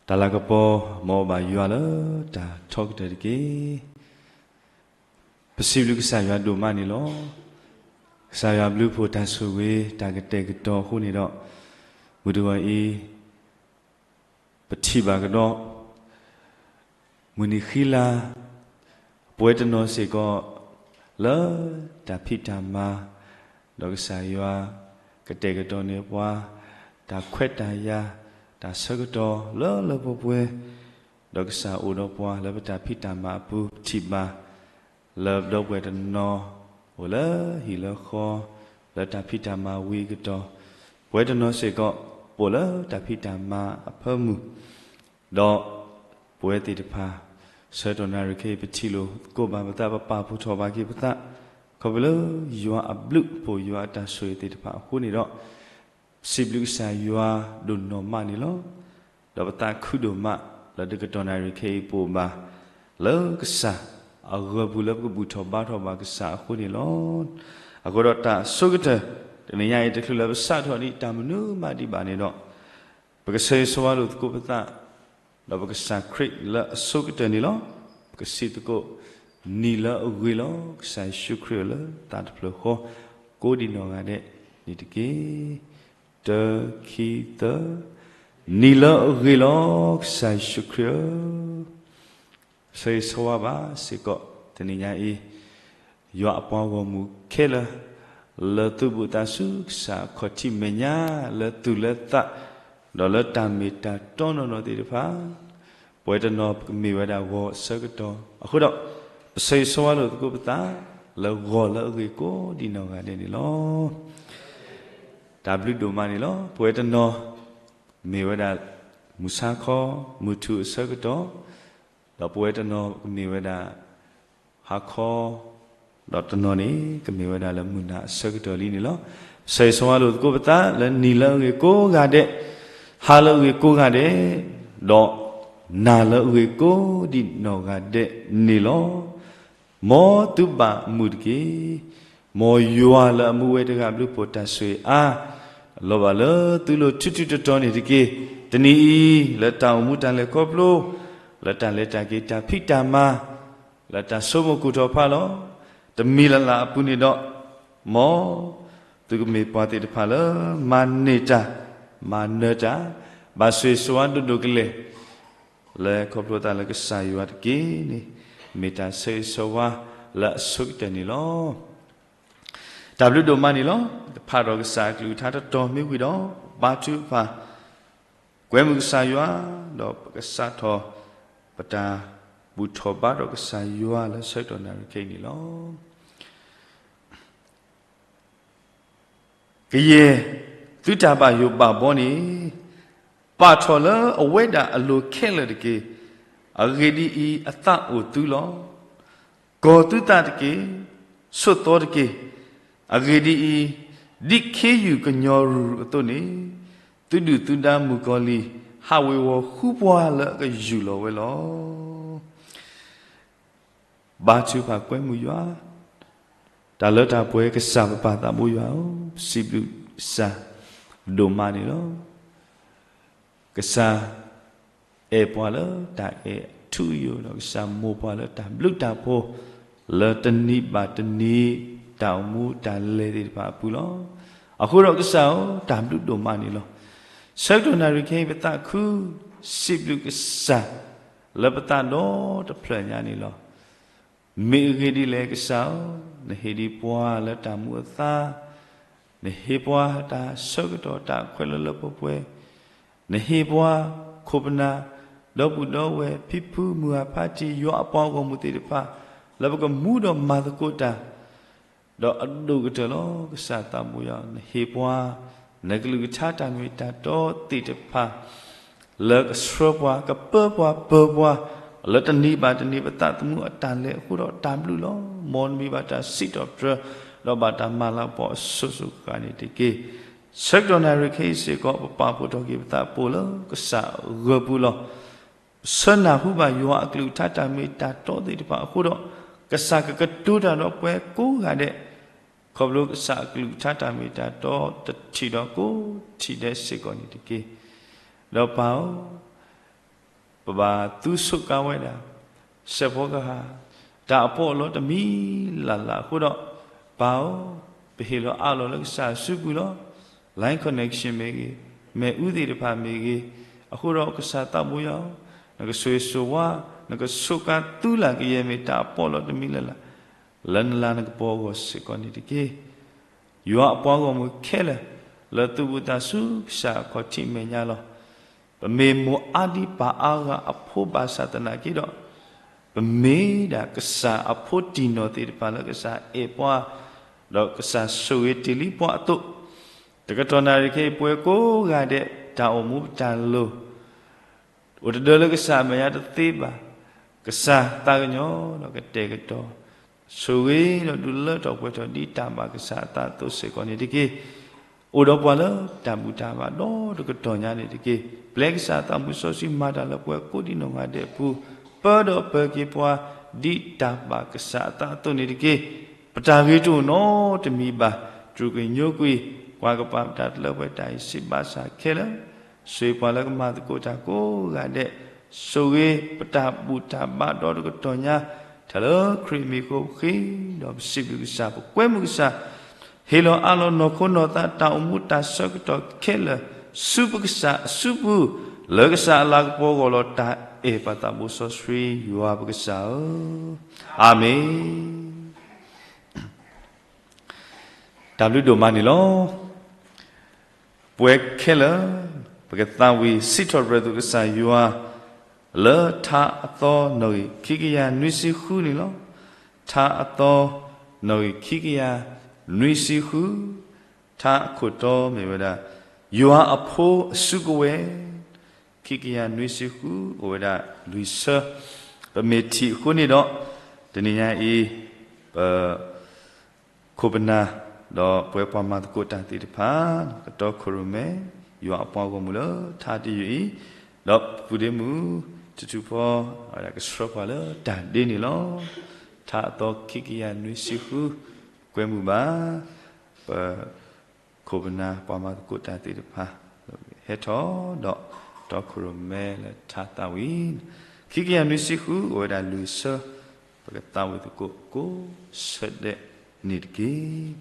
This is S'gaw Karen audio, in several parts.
တၢ်လၤကပီၤ မ်အဘၣ်ယွၤလၢတၢ်ထီကတၢၢ်တက့ၢ်. ပစံးဘျုးကစၢ်ယွၤဒိၣ်မးန့ၣ်လီၤ. ကစၢ်ယွၤဘျုးဖှိၣ်တၢ်ဆိၣ်ဂ့ၤ တၢ်ကတဲာ်ကတီၤအဃိန့ၣ်ဒီး မုၢ်တဂီၤအံၤ ပထံၣ်ဘၣ်ကဒီး မုၢ်နံၤဃံလၤ ပဝဲတနီၤစ့ၢ်ကီး လၢတၢ်ဖံးတၢ်မၤ ဒီးကစၢ်ယွၤကတဲာ်ကတီၤန့ၢ်ပှၤ တၢ်ခွဲးတၢ်ယာ် တၢ်ဆၢကတီၢ်လၢလၢပှဲၤပှဲၤ ဒီးကစၢ်အိၣ်ဒီးပှၤလၢပတၢ်ဖံးတၢ်မၤအပူၤ ပထံၣ်ဘၣ် လၢဒီပုၢ်ဝဲၢ်တနီၤ အိၣ်လၢဟံၣ်လၢဃီ လၢတၢ်ဖံးတၢ်မၤဝံၤအကတီၢ် ပဝဲတနီၤစ့ၢ်ကီး ပအိၣ်လၢတၢ်ဖံးတၢ်မၤအဖၢမုၢ် ဒီးပဝဲသ့ၣ်တဖၣ် ဆၢကတီၢ်နၣ်ရံၣ်ခဲအံၤ ပထံၣ်လိာ်သကိးဘၣ်ပသး ပပာ်ဖှိၣ်ထီၣ်ဘၣ်က့ၤပသး ခီဖျိလၢယွၤအဘျုးအဖှိၣ် ယွၤအတၢ်ဆိၣ်ဂ့ၤသ့ၣ်တဖၣ်အဃိန့ၣ်ဒီး ပစံးဘျုးကစၢ်ယွၤဒိၣ်နီၢ်မးန့ၣ်လီၤ. ဒီးပသးခုဒိၣ်မး လၢတကတီၢ်နၣ်ရံၣ်ခဲအံၤ ပအိၣ်ဘၣ်လၢကစၢ်အဂီၢ်ပူၤ လၢပကဘူၣ်ထီၣ်ဘါထီၣ်ဘၣ်ကစၢ်အဃိန့ၣ်လီၤ. အဃိဒီးတၢ်အဆိကတၢၢ် တနံၤညါအံၤ တချုးလၢပစးထီၣ်ဒံးတၢ်မနုၤမးဒံးဘၣ်န့ၣ်ဒီး ပကဆၢဂ့ၤဆၢဝါလိာ်သကိးပသး ဒီးပကစၢ်ခရံာ်လၢအဆိကတၢၢ်န့ၣ်လီၤ. ပကစံးသကိး နံၤလၢအဂ့ၤလီၤ ကစၢ်ယ့ၣ်ၡူးခရံာ်ဧၢ လၢသးတဖျၢၣ်ဃီ ကိးဒံးနီၢ်ဂၤဒဲးန့ၣ်တက့ၢ်. တၢ ခံ သၢ, နံၤလၢအဂ့ၤလီၤ ကစၢ်ယ့ၣ်ၡူးခရံာ်ဧၢ ဆၢဂ့ၤဆၢဝါဘၣ်စ့ၢ်ကီး တနံၤညါအံၤ ယွၤအပှၤဂီၢ်မုၢ်ခဲလၢာ် လၢသူၣ်ဘီၣ်သးစူၤ ကစၢ်အခီၣ်ထံးမဲာ်ညါ လၢသူၣ်လၢသး ဒီးလၢတၢ်မ့ၢ်တၢ်တီနီၢ်နီၢ်သ့ၣ်တဖၣ် ပဝဲတနီၤကမ့ၢ်ဝဲဒၣ်ဂီၤအဆၢကတီၢ် အဃိဒီး ပဆၢဂ့ၤဆၢဝါလိာ်သကိးပသး လၢဂီၤလၢအဂ့ၤကိးဒံးနီၢ်ဂၤဒဲးန့ၣ်လီၤ. တၢ်ဘျုးဒိၣ်မးန့ၣ်လီၤ. ပဝဲတနီၤ မ့ၢ်ဝဲဒၣ် မုၢ်ဆါခီ မုၢ်ထူၣ်အဆၢကတီၢ်, ဒီးပဝဲတနီၤကမ့ၢ်ဝဲဒၣ် ဟါခီ, ဒီးတနီၤန့ၣ် ကမ့ၢ်ဝဲဒၣ်လၢမုၢ်နၤအဆၢကတီၢ်လံန့ၣ်လီၤ. ဆၢဂ့ၤဆၢဝါလိာ်သကိးပသး လၢနံၤလၢအဂ့ၤကိးဂၤဒဲး, ဟါလၢအဂ့ၤကိးဂၤဒဲး, ဒီးနၤလၢအဂ့ၤကိးဒံးနီၢ်ဂၤဒဲးန့ၣ်လီၤ. မ်သုဘၣ်မုာ်တက့ၢ်. မ်ယွၤလၢအမူဝဲတဂၤဘျုးဖှိၣ်တၢ်ဆိၣ်ဂ့ၤအါ, လီၤဘၣ်လၢသုလိၤထူးထူးတီၤတီၤန့ၣ်တက့ၢ်. တနံၤအံၤ လၢတၢ်အိၣ်မူတၢ်လဲၤခီဖျိ, လၢတၢ်လဲၤတၢ်က့ၤတၢ်ဖံးတၢ်မၤ, လၢတၢ်ဆိကမိၣ်ကူၣ်ထီၣ်ဖးလီၤ, တမံၤလၢ်လၢ်အပူၤန့ၣ်ဒီး, မ်သုကမ့ၢ်ပှၤသ့ၣ်တဖၣ်လၢ မၤန့ၢ်တၢ်, မၤနၢၤတၢ်, ဘၣ်ဆိၣ်ဂ့ၤဆိၣ်ဝါဒိၣ်ဒိၣ်ကလဲာ် လၢခီဖျိသးလၢကစၢ်ယွၤတက့ၢ်န့ၣ်, မ့ၢ်တၢ်ဆၢဂ့ၤဆၢဝါလၢအဆိကတၢၢ်န့ၣ်လီၤ. တၢ်ဘျုးဒိၣ်မးန့ၣ်လီၤ. တဖးထီၣ်ကစၢ်အကလုၢ်ကထါတတီၤမ့ၢ်ဝံၤဒီး, ဘါထုကဖၣ်, ကွဲမုာ်ကစၢ်ယွၤ, ဒီးပကစးထီၣ်ပတၢ်ဘူၣ်ထီၣ်ဘါထီၣ်ကစၢ်ယွၤလၢဆၢကတီၢ်နၣ်ရံၣ်ခဲအံၤန့ၣ်လီၤ. ကယဲၢ်သုတၢ်ဘၣ်ယိၣ်ဘၣ်ဘီန့ၣ်, ပာ်ထီၣ်လၢအဝဲဒၣ်အလိၤခဲလၢာ်တက့ၢ်. အဂ့ၢ်ဒ်အံၤ, အသးအိၣ်သုလီၤ. ကီၤသုသးတက့ၢ်. ဆိးသီတက့ၢ်. အဂ့ၢ်ဒ်အံၤ, ဒ်ခ့ယုၢ်ကညီၤရူၢ်အသိးန့ၣ်, သုဒုၣ်သုဒါမုၣ်ကီၤလံၢ် ဟးဝ့ၤဝီၤဃုပှၤလၢအကယူၢ်လီၤဝဲလီၤ. ဘါထုကဖၣ်ကွဲမုာ်ယွၤ, တၢ်လၢတၢ်ပှဲၤကစၢ်ပပၢ်သးဘိယွၤဧၢ, ပစံးဘျုးကစၢ်ဒိၣ်မးန့ၣ်လီၤ. ကစၢ်အဲၣ်ပှၤလၢတၢ်အဲၣ်အထူအယိာ်, ဒီးကစၢ်မိၣ်ပှၤလၢတၢ်ဘျုးတၢ်ဖှိၣ်, လၢတနံၤဘၣ်တနံၤ တၢ်အိၣ်မူတၢ်လဲၤသ့ၣ်တဖၣ်အပူၤလီၤ. အဃိဒီးကစၢ်ဧၢ, တၢ်ဘျုးဒိၣ်မးန့ၣ်လီၤ. ဆၢကတီၢ်နၣ်ရံၣ်ခဲအံၤ ပသးခု စံးဘျုးကစၢ် လၢပသးဒီတဖျၢၣ်ညါန့ၣ်လီၤ. မ့ၢ်အဂ့ၢ်ဒ်လဲၣ်ကစၢ်ဧၢ, နဟ့ၣ်ဒံးပှၤလၢတၢ်မူအသါ, နဟ့ၣ်ပှၤတၢ်ဆၢကတီၢ်တၢ်အခွဲးလၢလၢပှဲၤပှဲၤ, နဟ့ၣ်ပှၤခိၣ်ပနၢ်, ဒီပုၢ်ဒီဝဲၢ်, ဖံဖု, မုၢ်ဂၤဖါတံၢ်, ယွၤအပှၤဂီၢ်မုၢ်သ့ၣ်တဖၣ်, လၢပကမူဒီးမၤသကိးတၢ် ဒီးအဒိၣ်ကတၢၢ်လီၤ. ကစၢ်သးဘိယွၤ, နဟ့ၣ်ပှၤ နကလုၢ်ကထါတၢ်မ့ၢ်တၢ်တီသ့ၣ်တဖၣ် လၢကဆှၢပှၤ, ကပၢပှၤ, ပၢၤပှၤ လၢတနံၤဘၣ်တနံၤ ပသးသမူအတၢ်လဲၤအဃိဒီးတၢ်ဘျုးလီၤ. မ်နမံၤဘၣ်တၢ်စံးထီၣ်ပတြၢၤ, ဒီးဘၣ်တၢ်မၤလၤကပီၤအစိၤစိၤဃၣ်ဃၣ်န့ၣ်တက့ၢ်. ဆၢကတီၢ်နၣ်ရံၣ်ခဲအံၤစ့ၢ်ကီး ပပာ်ဖှိၣ်ထီၣ်က့ၤပသးပအိၣ်လၢကစၢ်အဂၢၢ်ပူၤလီၤ. ပဆၢနၢ်ဟူဘၣ်ယွၤအကလုၢ်ကထါတၢ်မ့ၢ်တၢ်တီသ့ၣ်တဖၣ်အဃိဒီး, ကစၢ်ကကတိၤတၢ်ဒီးပှၤကိးဂၤဒဲး, ခီဖျိကစၢ်အကလုၢ်ကထါတၢ်မ့ၢ်တၢ်တီတထံၣ်ဒီးကိးထံၣ်ဒဲးစ့ၢ်ကီးန့ၣ်တက့ၢ်. ဒီးပၢ်ဧၢ, ပဘၣ်သူဆိးကါဝဲဒၣ် စဲးဖီကဟၣ် တၢ်အပီးအလီတမံၤလၢ်လၢ်အဃိဒီး, ပၢ်ဧၢ, ပဟ့ၣ်လီၤအးလီၤလၢကစၢ်အစုပူၤလီၤ. Line connection မ့ၢ်ဂ့ၤ, မ့ၣ်အူသ့ၣ်တဖၣ်မ့ၢ်ဂ့ၤ, အဃိဒီးကစၢ်သးဘိယွၤဧၢ, နကဆိၣ်ဂ့ၤဆိၣ်ဝါ, နကဆိးကါသူလၢ်ကယဲၢ်မ့ၢ်တၢ်အပီးအလီတမံၤလၢ်လၢ် လၢနလၤနကပီၤအဂီၢ်စ့ၢ်ကီးန့ၣ်တက့ၢ်. ယွၤအပှၤဂီၢ်မုၢ်ခဲလၢာ် လၢသူၣ်ဘူၣ်သးစူၤကစၢ်အခီၣ်ထံးမဲာ်ညါလီၤ. ပမ့ၢ်မိၢ်အါဒံပၢ်အါဂၤအဖိဘၣ်ဆၣ်သနာ်က့ဒီး, ပမ့ၢ်ဒၣ်ကစၢ်အဖိတံၢ်နီၢ်သ့ၣ်တဖၣ်လၢကစၢ်အဲၣ်ပှၤ, ဒီးကစၢ်ဆိၣ်ဂ့ၤတ့ၢ်လံပှၤအသိး, တကတီၢ်နၣ်ရံၣ်ခဲအံၤ ပဝဲကိးဂၤဒဲး တၢ်အိၣ်မူပတၢ်လိၤ အိၣ်တဒၢလၢကစၢ်အမဲာ်ညါတသ့ဘၣ်. ကစၢ်သးကညီၤဒီးကတဲာ်ကတီၤ, ဆိၣ်ဂ့ၤဒီးဒုးလၢထီၣ်ပှဲၤထီၣ်ဒ်တၢ်ဘၣ်ကစၢ်အသးအသိးစ့ၢ်ကီးန့ၣ်တက့ၢ်. အိၣ်ဒီးပှၤလၢတၢ်ဘူၣ်တၢ်ဘါဒီတကတီၢ်ညါန့ၣ်တက့ၢ်. ပျဲကစၢ်သးမုၢ်စီဆှံမၤတၢ်လၢပှၤကိးဒံနီၢ်ဂၤဒဲးအပူၤ, ပၢဒီးပၢၤက့ၤပှၤ ဒ်တၢ်ဘၣ်ကစၢ်အသးအသိးန့ၣ်တက့ၢ်. ပတၢ်ဂ့ၤတအိၣ်နီတမံၤဘၣ်. တြူာ်ကွံာ်ညိကွံာ် ပှၤကပာ်ပတၢ်တလၢပှဲၤတၢ်အံၤစံးဘၣ်ဆၣ်ခဲလၢာ်, ဆိၣ်ဂ့ၤပှၤလၢကမၤသကိးတၢ်ကိးဂၤဒဲး, ဆိၣ်ဂ့ၤပတၢ်ဘူၣ်တၢ်ဘါဒီတကတီၢ်ညါ, တၢ်လၢခရံာ်မံၤအဃိပဃ့ဒီးပစံးဘျုးကစၢ် ပကွဲမုာ်ကစၢ်, ဟ့ၣ်လီၤအးလီၤနီၢ်ခိနီၢ်သးတၢ်အိၣ်မူတၢ်ဆၢကတီၢ်ခဲလၢာ် ဆူပကစၢ်အစုပူၤ, လၢကစၢ်အလၤကပီၤအဂီၢ်လီၤ. တၢ်အဲၣ်ပၢ်သးဘိစီဆှံယွၤပကစၢ်ဧၢ, အၤမ့ၣ်. တၢ်ဘျုးဒိၣ်မးန့ၣ်လီၤ. ပဝဲခဲလၢာ် ပကသးဝံၣ်စံးထီၣ်ပတြၢၤသကိးကစၢ်ယွၤ လၢထါအသီနီၣ်ဂံၢ်ခံကယၤနွံဆံဃုန့ၣ်လီၤ. ထါအသီနီၣ်ဂံၢ်ခံကယၤနွံဆံဃု, ထါအခိၣ်တီမ့ၢ်ဝဲဒၣ် ယွၤအဖိအစုကဝဲၤ ခံကယၤနွံဆံဃု အိၣ်ဝဲဒၣ်လွံၢ်ဆၢ, ပမ့ၢ်ထံၣ်အဃိန့ၣ်ဒီး တနံၤညါအံၤ ပ ခိၣ်ပနၢ် ဒီးပဝဲပှၤမၤသကိးတၢ်သ့ၣ်တဖၣ် ကတီခိၣ်ရိၣ်မဲ ယွၤအပှၤဂီၢ်မုၢ်လၢထါတယုၢ်အံၤ, ဒီးပပုၢ်ဒ့မုၣ် ထူထူဖီ ကဆှၢပှၤလၢတၢ်ဒ့န့ၣ်လီၤ. ထါအသီခံကယၤနွံဆံဃု, ကွဲမုာ်ဘၣ် ပ ခိၣ်ပနၢ်ပှၤမၤသကိးတၢ်သ့ၣ်တဖၣ် ဟဲထီၣ်ဒီး တီခိၣ်ရိၣ်မဲလၢထါသးဝံၣ် ခံကယၤနွံဆံဃု အိၣ်ဝဲဒၣ်လွံၢ်ဆၢ, ပကသးဝံၣ်သကိးကိးဆၢဒဲးန့ၣ်တက့ၢ်.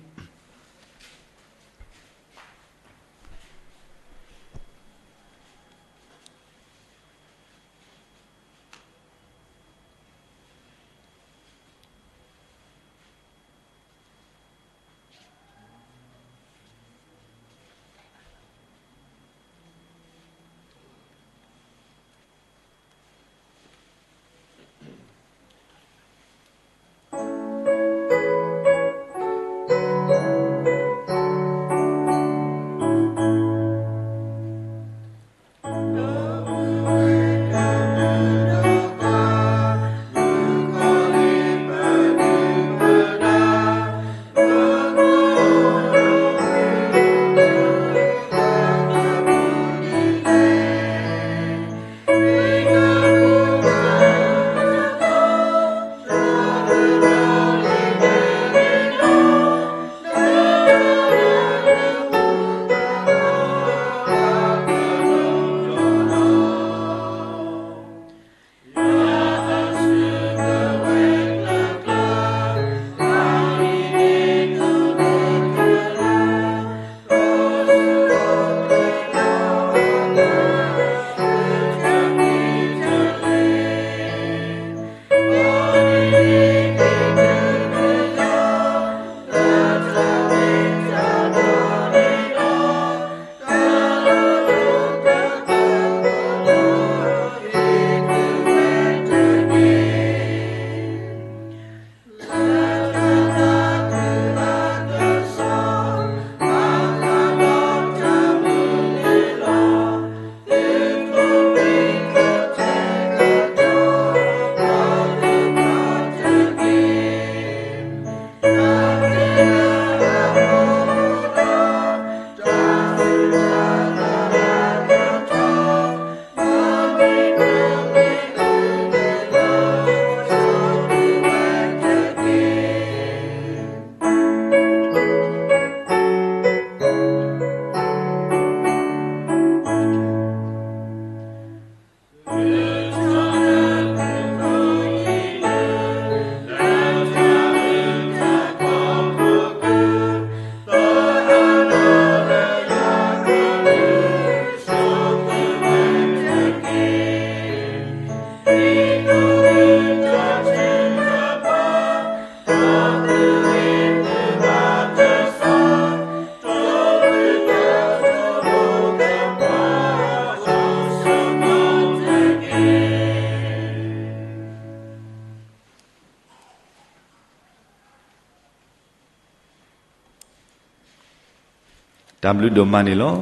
တၢ်ဘျုးဒိၣ်မးန့ၣ်လီၤ.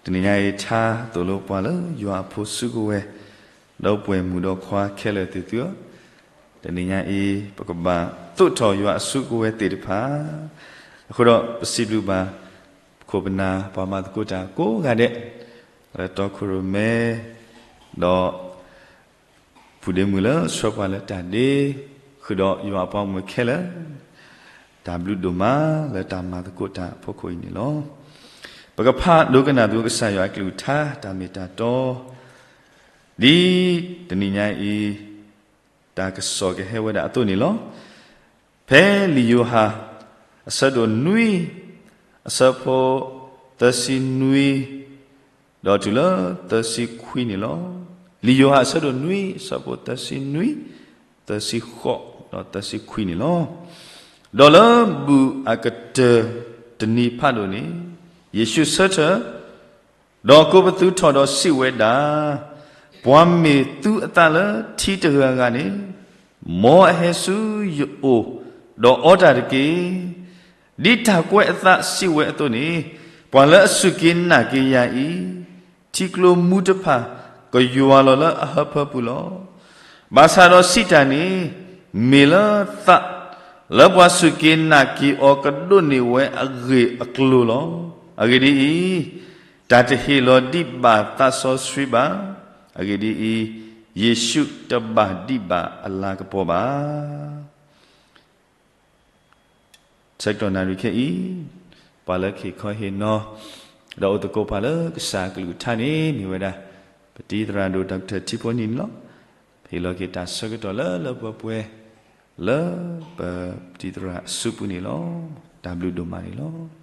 တနံၤညါအံၤ ထါသိၣ်လိပှၤလၢယွၤအဖိစုကဝဲၤ, ဒီပုၢ်ဝဲၢ်မုၣ်ဒီးခွါခဲလၢာ်သ့ၣ်သုဧၢ, တနံၤညါအံၤ ပကဘၣ်သိးထီၣ်ယွၤအစုကဝဲၤသ့ၣ်တဖၣ်, အဃိဒီးပစံးဘျုးဘၣ် ပခိၣ်ပနၢ်ပှၤမၤသကိးတၢ်ကိးဂၤဒဲး, လၢတီခိၣ်ရိၣ်မဲ ဒီး ဖုဒ့မုၣ်လၢဆှၢပှၤလၢတၢ်ဒ့, ဃုာ်ဒီးယွၤအပှၤဂီၢ်မုၢ်ခဲလၢာ်, တၢ်ဘျုးဒိၣ်မးလၢတၢ်မၤသကိးတၢ်အဖီခိၣ်အံၤန့ၣ်လီၤ. ပကဖးဒိကနၣ်သကိးကစၢ်ယွၤအကလုၢ်ကထါတၢ်မ့ၢ်တၢ်တီ, ဒ်တနံၤညါအံၤ တၢ်ကစီၣ်ကဟဲဝဲဒၣ်အသိးန့ၣ်လီၤ. ဖဲလံာ်ယိၤဟၣ် အဆၢဒိၣ်နွံ အဆၢဖိသၢဆံနွံ ဒီးတုၤလၢသၢဆံခွံန့ၣ်လီၤ. လံာ်ယိၤဟၣ်အဆၢဒိၣ်နွံ အဆၢဖိသၢဆံနွံ, သၢဆံဃိး ဒီးသၢဆံခွံန့ၣ်လီၤ. ဒီးလၢဘူၣ်အကတၢၢ်တနံၤဖးဒိၣ်န့ၣ် ယ့ၣ်ၡူးဆၢထၢၣ် ဒီးကိးပသူထီၣ်ဒီးစံးဝဲဒၣ်, ပှၤမ့ၢ်သူအသးလၢထံတဂၤဂၤန့ၣ်, မ်အဟဲဆူယအိၣ်, ဒီးအီတၢ်တက့ၢ်. ဒ်တၢ်ကွဲးအသးစံးဝဲအသိးန့ၣ်, ပှၤလၢအစူၢ်က့ၤနာ်က့ၤယၤအံၤ, ထံကျိမူတဖၣ် ကယွၤလီၤလၢအဟၢဖၢပူၤလီၤ. ဘၣ်ဆၣ်ဒီးစံးတၢ်န့ၣ်, မ့ၢ်လၢသး လၢပှၤစူၢ်က့ၤနာ်က့ၤအီၤကဒိးန့ၢ်ဝဲအဂ့ၢ်အကျိၤလီၤ. အဂ့ၢ်ဒ်အံၤ, တၢ်တဟ့ၣ်လီၤဒံးဘၣ်သးစီဆှံဘၣ်. အဂ့ၢ်ဒ်အံၤ, ယ့ၣ်ၡူးတဘၣ်ဒံးဘၣ်အလၤကပီၤဘၣ်. ဆၢကတီၢ်နၣ်ရံၣ်ခဲအံၤ, ပှၤလၢကဟ့ၣ်ခီဟ့ၣ်နီၤ, ဒီးအိၣ်သကိးပှၤလၢကစၢ်ကလုၢ်ကထါန့ၣ် မ့ၢ်ဝဲဒၣ် ပတံၤသရၣ်ဒိၣ် ဒီကထၢၣ်ထံဖိနံၣ်န့ၣ်လီၤ. ဟ့ၣ်လီၤက့ၤတၢ်ဆၢကတီၢ်လၢလၢပှဲၤပှဲၤ လၢပတံၤသရၣ်အစုပူၤန့ၣ်လီၤ. တၢ်ဘျုးဒိၣ်မးန့ၣ်လီၤ.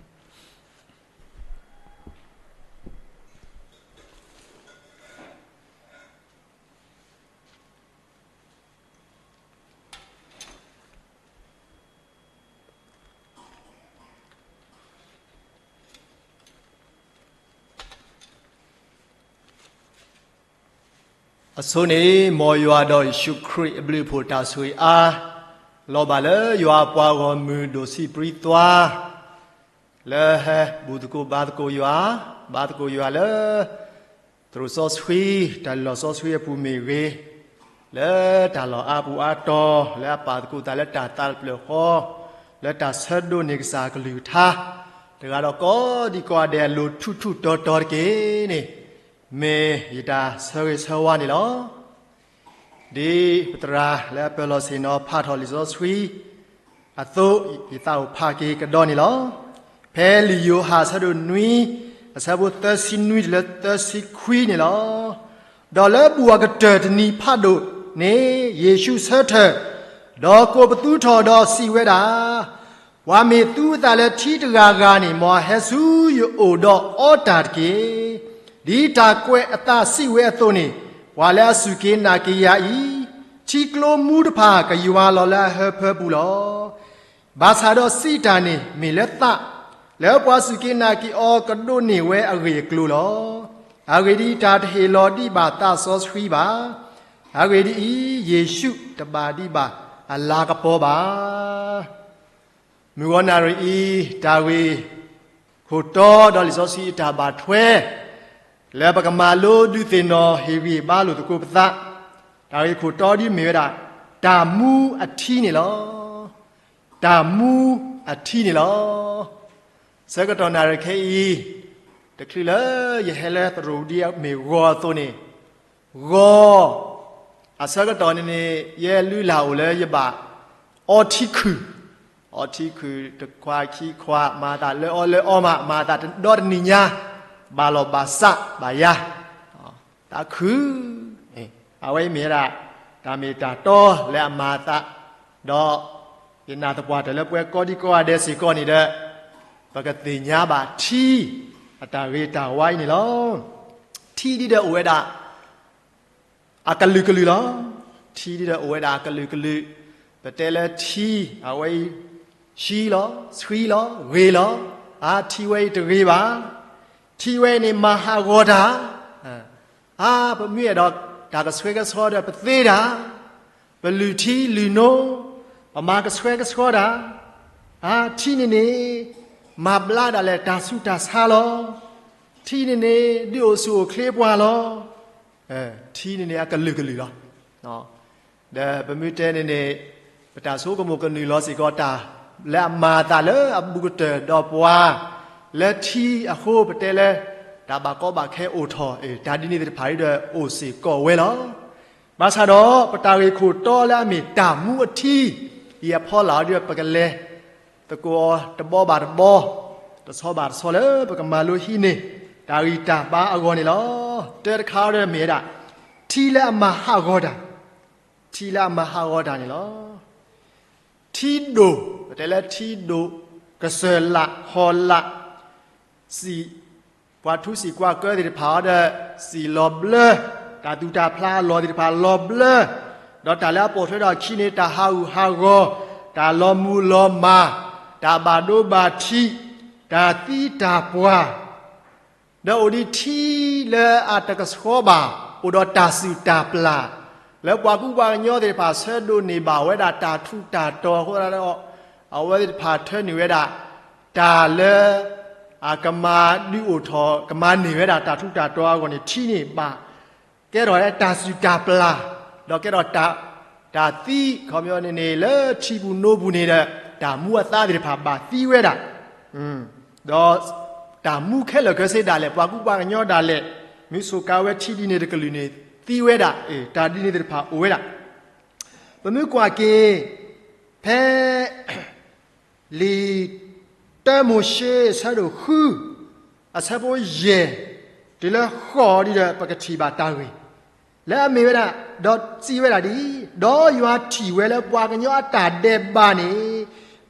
အဆိန့ၣ် မ်ယွၤဒီးယ့ၣ်ၡူးခရံာ်အဘျုးအဖှိၣ်တၢ်ဆိၣ်ဂ့ၤအါ လီၤဘၣ်လၢယွၤအပှၤဂီၢ်မုၢ်ဒိၣ်ဆံးပြံသွါ လၢဟဲဘူၣ်သကိးဘါသကိးယွၤ, ဘါသကိးယွၤလၢ သရိာ်စီဆှံ, တၢ်လီၢ်စီဆှံအပူၤမ့ၢ်ဂ့ၤ, လၢတၢ်လီၢ်အါပူၤအါတီၤ လၢအပာ်သကိးသးလၢတၢ်သးတဖျၢၣ်ဃီ, လၢတၢ်ဆၢဒိးန့ၢ်ကစၢ်ကလုၢ်ကထါ, တဂၤဒီးကိးဒံကိးဂၤဒဲးအလိၤထူးထူးတီၤတီၤတက့ၢ်န့ၣ်, မ့ၢ်ယတၢ်ဆၢဂ့ၤဆၢဝါန့ၣ်လီၤ. ဒ်ပသရၣ်လၢအပၢၤလီၢ်ဆ့ၣ်နီၤဖးထီၣ်လံာ်စီဆှံအသိး, ယသးအိၣ်ဖးက့ၤကဒီးန့ၣ်လီၤ. ဖဲလံာ်ယိၤဟၣ်အဆၢဒိၣ်နွံ, အဆၢဖိသၢဆံနွံတုၤလၢသၢဆံခွံန့ၣ်လီၤ. ဒီးလၢဘူၣ်အကတၢၢ်တနံၤဖးဒိၣ်န့ၣ် ယ့ၣ်ၡူးဆၢထၢၣ်, ဒီးကိးပသူထီၣ်ဒီးစံးဝဲဒၣ်, ပှၤမ့ၢ်သူအသးလၢထံတဂၤဂၤန့ၣ် မ်အဟဲဆူယအိၣ်ဒီးအီတၢ်တက့ၢ်. ဒ်တၢ်ကွဲးအသးစံးဝဲအသိးန့ၣ်, ပှၤလၢအစူၢ်က့ၤနာ်က့ၤယၤအံၤ, ထံကျိမူတဖၣ်ကယွၤလီၤလၢအဟၢဖၢပူၤလီၤ. ဘၣ်ဆၣ်ဒီးစံးတၢ်န့ၣ် မ့ၢ်လၢသး, လၢပှၤစူၢ်က့ၤနာ်က့ၤအီၤကဒိးန့ၢ်ဝဲအဂ့ၢ်အကျိၤလီၤ. အဂ့ၢ်ဒ်အံၤ, တၢ်တဟ့ၣ်လီၤဒံးဘၣ်သးစီဆှံဘၣ်. အဂ့ၢ်ဒ်အံၤ, ယ့ၣ်ၡူးတဘၣ်ဒံးဘၣ်အလၤကပီၤဘၣ်. မုၢ်ဂီၤနၣ်ရံၣ်အံၤ, တၢ်ဂ့ၢ်ခိၣ်တီဒီးလံာ်စီဆှံအတၢ်ဘၣ်ထွဲ, လၢပကမၤလိဒုးသ့ၣ်နီၣ်ဟ့ၣ်ဂံၢ်ဟ့ၣ်ဘါလိာ်သကိးပသး, တၢ်ဂ့ၢ်ခိၣ်တီဒ်မ့ၢ်ဝဲဒၣ်, တၢ်မူအထံန့ၣ်လီၤ. တၢ်မူအထံန့ၣ်လီၤ. ဆၢကတီၢ်နၣ်ရံၣ်ခဲအံၤ, တချုးလၢယဟဲလၢသရိာ်ဒ်အမ့ၢ်ဂီၤအသိးန့ၣ်, ဂီၤ, အဆၢကတီၢ်န့ၣ်န့ၣ် ယဲၢ်လုၢ်လၢ်အိၣ်လၢယဘၣ်အီထံခုၣ်, အီထံခုၣ်တခွးခံခွး, မၤသးလၢအီလၢအီမး, မၤသးတဒီတနံၣ်ညါ, ဘၣ်လီၤဘၣ်စးဘၣ်ယၤ, သးခု, အဝဲအံၤမ့ၢ်ဝဲဒၣ် တၢ်မ့ၢ်တၢ်တီလၢအမၤအသး, ဒီးယနာ်သပှၢ်တၢၢ်လၢပဝဲကိးဒံကိးဂၤဒဲးစ့ၢ်ကီးန့ၣ်ဒီး, ပကသ့ၣ်ညါဘၣ်ထံအတၢ်ဂ့ၤတၢ်ဝါအံၤန့ၣ်လီၤ. ထံဒ်ဒီးအိၣ်ဝဲဒၣ် အကလုာ်ကလုာ်လီၤ. ထံဒ်ဒီးအိၣ်ဝဲဒၣ်အကလုာ်ကလုာ်, ပတဲလၢထံ, အဝဲအံၤ ဆှံလီၤ, ဆှံလီၤ, ဂ့ၤလီၤ, အါထံဝဲအံၤတဂ့ၤဘၣ်, ထံဝဲအံၤန့ၣ်မၤဟးဂီၤတၢ်, အါ ပမ့ၢ်အဲၣ်ဒိးတၢ်ကဆှဲကဆှီဒီးပသ့တၢ်, ပလုၢ်ထံလုၢ်နိ, ပမၤကဆှဲကဆှီတၢ်, အါထံန့ၣ်န့ၣ် မၤဘျါဒၣ်လဲာ်တၢ်ဆူးတၢ်ဆါလီၤ. ထံန့ၣ်န့ၣ် ဒုးအိၣ်ဆူၣ်အိၣ်ချ့ပှၤလီၤ. ထံန့ၣ်န့ၣ် အကလုာ်ကလုာ်လီၤ. ဒီးပမ့ၢ်တဲန့ၣ်န့ၣ် ပတၢ်ဆိကမိၣ်ကနုာ်လီၤစ့ၢ်ကီးတၢ်လၢအမၤအသးလၢအဘူးကတၢၢ်ဒီးပှၤ လၢထံအဃိ ပတဲလၢ တၢ်ဘၣ်ကီဘၣ်ခဲအိၣ်ထီၣ် တၢ်ဒ်န့ၣ်သ့ၣ်တဖၣ်ဒီးအိၣ်စ့ၢ်ကီးဝဲလီၤ. ဘၣ်ဆၣ်ဒီး ပတၢ်ဂ့ၢ်ခိၣ်တီလၢအမ့ၢ်တၢ်မူအထံအံၤအဖီလာ်ဒီး ပကလဲၤသကိးအီၤတဘီဘၣ်တဘီ, တဆီဘၣ်တဆီလၢပကမၤလိဟံးန့ၢ် တၢ်ဂံၢ်တၢ်ဘါအဂီၢ်န့ၣ်လီၤ. တၢတခါဒီးမ့ၢ်ဝဲဒၣ် ထံလၢအမၤဟးဂီၤတၢ်, ထံလၢအမၤဟးဂီၤတၢ်န့ၣ်လီၤ. ထံဒိၣ်, ပတဲလၢထံဒိၣ်, ကစၢၢ်လး, ဟီၣ်လး, စံၣ်, ပှၤထူစံၣ်ကွၢ်ကၢသ့ၣ်တဖၣ်အီၤဒီး စံၣ်လီၤဘျၢ, တၢ်သူၣ်တၢ်ဖျးအလီၢ်သ့ၣ်တဖၣ်လီၤဘျၢ, ဒီးတၢ်လၢအပိာ်ထွဲဒီးအခံန့ၣ် တၢ်ဟးဂူာ်ဟးဂီၤ, တၢ်လီၤမုၢ်လီၤမၢ်, တၢ်ဘၣ်ဒိဘၣ်ထံး, တၢ်သံတၢ်ပှၢ် ဒီးအိၣ်ဒံးထံလၢအတကဆှီဘၣ်, အိၣ်ဒီးတၢ်စုၣ်တၢ်ပျၢ်, လၢပှၤကူပှၤကညီသ့ၣ်တဖၣ်ဆၢဒိးန့ၢ်ဘၣ်ဝဲဒၣ်တၢ်ထူးတၢ်တီၤအဃိဒီး အဝဲသ့ၣ်တဖၣ်ထၢနုာ်ဝဲဒၣ် တၢ်လၢ အကမၤဒုးအိၣ်ထီၣ် ကမၤန့ၢ်ဝဲဒၣ်တၢ်ထူးတၢ်တီၤအဂီၢ်န့ၣ် ထံန့ၣ်ဘၣ် ကဲထီၣ်လၢတၢ်စုၣ်တၢ်ပျၢ်, ဒီးကဲထီၣ် တၢ်သံ, ခီပညီန့ၣ်န့ၣ် လၢထံပူၤနိပူၤန့ၣ်ဒီး တၢ်မူအသါသ့ၣ်တဖၣ်ဘၣ်သံဝဲဒၣ်, ဒီးတၢ်မူခဲလၢာ်ခဲဆ့ဒၣ်လဲာ် ပှၤကူပှၤကညီဒၣ်လဲာ် မ့ၢ်စူးကါဝဲထံဒ်န့ၣ်တကလုာ်န့ၣ် သံဝဲဒၣ်, တၢ်ဒ်န့ၣ်သ့ၣ်တဖၣ်အိၣ်ဝဲဒၣ်. ပမ့ၢ်ကွၢ်က့ၤ ဖဲ လံာ်တၢမိၤၡ့အဆၢဒိၣ်ဃု အဆၢဖိယဲၢ် တုၤလၢဃိးဒ်ဒီး ပကထံၣ်ဘၣ်တၢ်ဂ့ၢ် လၢအမ့ၢ်ဝဲဒၣ်, ဒီးစံးဝဲဒၣ်ဒ်အံၤ, ဒီးယွၤထံၣ်ဝဲလၢပှၤကညီအတၢ်ဒဲးဘးန့ၣ်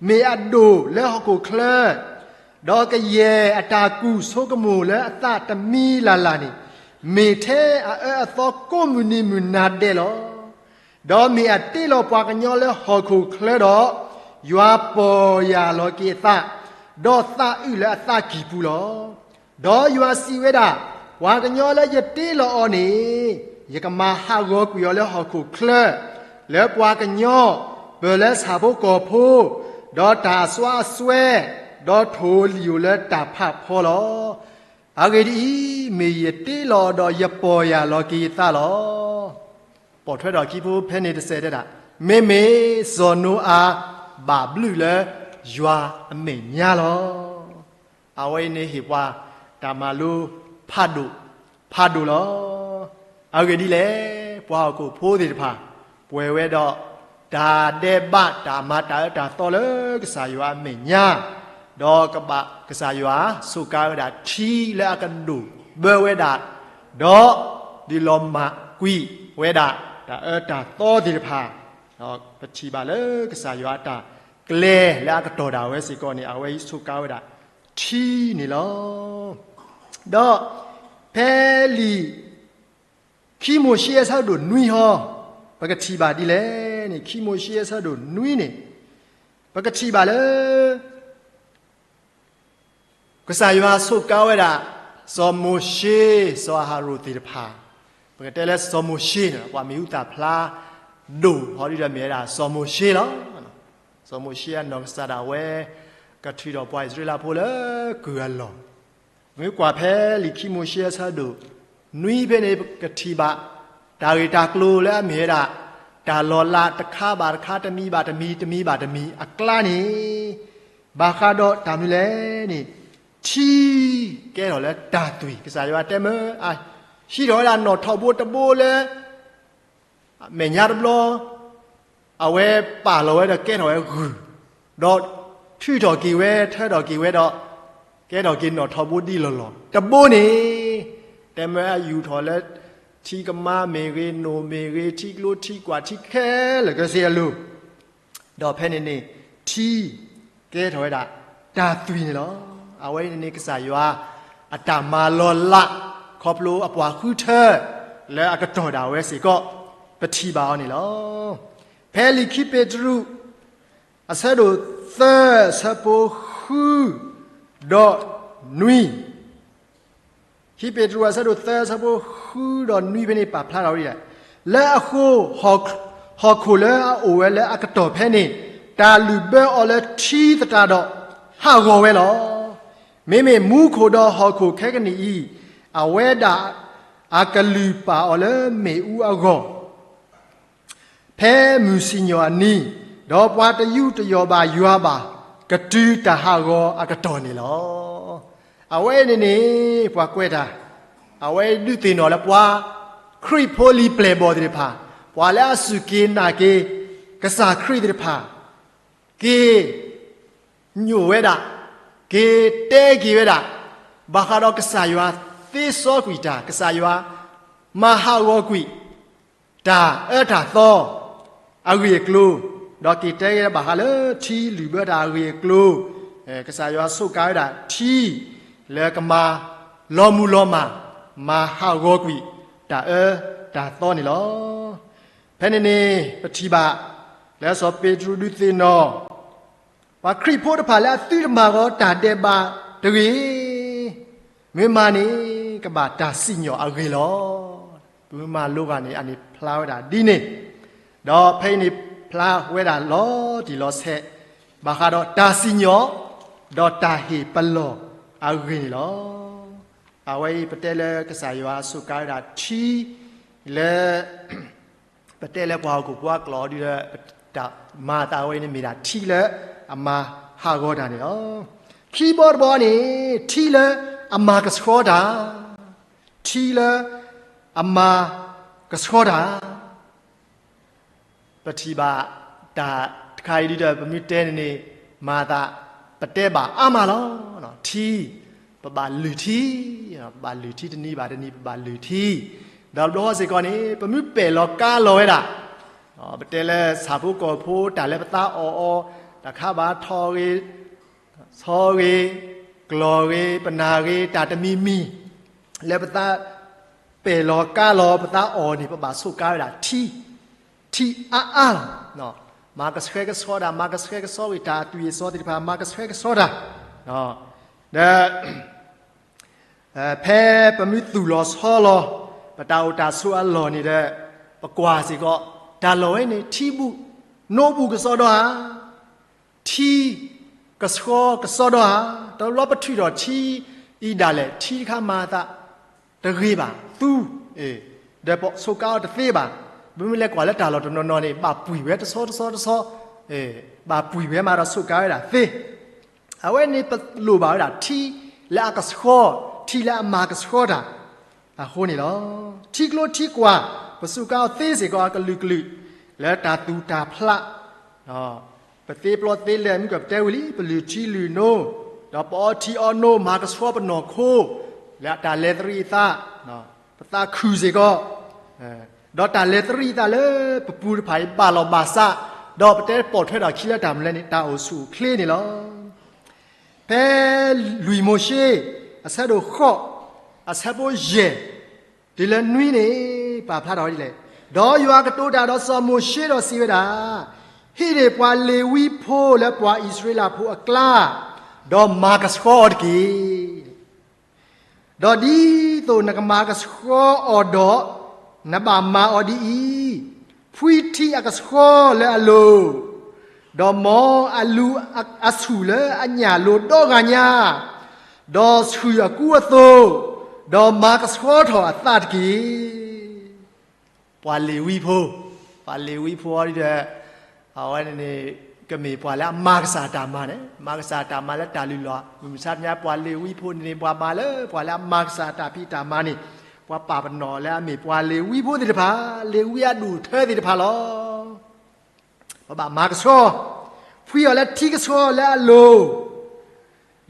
မ့ၢ်အဒိၣ်လၢဟီၣ်ခိၣ်ချၢ, ဒီးကယဲၢ်အတၢ်ကူၣ်ဆိကမိၣ်လၢအသးတမံၤလၢ်လၢ်န့ၣ် မ့ၢ်ထဲအအၢအသီကိးမုၢ်နံၤမုၢ်နၤဒဲးလီၤ. ဒီးမ့ၢ်အတ့လီၤပှၤကညီလၢဟီၣ်ခိၣ်ချၢဒီး, ယွၤပီၢ်ယၢ်လီၤက့ၤအသး, ဒီးသးအုးလၢအသးကံၢ်ပူၤလီၤ. ဒီးယွၤစံးဝဲဒၣ်, ပှၤကညီလၢယတ့လီၤအီၤန့ၣ်, ယကမၤဟးဂီၤကွံာ်အီၤလၢဟီၣ်ခိၣ်ချၢ, လၢပှၤကညီ, ပၢၢ်လၢဆၣ်ဖိကီၢ်ဖိ, ဒီးတၢ်အစွါအစွဲ, ဒီးထိၣ်ဧိၤလံာ်ဧိၤလၢတၢ်ဖးဖီလီၤ. အဂ့ၢ်ဒ်အံၤ, မ့ၢ်ယတ့လီၤအီၤဒီးယပီၢ်ယၢ်လီၤက့ၤယသးလီၤ. ပိာ်ထွဲထီၣ်ခံဖုဖဲန့ၣ်တစဲးတဲဒၣ်, မ့မ့ၢ်စီၤနိအၤဘၣ်ဘျုးလၢယွၤအမဲာ်ညါလီၤ. အဝဲအံၤန့ၣ်ဟ့ၣ်ပှၤတၢ်မၤလိဖးဒိၣ်, ဖးဒိၣ်လီၤ. အဂ့ၢ်ဒ်လဲၣ်, ပှၤဟီၣ်ခိၣ်ဖိသ့ၣ်တဖၣ် ပှဲၤဝဲဒီး တၢ်ဒဲးဘးတၢ်မၤတၢ်အၢတၢ်သီလၢကစၢ်ယွၤအမဲာ်ညါ, ဒီးကဘၣ်ကစၢ်ယွၤစူးကါဝဲဒၣ်ထံလၢအကဒိၣ်ဘၢဝဲဒၣ်, ဒီးဒုးလီၤမၢ်ကွံာ်ဝဲဒၣ် တၢ်အၢတၢ်သီသ့ၣ်တဖၣ်, ဒီးပထံၣ်ဘၣ်လၢကစၢ်ယွၤအတၢ်ကျဲလၢအကတီၢ်ဒၣ်ဝဲစ့ၢ်ကီးန့ၣ် အဝဲအံၤစူးကါဝဲဒၣ်ထံန့ၣ်လီၤ. ဒီးဖဲလံာ် ခံမိၤၡ့အဆၢဒိၣ်နွံဟီ, ပကထံၣ်ဘၣ်ဒ်လဲၣ်န့ၣ် ခံမိၤၡ့အဆၢဒိၣ်နွံန့ၣ်, ပကထံၣ်ဘၣ်လၢ ကစၢ်ယွၤစူးကါဝဲဒၣ် စီၤမိၤၡ့ စီၤအၤဟရိၣ်သ့ၣ်တဖၣ်, ပကတဲလၢစီၤမိၤၡ့န့ၣ် ပှၤမ့ၢ်အူသၣ်ဖျါဒိၣ်ဟီဒ်ဒီးမ့ၢ်ဝဲဒၣ်စီၤမိၤၡ့လီၤ. စီၤမိၤၡ့အနီၢ်ကစၢ်ဒၣ်ဝဲ ကထုးထီၣ်ပှၤအံၣ်စရ့လးဖိလၢကုၢ်အလီၢ်, မ့ၢ်ကွၢ်ဖဲလံာ်ခံမိၤၡ့အဆၢဒိၣ်နွံဖဲန့ၣ် ပကထံၣ်ဘၣ် တၢ်ဂ့ၢ်တၢ်ကျိၤလၢအမ့ၢ်ဝဲဒၣ် တၢ်လီၤလးတခါဘၣ်တခါ တမံၤဘၣ်တမံၤ တမံၤဘၣ်တမံၤအကျါန့ၣ်, ဘၣ်ဃးဒီးတၢ်မနုၤလဲၣ်န့ၣ်, ထံကဲထီၣ်လၢတၢ်သွံၣ် ကစၢ်ယွၤတဲမၢအဟံးထီၣ်ဝဲဒၣ်နီၣ်ထိးဘိတဘိလၢ မဲာ်ညါတဘျီ, အဝဲပာ်လီၤဝဲဒီးကဲထီၣ်ဝဲဂုၢ်, ဒီးထုးထီၣ်က့ၤဝဲ ထၢထီၣ်က့ၤဝဲဒီး ကဲထီၣ်က့ၤနီၣ်ထိးဘိဒ်လီၢ်လီၢ် တဘိန့ၣ်, တဲမၢအယူၢ်ထီၣ်လၢ ထံကမါမ့ၢ်ဂ့ၤ နိၣ်မ့ၢ်ဂ့ၤ ထံကျိထံကွၢ်ထံခဲလၢာ်ခဲဆ့အလိၤ ဒီးဖဲန့ၣ်န့ၣ် ထံကဲထီၣ်ဝဲဒၣ်တၢ်သွံၣ်န့ၣ်လီၤ. အဝဲအံၤန့ၣ်န့ၣ် ကစၢ်ယွၤအတၢ်မၤလီၤလး ခီဖျိအပှၤဃုထၢ လၢအကတီၢ်ဒၣ်ဝဲစ့ၢ်ကီး ပထံၣ်ဘၣ်အီၤန့ၣ်လီၤ. ဖဲလံာ်ခံပ့းတရူး အဆၢဒိၣ်သၢ အဆၢဖိဃု ဒီးနွံ ခံပ့းတရူး အဆၢဒိၣ်သၢ အဆၢဖိဃု ဒီးနွံဖဲန့ၣ် ပာ်ဖျါထီၣ်ဝဲဒ်လဲၣ်, လၢအဃိ ဟီၣ်ခိၣ်လၢအအိၣ်ဝဲလၢအကတီၢ်ဖဲန့ၣ် တၢ်လုၢ်ဘၢအီၤလၢထံသတးဒီး ဟးဂီၤဝဲလီၤ. မ့မ့ၢ်မူခိၣ်ဒီးဟီၣ်ခိၣ်ခဲကနံၣ်အံၤ, အဝဲဒၣ်အကလုၢ်ပာ်အီၤလၢမ့ၣ်အူအဂီၢ် ဖဲမုၢ်စံၣ်ညီၣ်အနံၤ, ဒီးပှၤတယူးတယီၣ်ဘၣ်ယွၤဘၣ်, ကတုၤတၢ်ဟးဂီၤအကတီၢ်န့ၣ်လီၤ. အဝဲအံၤန့ၣ်န့ၣ် ပှၤကွဲးတၢ်, အဝဲဒုးသ့ၣ်နီၣ်လၢပှၤခရံာ်ဖိလံၤပျဲၢ်ဘီၣ်သ့ၣ်တဖၣ်, ပှၤလၢအစူၢ်က့ၤနာ်က့ၤ ကစၢ်ခရံာ်သ့ၣ်တဖၣ်, က့ၤ ညိၣ်ဝဲဒၣ်, က့ၤတဲက့ၤဝဲဒၣ်, ဘၣ်ဃးဒီးကစၢ်ယွၤသ့စီကွံာ်တၢ်, ကစၢ်ယွၤမၤဟးဂီၤကွံာ် တၢ်အၢတၢ်သီ အဂ့ၢ်အကျိၤ, ဒီးက့ၤတဲက့ၤဘၣ်ဃးလၢထံလုၢ်ဘၢတၢ်အဂ့ၢ်အကျိၤ, ကစၢ်ယွၤဆိးကါဝဲဒၣ်ထံ လၢကမၤလီၤမုၢ်လီၤမၢ်, မၤဟးဂီၤကွံာ် တၢ်အၢတၢ်သီန့ၣ်လီၤ. ဖဲန့ၣ်န့ၣ် ပထံၣ်ဘၣ် လၢစီၤပ့းတရူးဒုးသ့ၣ်နီၣ် ပှၤခရံာ်ဖိတဖၣ်လၢအသုတမၤဂီၤတၢ်ဒဲးဘးတဂ့ၤ, မ့ၢ်မၤန့ၣ် ကဘၣ်တၢ်စံၣ်ညီၣ်အဂ့ၢ်လီၤ. ပမ့ၢ်မၤလိဂၤန့ၣ် အန့ၣ်ဖျါဝဲဒၣ်ဒ်န့ၣ်, ဒီးဖဲအံၤန့ၣ်ဖျါဝဲဒၣ်လီၤတံၢ်လီၤဆဲး, ဘၣ်ဃးဒီးတၢ်စံၣ်ညီၣ် ဒီးတၢ်ဟ့ၣ်ပလီၢ်အဂ့ၢ်န့ၣ်လီၤ. အဝဲအံၤပတဲလၢကစၢ်ယွၤဆိးကါဝဲဒၣ်ထံ လၢ ပတဲလၢပှၤဟီၣ်ခိၣ်ဖိအကျိာ်ဒ်ဒီး တၢ်မၤအသးဝဲအံၤန့ၣ်မ့ၢ်ဒၣ်ထံလၢအမၤဟးဂီၤတၢ်န့ၣ်လီၤ. ခံဘီတဘီန့ၣ် ထံလၢအမၤကဆှီတၢ်, ထံလၢအမၤကဆှီတၢ် ပထံၣ်ဘၣ်တၢ်တခါအံၤဒ်ဒီး ပမ့ၢ်တဲန့ၣ်န့ၣ် မၤသး ပတဲဘၣ်အါမးလီၤ. ထံ, ပဘၣ်လုၢ်ထံ, ပဘၣ်လုၢ်ထံတနံၤဘၣ်တနံၤ ပဘၣ်လုၢ်ထံ, ဒီးတဘျီဃီစ့ၢ်ကီးန့ၣ် ပမ့ၢ်ပဲာ်လီၤကါလီၤဝဲဒၣ်, ပတဲလၢဆၣ်ဖိကီၢ်ဖိတၢ်လၢပသးအီၣ်အီၤ တၢ်ခးဘၣ်ထီၣ်ဂ့ၤ ဆီဂ့ၤ ကျီၢ်ဂ့ၤ ပနၢ်ဂ့ၤ တၢ်တမံၤမံၤ လၢပသးပဲာ်လီၤကါလီၤ ပသးအီၣ်န့ၣ် ပဘၣ်ဆိးကါဝဲဒၣ်ထံ, ထံအါအါလီၤ. မၤကဆှဲကဆှီတၢ်, မၤကဆှဲကဆှီဝံၤ တၢ်အသွံၣ်အစီသ့ၣ်တဖၣ် မၤကဆှဲကဆှီတၢ်, ဒီး ဖဲပမ့ၢ်သူၣ်လီၤဆီလီၤ ပတၢ်အိၣ်တၢ်ဆိးအလီၢ်န့ၣ်ဒီး ပကွၢ်စ့ၢ်ကီး တၢ်လီၢ်ဝဲန့ၣ် ထံဘူၣ်နိဘူၣ်ကစီဒီဧါ, ထံကဆှီကစီဒီဧါ, တဘျီပထုးထီၣ်ထံအံၤဒၣ်လဲာ် ထံတခါမၤအသးတဂ့ၤဘၣ်, သူ ဒီးပဆိးကါအီၤတသ့ဘၣ်. ပမ့ၢ်လဲၤကွၢ်လၢတၢ်လီၢ်တနီၤနီၤန့ၣ် ဘၣ်ပှံၢ်ဝဲတဆီတဆီတဆီ, ဘၣ်ပှံၢ်ဝဲမးဒီးဆိးကါဝဲဒၣ်သ့ အဝဲန့ၣ်ပလိၣ်ဘၣ်ဝဲဒၣ်ထံလၢအကဆှီ, ထံလၢအမၤကဆှီတၢ်အဃိန့ၣ်လီၤ. ထံကျိထံကွၢ် ပစူးကါအီၤသ့စ့ၢ်ကီးအကလုာ်ကလုာ် လၢတၢ်သူၣ်တၢ်ဖျး, ပသ့ပျီသ့လဲၢ် မ့ၢ်ကပတဲဝံၤလံ ပလုၢ်ထံလုၢ်နိ, ဒီးပအီထံအီနိ မၤကဆှီပနီၢ်ခိ လၢတၢ်လဲၤသရံးအသး, ပသးခုၣ်စ့ၢ်ကီး ဒီးတၢ်လဲၤသရံးအသးလၢပပူၤတဖၣ်အံၤ ဘၣ်လီၤဘၣ်စး, ဒီးပတဲပိာ်ထွဲထီၣ်ခံလၢတၢ်မနုၤလဲၣ်န့ၣ် တၢ်အိၣ်ဆူၣ်အိၣ်ချ့န့ၣ်လီၤ. ဖဲလွံၢ်မိၤၡ့ အဆၢဒိၣ်ဃိး အဆၢဖိယဲၢ် တုၤလၢနွံန့ၣ် ပာ်ဖျါထီၣ်ဝဲဒ်လဲၣ်, ဒီးယွၤကတိၤတၢ်ဒီးစီၤမိၤၡ့ဒီးစံးဝဲဒၣ်, ဟံးန့ၢ်ပှၤလ့ၤဝံဖိလၢပှၤအံၣ်စရ့လးဖိအကျါ, ဒီးမၤကဆှီအီၤတက့ၢ်. ဒီးဒ်သိးနကမၤကဆှီအီၤဒီး, နဘၣ်မၤအီၤဒ်အံၤ, ဖှံထံအကဆှီလၢအလိၤ, ဒီးမ်အလူၤအဆူၣ်လၢအညၣ်လိၤဒီဂၤညါ, ဒီးဆှုၣ်အကူအသိး, ဒီးမၤကဆှီထီၣ်အသးတက့ၢ်. ပှၤလ့ၤဝံဖိ, ပှၤလ့ၤဝံဖိအံၤဒီး အဝဲန့ၣ်န့ၣ် ကမ့ၢ်ပှၤလၢအမၤကစၢ်တၢ်မၤန့ၣ်, မၤကစၢ်တၢ်မၤလၢတၢ်လုၢ်လီၢ်, မုၢ်မဆါတနံၤ ပှၤလ့ၤဝံဖိန့ၣ်န့ၣ် ပှၤမၤလၢပှၤလၢအမၤကစၢ်တၢ်ဖံးတၢ်မၤန့ၣ်, ပှၤပာ်ပနီၣ်လၢအမ့ၢ်ပှၤလ့ၤဝံဖိသ့ၣ်တဖၣ်, လ့ၤဝံအဒူၣ်အထၢသ့ၣ်တဖၣ်လီၤ. ပဘၣ်မၤကဆှီ, ဖှံအီၤလၢထံကဆှီလၢအလိၤ,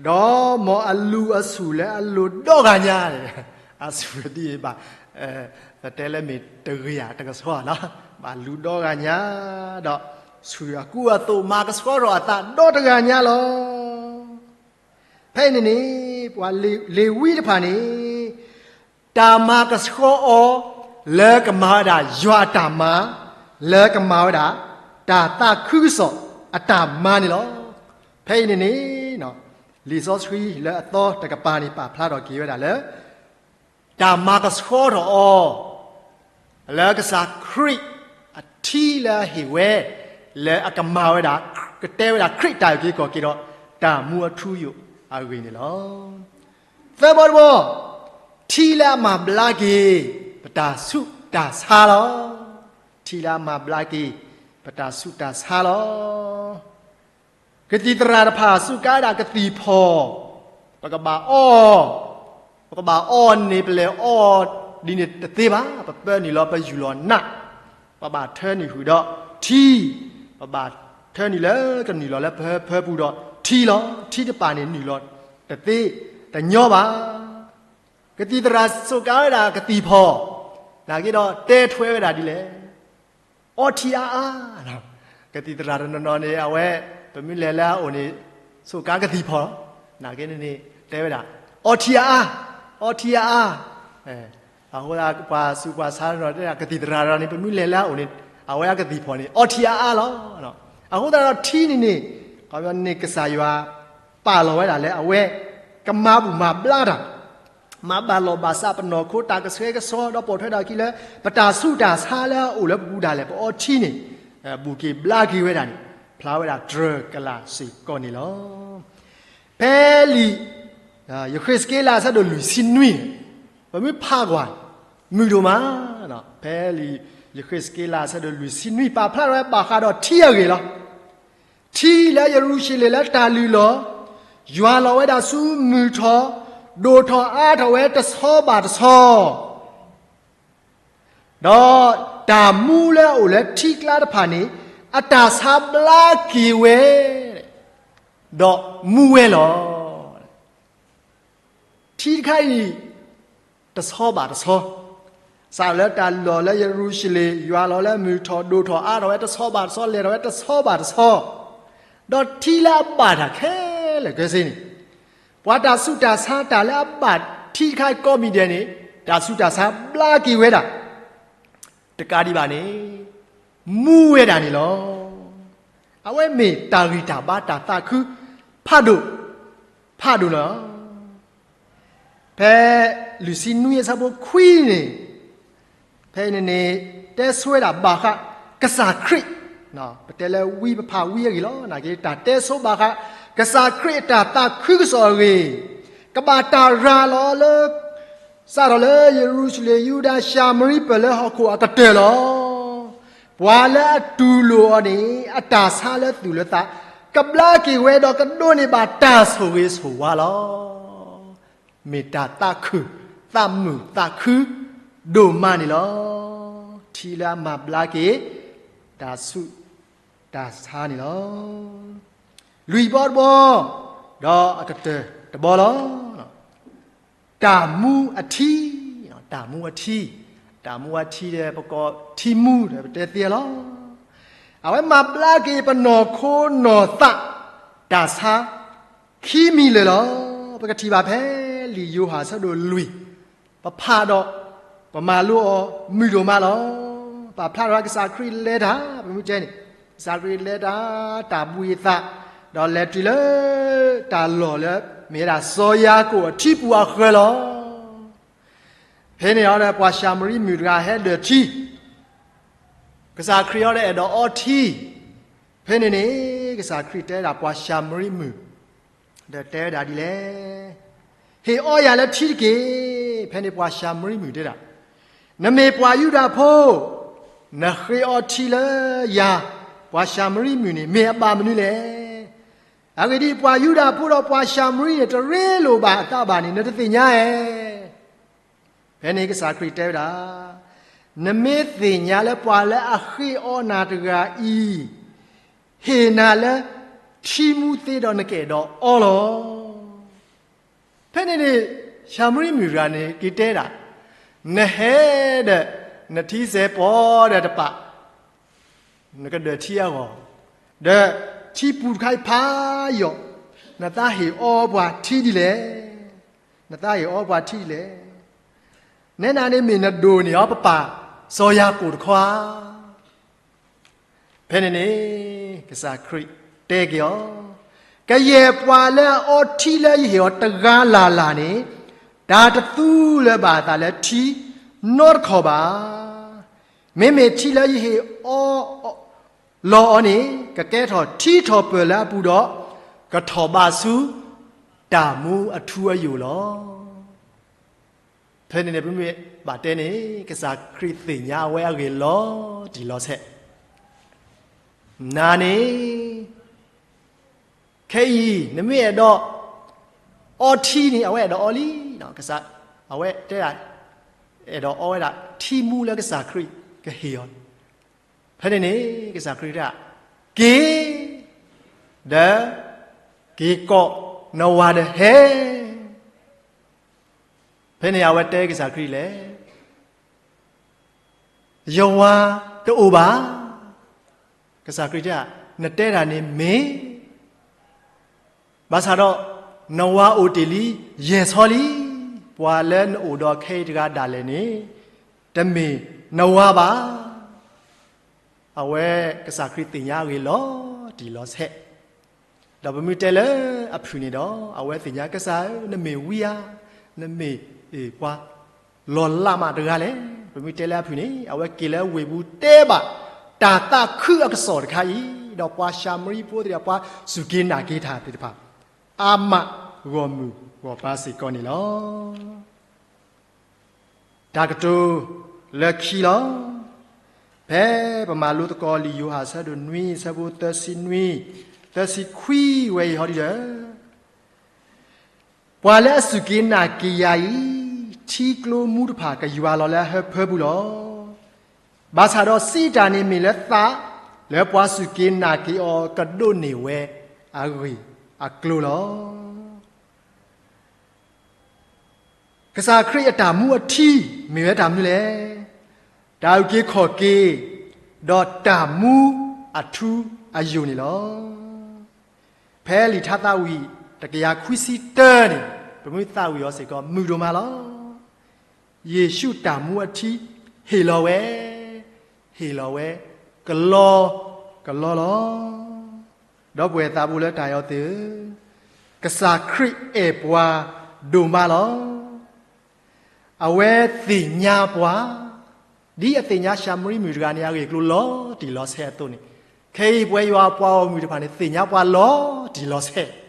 ဒီးမ်အလူၤအဆူၣ်လၢအလိၤဒီဂၤညါ, အဆူၣ်ဒ်အံၤဘၣ်, ပတဲလၢမ့ၢ်တဂ့ၤဧါ တကဆှီလီၤ, ဘၣ်လူၤဒီဂၤညါ, ဒီးဆှုၣ်အကူအသိး မၤကဆှီထီၣ်အသးဒီတဂၤညါလီၤ. ဖဲအံၤန့ၣ်န့ၣ် ပှၤလ့ၤဝံတဖၣ်န့ၣ် တၢ်မၤကဆှီအီၤ လၢကမၤဝဲဒၣ်ယွၤအတၢ်မၤ, လၢကမၤဝဲဒၣ် တၢ်သးခုကစီၣ်အတၢ်မၤန့ၣ်လီၤ. ဖဲအံၤန့ၣ်န့ၣ် လံာ်စီဆှံလၢအသီတကပၤန့ၣ် ပာ်ဖျါထီၣ်က့ၤဝဲဒၣ်လၢ တၢ်မၤကဆှီထီၣ်အီၤ လၢကစၢ်ခရံာ်အထံလၢအဟ့ၣ်ဝဲ လၢအကမၤဝဲဒၣ် ကတဲဝဲဒၣ်ခရံာ်တၢ်အုၣ်က့ၤခီၣ်က့ၤဒီး တၢ်မူအထူအယိာ် အဂ့ၢ်န့ၣ်လီၤ. သၢဘီတဘီ, ထံလၢအမၤဘျါက့ၤ ပတၢ်ဆူးတၢ်ဆါလီၤ. ထံလၢအမၤဘျါက့ၤ ပတၢ်ဆူးတၢ်ဆါလီၤ. ကသံၣ်သရၣ်တဖၣ်စူးကါဝဲဒၣ်ကသံၣ်ဖီၣ်, ပကဘၣ်အီ, ပကဘၣ်အီန့ၣ် ပလဲၤအီဒ်န့ၣ်တသ့ဘၣ်, ပပၢနုာ်လီၤပယူၢ်လီၤနး, ပဘၣ်ထၢနုာ်ဃုာ်ဒီးထံ, ပဘၣ်ထၢနုာ်လၢကနုာ်လီၤလၢပဖၢပူၤဒီးထံလီၤ. ထံတဖၣ်န့ၣ်နုာ်လီၤတသ့တညီဘၣ်. ကသံၣ်သရၣ်စူးကါဝဲဒၣ်ကသံၣ်ဖီၣ်, နာ်က့ဒီးတဲထွဲဝဲဒၣ်ဒ်လဲၣ်. အီထံအါအါ, ကသံၣ်သရၣ်တနီၤနီၤန့ၣ် အဝဲ ပမ့ၢ်လဲၤလၢအအိၣ်န့ၣ် စူးကါကသံၣ်ဖီၣ်, နာ်က့န့ၣ် တဲဝဲဒၣ် အီထံအါအါ, အီထံအါအါ. အဃိသတးပှၤဆူးပှၤဆါတနီၤတဲဒၣ် ကသံၣ်သရၣ်တနီၤန့ၣ် ပမ့ၢ်လဲၤလၢအအိၣ်န့ၣ် အဝဲအကသံၣ်ဖီၣ်န့ၣ် အီထံအါအါလီၤ. အဃိသတးဒီးထံန့ၣ်န့ၣ် ခီပညီန့ၣ် ကစၢ်ယွၤပာ်လီၤဝဲဒၣ်လၢအဝဲ ကမၤဘူၣ်မၤဘျါတၢ် မၤဘၣ်လီၢ်ဘၣ်စးပနီၢ်ခိ တၢ်ကဆှဲကဆှီ ဒီးပိာ်ထွဲဒၣ်အခံလၢ ပတၢ်ဆူးတၢ်ဆါလၢအအိၣ်လၢပပူၤဒၣ်လဲာ် ပအီထံန့ၣ် ဘူၣ်က့ၤဘျါက့ၤဝဲဒၣ်န့ၣ် ဖျါဝဲဒၣ်တြၢၤကလာ်စ့ၢ်ကီးန့ၣ်လီၤ. ဖဲလံာ် ယဃ့းစက့လးအဆၢဒိၣ်လွံၢ်ဆံနွံန့ၣ် ပမ့ၢ်ဖးကွၢ် မုာ်ဒိၣ်မး, ဖဲလံာ်ယဃ့းစက့လးအဆၢဒိၣ်လွံၢ်ဆံနွံ ပာ်ဖျါထီၣ်ဝဲဘၣ်ဃးဒီးထံအဂ့ၢ်လီၤ. ထံလၢယရူၤၡလ့ၣ်လၢတၢ်လုၢ်လီၢ် ယွၤလီၤဝဲဒၣ်ဆူမုၢ်ထီၣ် ဒိၣ်ထီၣ်အါထီၣ်ဝဲတဆီဘၣ်တဆီ, ဒီးတၢ်မူလၢအအိၣ်လၢထံကျါတဖၣ်န့ၣ် အတၢ်ဆါဘျါက့ၤဝဲ ဒီးမူဝဲလီၤ. ထံတခါအံၤ တဆီဘၣ်တဆီ, စးလၢတၢ်လီၢ်လၢယရူၤၡလ့ၣ် ယွၤလီၤလၢမုၢ်ထီၣ် ဒိၣ်ထီၣ်အါထီၣ်ဝဲတဆီဘၣ်တဆီ လဲၤထီၣ်ဝဲတဆီဘၣ်တဆီ, ဒီးထံလၢအဘၣ်တၢ်ခဲလၢာ်ခဲဆ့န့ၣ် ပှၤတၢ်ဆူးတၢ်ဆါတၢ်လၢအဘၣ်ထံတခါကိးမံၤဒဲးန့ၣ် တၢ်ဆူးတၢ်ဆါဘျါက့ၤဝဲဒၣ် တကးဒံးဘၣ်န့ၣ် မူဝဲဒၣ်န့ၣ်လီၤ. အဝဲမ့ၢ်တၢ်ဂံၢ်တၢ်ဘါတၢ်သးခု ဖးဒိၣ် ဖးဒိၣ်လီၤ. ဖဲလွံၢ်ဆံနွံအဆၢဖိခွံန့ၣ် ဖဲန့ၣ်န့ၣ် တဲဆိဝဲဒၣ်ဘၣ်ဃး ကစၢ်ခရံာ်, ပတဲလၢဝံပဖးဝံအဂ့ၢ်လီၤ. နာ်က့ တၢ်တဲဆိဘၣ်ဃး ကစၢ်ခရံာ်အတၢ်သးခုကစီၣ်အဂ့ၢ်, ကဘၣ်တၢ်ရၤလီၤလၢ စးထီၣ်လၢယရူၤၡလ့ၣ် ယူဒၤ ၡၤမရံပၢၢ်လၢဟီၣ်ခိၣ်အကတၢၢ်လီၤ. ပှၤလၢအတူၢ်လိာ်အီၤန့ၣ် အတၢ်ဆါလၢသူၣ်လၢသး ကဘျါက့ၤဝဲဒီးကဒိးန့ၢ်ဘၣ်တၢ်ဆိၣ်ဂ့ၤဆိၣ်ဝါလီၤ. မ့ၢ်တၢ်သးခု သးမုာ်သးခု ဒိၣ်မးန့ၣ်လီၤ. ထံလၢအမၤဘျါက့ၤ တၢ်ဆူးတၢ်ဆါန့ၣ်လီၤ. လွံၢ်ဘီတဘီ ဒီးအကတၢၢ်တဘီလီၤ. တၢ်မူအထံ, တၢ်မူအထံ, တၢ်မူအထံဒီး ပကိးထံမူဒီး ပတဲသ့လီၤ. အဝဲမၤဘျါက့ၤပနီၢ်ခိနီၢ်သး တၢ်ဆါ ခံမံၤလၢာ်လီၤ. ပကထံၣ်ဘၣ်ဖဲလံာ်ယိၤဟၣ်အဆၢဒိၣ်လွံၢ်, ပဖးဒီး ပမၤလိအီၤမုာ်ဒိၣ်မးလီၤ. ပာ်ဖျါထီၣ်ကစၢ်ခရံာ်လဲၤတၢ် ပမ့ၢ်တဲန့ၣ် ကစၢ်ခရံာ်လဲၤတၢ် တၢ်ဘှံးအသး ဒီးလဲၤတုၤလၢ တၢ်လီၢ်လၢ မ့ၢ်ဝဲဒၣ်စီၤယၤကိာ်အထံပူၤအဃၢၤလီၤ. ဖဲန့ၣ်အီၤဒီး ပှၤၡၤမရံမုၣ်တဂၤဟဲဒၢၣ်ထံ, ကစၢ်ခရံာ်အီၤဒီးအဲၣ်ဒိးအီထံ, ဖဲန့ၣ်န့ၣ် ကစၢ်ခရံာ်တဲဝဲဒၣ်ပှၤၡၤမရံမုၣ် ဒီးတဲဝဲဒၣ်ဒ်လဲၣ်, ဟ့ၣ်အီယၤလၢထံတက့ၢ်. ဖဲန့ၣ်ပှၤၡၤမရံမုၣ်တဲဒၣ်, နမ့ၢ်ပှၤယူဒၤဖိ, နဃ့အီထံလၢယၤ, ပှၤၡၤမရံမုၣ်န့ၣ် မ့ၢ်အဘၣ်မနုၤလဲၣ်. အဂ့ၢ်ဒ်အံၤ, ပှၤယူဒၤဖိဒီးပှၤၡၤမရံန့ၣ် တရ့လိာ်ဘၣ်အသးဘၣ်န့ၣ် နတသ့ၣ်ညါဧါ. ဖဲန့ၣ်ကစၢ်ခရံာ်တဲဝဲဒၣ်, နမ့ၢ်သ့ၣ်ညါလၢပှၤလၢအဃ့အီနၤတဂၤအံၤ ဟ့ၣ်နၤလၢထံမူသ့ဒီးနကအဲၣ်ဒိးအီလီၤ. ဖဲန့ၣ်န့ၣ် ၡၤမရံမုၣ်တဂၤန့ၣ် က့ၤတဲဒၣ်, နဟဲဒီး နထံစဲးပီဒီးတပာ် နကဒၢၣ်ထံအဂီၢ်, ဒီးထံပူၤတခါအံၤဖးယိာ်, နသးဟ့ၣ်အီပှၤထံဒ်လဲၣ်, နသးဟ့ၣ်အီပှၤထံဒ်လဲၣ်. နဲဒၣ်န့ၣ်မ့ၢ်နဒိၣ်န့ၢ်အီၤပပၢ်စီၤယၤကိာ်တခီဧါ. ဖဲန့ၣ်န့ၣ် ကစၢ်ခရံာ်တဲက့ၤအီၤ, ကယဲၢ်ပှၤလၢအအီထံလၢယဟ့ၣ်အီၤတဂၤလၢ်လၢ်န့ၣ် တၢ်တသူလၢၤဘၣ်အသးလၢထံနီတခီၣ်ဘၣ်. မ့မ့ၢ်ထံလၢယဟ့ၣ်အီလီၤအီၤန့ၣ် ကကဲထီၣ်ထံထီၣ်ပၢၢ်လၢအပူၤဒီး ကထီၣ်ဘးဆူ တၢ်မူအထူအယိာ်လီၤ. ဖဲန့ၣ်န့ၣ် ပမ့ၢ်ဘၣ်တဲန့ၣ် ကစၢ်ခရံာ်သ့ၣ်ညါအဝဲအဂ့ၢ်လီၤတံၢ်လီၤဆဲး, နၤန့ၣ် ခဲအံၤ နမ့ၢ်အဲၣ်ဒိးအီထံန့ၣ် အဝဲအဲၣ်ဒိးအီလံ, ကစၢ် အဝဲတဲဒၣ် အဲၣ်ဒိးအီဝဲဒၣ်ထံမူလၢကစၢ်ခရံာ်ကဟ့ၣ်အီၤ, ဖဲန့ၣ်န့ၣ် ကစၢ်ခရံာ်တဲဒၣ် က့ၤ ဒီး က့ၤကိးနဝၤဒီးဟဲ, ဖဲန့ၣ်အဝဲတဲကစၢ်ခရံာ်လဲၣ်, ယဝၤတအိၣ်ဘၣ်. ကစၢ်ခရံာ်တဲဒၣ် နတဲဒၣ်န့ၣ်မ့ၢ်, ဘၣ်ဆၣ်ဒီး နဝၤအိၣ်တ့ၢ်လံ ယဲၢ်ဆီလံ, ပှၤလၢနအိၣ်ဒီးခဲအံၤတဂၤဒၣ်လဲာ်န့ၣ် တမ့ၢ်နဝၤဘၣ်. အဝဲကစၢ်ခရံာ်သ့ၣ်ညါအဂ့ၢ်လီၤတံၢ်လီၤဆဲး, ဒီးပမ့ၢ်တဲလၢအဖုၣ်န့ၣ်ဒီး အဝဲသ့ၣ်ညါကစၢ်ဧၢ နမ့ၢ်ဝံဧါ, နမ့ၢ်ပှၤလီၤလးမးတဂၤလဲၣ်. ပမ့ၢ်တဲလၢအဖုၣ်န့ၣ် အဝဲက့ၤလၢဝ့ၢ်ပူၤတဲဘၣ် တၢ်သးခုအကစီၣ်တခါအံၤ, ဒီးပှၤၡၤမရံဖိသ့ၣ်တဖၣ် ပှၤစူၢ်က့ၤနာ်က့ၤတၢ်သ့ၣ်တဖၣ် အါမးဂီၢ်မုၢ်ဂီၢ်ပၤစ့ၢ်ကီးန့ၣ်လီၤ. တၢ်ကတိၤလၢခံလီၤ. ဖဲပမၤလိသကိးလံာ်ယိၤဟၣ်အဆၢဒိၣ်နွံ အဆၢဖိသၢဆံနွံ သၢဆံခွံဝဲအံၤဟီဒ်ဒီး ပှၤလၢအစူၢ်က့ၤနာ်က့ၤယၤအံၤ, ထံကျိမူတဖၣ်ကယွၤလီၤလၢအဟၢဖၢပူၤလီၤ. ဘၣ်ဆၣ်ဒီးစံးတၢ်န့ၣ်မ့ၢ်လၢသး, လၢပှၤစူၢ်က့ၤနာ်က့ၤအီၤကဒိးန့ၢ်ဝဲအဂ့ၢ်အကျိၤလီၤ. ကစၢ်ခရံာ်အတၢ်မူအထံမ့ၢ်ဝဲတၢ်မနုၤလဲၣ်. တၢ်အုၣ်က့ၤခီၣ်က့ၤ, ဒီးတၢ်မူအထူအယိာ်န့ၣ်လီၤ. ဖဲလံာ်ထါသးဝံၣ် တကယၤခွံဆံတၢန့ၣ် ပမ့ၢ်သးဝံၣ်အီၤစ့ၢ်ကီး မုာ်ဒိၣ်မးလီၤ. ယ့ၣ်ၡူးတၢ်မူအထံဟ့ၣ်လီၤဝဲ, ဟ့ၣ်လီၤဝဲ ကလီကလီလီၤ. ဒီပုၢ်ဝဲၢ်သးဘိလၢတၢ်အဲၣ်အီၤသ့ၣ်ဧၢ, ကစၢ်ခရံာ်အဲၣ်ပှၤဒိၣ်မးလီၤ. အဝဲသ့ၣ်ညါပှၤ, ဒ်အသ့ၣ်ညါၡၤမရံမုၣ်တဂၤန့ၣ် အဂ့ၢ်အကျိၤလီၤတံၢ်လီၤဆဲးအသိးန့ၣ်, ခဲအံၤပဝဲယွၤအပှၤဂီၢ်မုၢ်တဖၣ်န့ၣ် သ့ၣ်ညါပှၤလီၤတံၢ်လီၤဆဲး.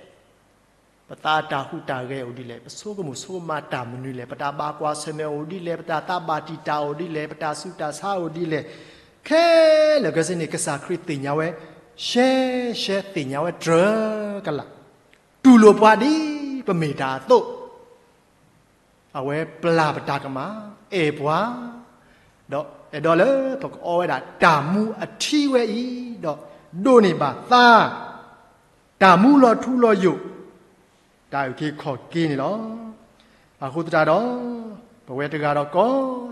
ပသးတၢ်ဟူးတၢ်ဂဲၤအိၣ်ဒ်လဲၣ်, ပဆိကမိၣ်ဆိကမးတၢ်မနုၤလဲၣ်, ပတၢ်ဘၣ်ကွၢ်ဆၢၣ်မဲာ်အိၣ်ဒ်လဲၣ်, ပတၢ်သးဘၣ်တံာ်တာ်အိၣ်ဒ်လဲၣ်, ပတၢ်ဆူးတၢ်ဆါအိၣ်ဒ်လဲၣ်, ခဲလၢာ်ခဲဆ့န့ၣ် ကစၢ်ခရံာ်သ့ၣ်ညါဝဲ, ရှဲရှဲသ့ၣ်ညါဝဲတြၢၤကလာ်, တူၢ်လိာ်ပှၤဒ်ပမ့ၢ်တၢ်အသိး အဝဲပျၢ်ပတၢ်ကမၣ်, အဲၣ်ပှၤ, ဒီးအဲၣ်ဒိးလၢပကအီဝဲဒၣ်တၢ်မူအထံဝဲအံၤ, ဒီးဒိးန့ၢ်ဘၣ်သါ, တၢ်မူလီၤထူလီၤယိာ်, တၢ်အုၣ်က့ၤခီၣ်က့ၤန့ၣ်လီၤ. အဃိသတးဒီး, ပဝဲတဂၤ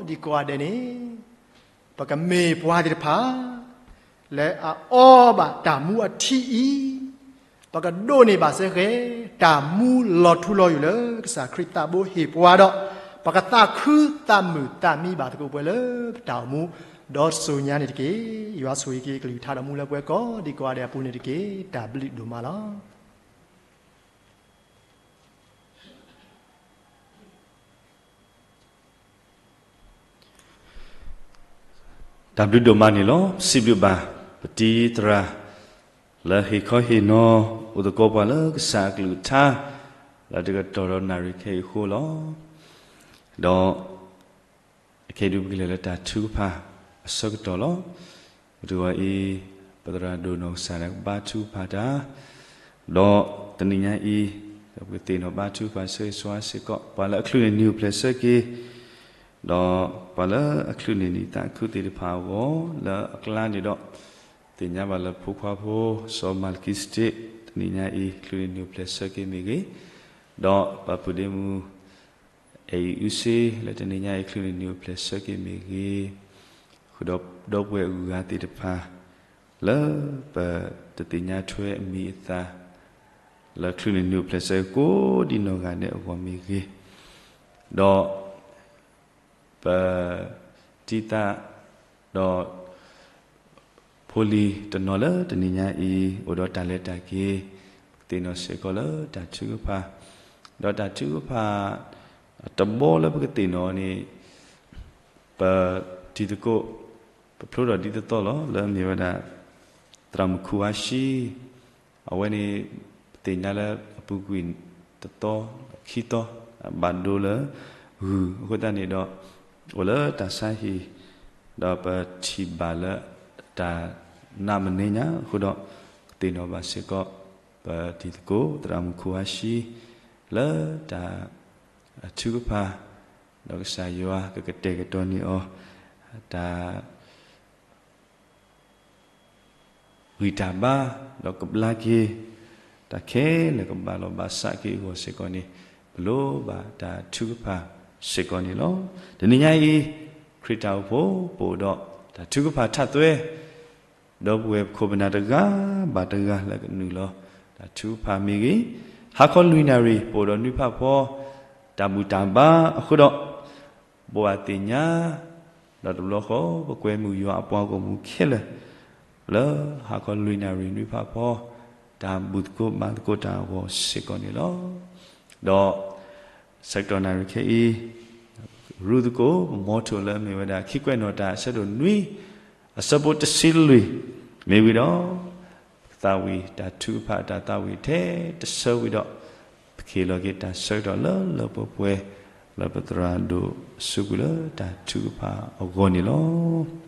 ဒီးကိးဒံကိးဂၤဒဲးန့ၣ် ပကမ့ၢ်ပှၤသ့ၣ်တဖၣ် လၢအအီဘၣ်တၢ်မူအထံအံၤ, ပကဒိးန့ၢ်ဘၣ်စ့ၢ်ကီး တၢ်မူလီၤထူလီၤယိာ်လၢကစၢ်ခရံာ်သးဘိဟ့ၣ်ပှၤဒီး, ပကသးခုသးမုာ်သးမံဘၣ်သကိးပှဲၤလၢပတၢ်အိၣ်မူ, ဒီးစိၤညါန့ၣ်တက့ၢ်. ယွၤဆိၣ်ဂ့ၤက့ၤကလုၢ်ကထါဒီးမူလၢပှဲၤကိးဒံကိးဂၤဒဲးအပူၤန့ၣ်တက့ၢ်. တၢ်ဘျုးဒိၣ်မးလီၤ. တၢ်ဘျုးဒိၣ်မးန့ၣ်လီၤ. စံးဘျုးဘၣ် ပတံၤသရၣ် လၢဟ့ၣ်ခီဟ့ၣ်နီၤ အိၣ်သကိးပှၤလၢကစၢ်အကလုၢ်ကထါ လၢတကတီၢ်ဒီးနၣ်ရံၣ်ခဲအံၤအဃိလီၤ. ဒီး အခဲအံၤဒုးပကလဲၤလၢတၢ်ထုကဖၣ်အဆၢကတီၢ်လီၤ. ပတဂီၤအံၤ ပသရၣ်ဒိၣ်နီၢ်ကစၢ်ဒၣ်ကဘါထုကဖၣ်တၢ်, ဒီးတနံၤညါအံၤ ဒီးပကသ့ၣ်နီၣ်ဘါထုကဖၣ်ဆၢဂ့ၤဆၢဝါစ့ၢ်ကီး ပှၤလၢအချုးန့ၢ်နံၤအိၣ်ဖျဲၣ်ဆၢက့ၤ, ဒီးပှၤလၢအချုးန့ၢ်နံၤသးခုသ့ၣ်တဖၣ်အဂီၢ် လၢအကျါန့ၣ်ဒီး သ့ၣ်ညါဘၣ်လၢဖိခွါဖိ စီၤမၤလကံစတ့း တနံၤညါအံၤ ချုးန့ၢ်နံၤအိၣ်ဖျဲၣ်ဆၢက့ၤမ့ၢ်ဂ့ၤ, ဒီးပၢ်ပုၢ်ဒ့မုၣ် အဲၣ်အံၤအုစ့ လၢတနံၤညါအံၤ ချုးန့ၢ်နံၤအိၣ်ဖျဲၣ်ဆၢက့ၤမ့ၢ်ဂ့ၤ, ဃုာ်ဒီးဒီပုၢ်ဝဲၢ်အဂုၤအဂၤသ့ၣ်တဖၣ် လၢပတသ့ၣ်ညါထွဲအမံၤအသၣ် လၢချုးန့ၢ်နံၤအိၣ်ဖျဲၣ်ဆၢက့ၤကိးဒံနီၢ်ဂၤဒဲးအဂီၢ်မ့ၢ်ဂ့ၤ, ဒီး ပတံၤသရၣ် ဒီး ဖိလံၤတနီၤလၢတနံၤညါအံၤ အိၣ်ဒီးတၢ်လဲၤတၢ်က့ၤ ပကသ့ၣ်နီၣ်စ့ၢ်ကီးလၢတၢ်ထုကဖၣ်, ဒီးတၢ်ထုကဖၣ် တဘီလၢပကသ့ၣ်နီၣ်န့ၣ် ပတံၤသကိး ပဖျိထီၣ်ဒ်သိးသိးလီၤ လၢမ့ၢ်ဝဲဒၣ် သရၣ်မုၣ်ခူၣ်အါဆံ အဝဲန့ၣ် ပသ့ၣ်ညါလၢအပူၤကွံာ် သ တသီ ခံသီ ဘၣ်ဒိလၢ ဂုၢ်အဃိသတးန့ၣ်ဒီး အိၣ်လၢတၢ်ဆါဟံၣ် ဒီးပထံၣ်ဘၣ်လၢတၢ်နးမန့ၢ်ညါအဃိဒီး ကသ့ၣ်နီၣ်ဘၣ်စ့ၢ်ကီး ပတံၤသကိးသရၣ်မုၣ်ခူၣ်ဟါဆှံ လၢတၢ်ထုကဖၣ် ဒီးကစၢ်ယွၤကကတဲာ်ကတီၤန့ၢ်အီၤ တၢ် ဂံၢ်တၢ်ဘါ ဒီးကဘျါက့ၤ တၢ်ခဲလၢာ်ကဘၣ်လီၤဘၣ်စးက့ၤအဂီၢ်စ့ၢ်ကီးန့ၣ် ပလိၣ်ဘၣ်တၢ်ထုကဖၣ်စ့ၢ်ကီးန့ၣ်လီၤ. တနံၤညါအံၤ ခရံာ်တၢ်အိၣ်ဖှိၣ် ပအိၣ်ဒီးတၢ်ထုကဖၣ်ထးသွဲ ဒီပုၢ်ဝဲၢ်ခိၣ်ပနၢ်တဂၤဘၣ်တဂၤလၢကနုာ်လီၤ တၢ်ထုကဖၣ်မ့ၢ်ဂ့ၤ, ဟါခီလွံၢ်နၣ်ရံၣ် ပအိၣ်ဒီးနွံဖးဖီ တၢ်ဘူၣ်တၢ်ဘါအဃိဒီး ပဘၣ်သ့ၣ်ညါ ဒီးတဘျီဃီ ပကွဲမုာ်ယွၤအပှၤဂီၢ်မုၢ်ခဲလၢာ် လၢဟါခီလွံၢ်နၣ်ရံၣ်နွံဖးဖီ တၢ်ဘူၣ်သကိးဘါသကိးတၢ်အဂီၢ်စ့ၢ်ကီးန့ၣ်လီၤ. ဒီးဆၢကတီၢ်နၣ်ရံၣ်ခဲအံၤ ရူၢ်သကိး ပမီထိၣ်လၢအမ့ၢ်ဝဲဒၣ် ခံကွဲးနီၣ်တၢ်အဆၢဒိၣ်နွံ အဆၢဖိတဆံလွံၢ် မ့ၢ်ဝံၤဒီး ပကသးဝံၣ်တၢ်ထုကဖၣ်အတၢ်သးဝံၣ်ထဲတဆၢဝံၤဒီး ပကဟ့ၣ်လီၤက့ၤတၢ်ဆၢကတီၢ်လၢလၢပှဲၤပှဲၤ လၢပသရၣ်ဒိၣ်အစုပူၤလၢတၢ်ထုကဖၣ်အဂီၢ်န့ၣ်လီၤ.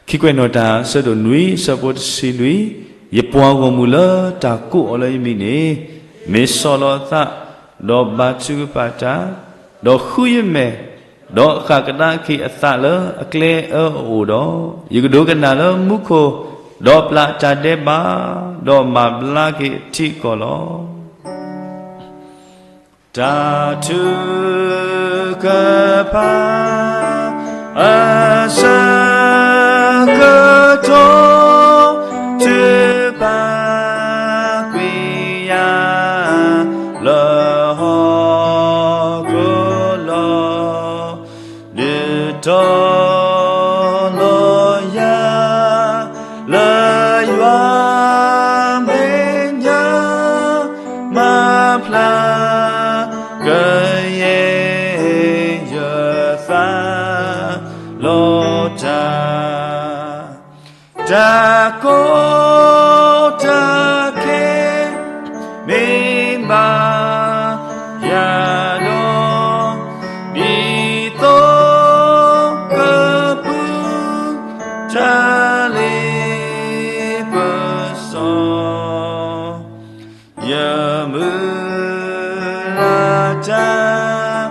ခံကွဲးနီၣ်တၢ်အဆၢဒိၣ်နွံ အဆၢဖိတဆံလွံၢ်, ယပှၤဂီၢ်မုၢ်လၢတၢ်ကိးအီၤလၢယမံၤန့ၣ် မ့ၢ်ဆီၣ်လီၤအသး, ဒီးဘါထုကဖၣ်တၢ်, ဒီးဃုယမဲာ်, ဒီးဃၣ်ကဒါက့ၤအသးလၢအကျဲအၢအအိၣ်ဒီး, ယကဒိကနၣ်လၢမူခိၣ်, ဒီးပျၢ်တၢ်ဒဲးဘး, ဒီးမၤဘျါက့ၤအထံအကီၢ်လီၤ. တၢ်ထုကဖၣ် အဆၢကတီၢ် ထုကဖၣ်ကွံာ်ယၤ လၢဟီၣ်ခိၣ်လီၤ. ဒုးတီၤလီၤယၤ လၢယွၤမဲာ်ညါ မၤဖျါကယဲၢ် ယသးလီၤတၢ် တၢ်ကီတၢ်ခဲ မ့ၢ်ဘၣ်ယၤဒီး ဒ်သိးကပုၢ် တၢ်လ့ပစီ ယမုၢ်လၢ်တၢ်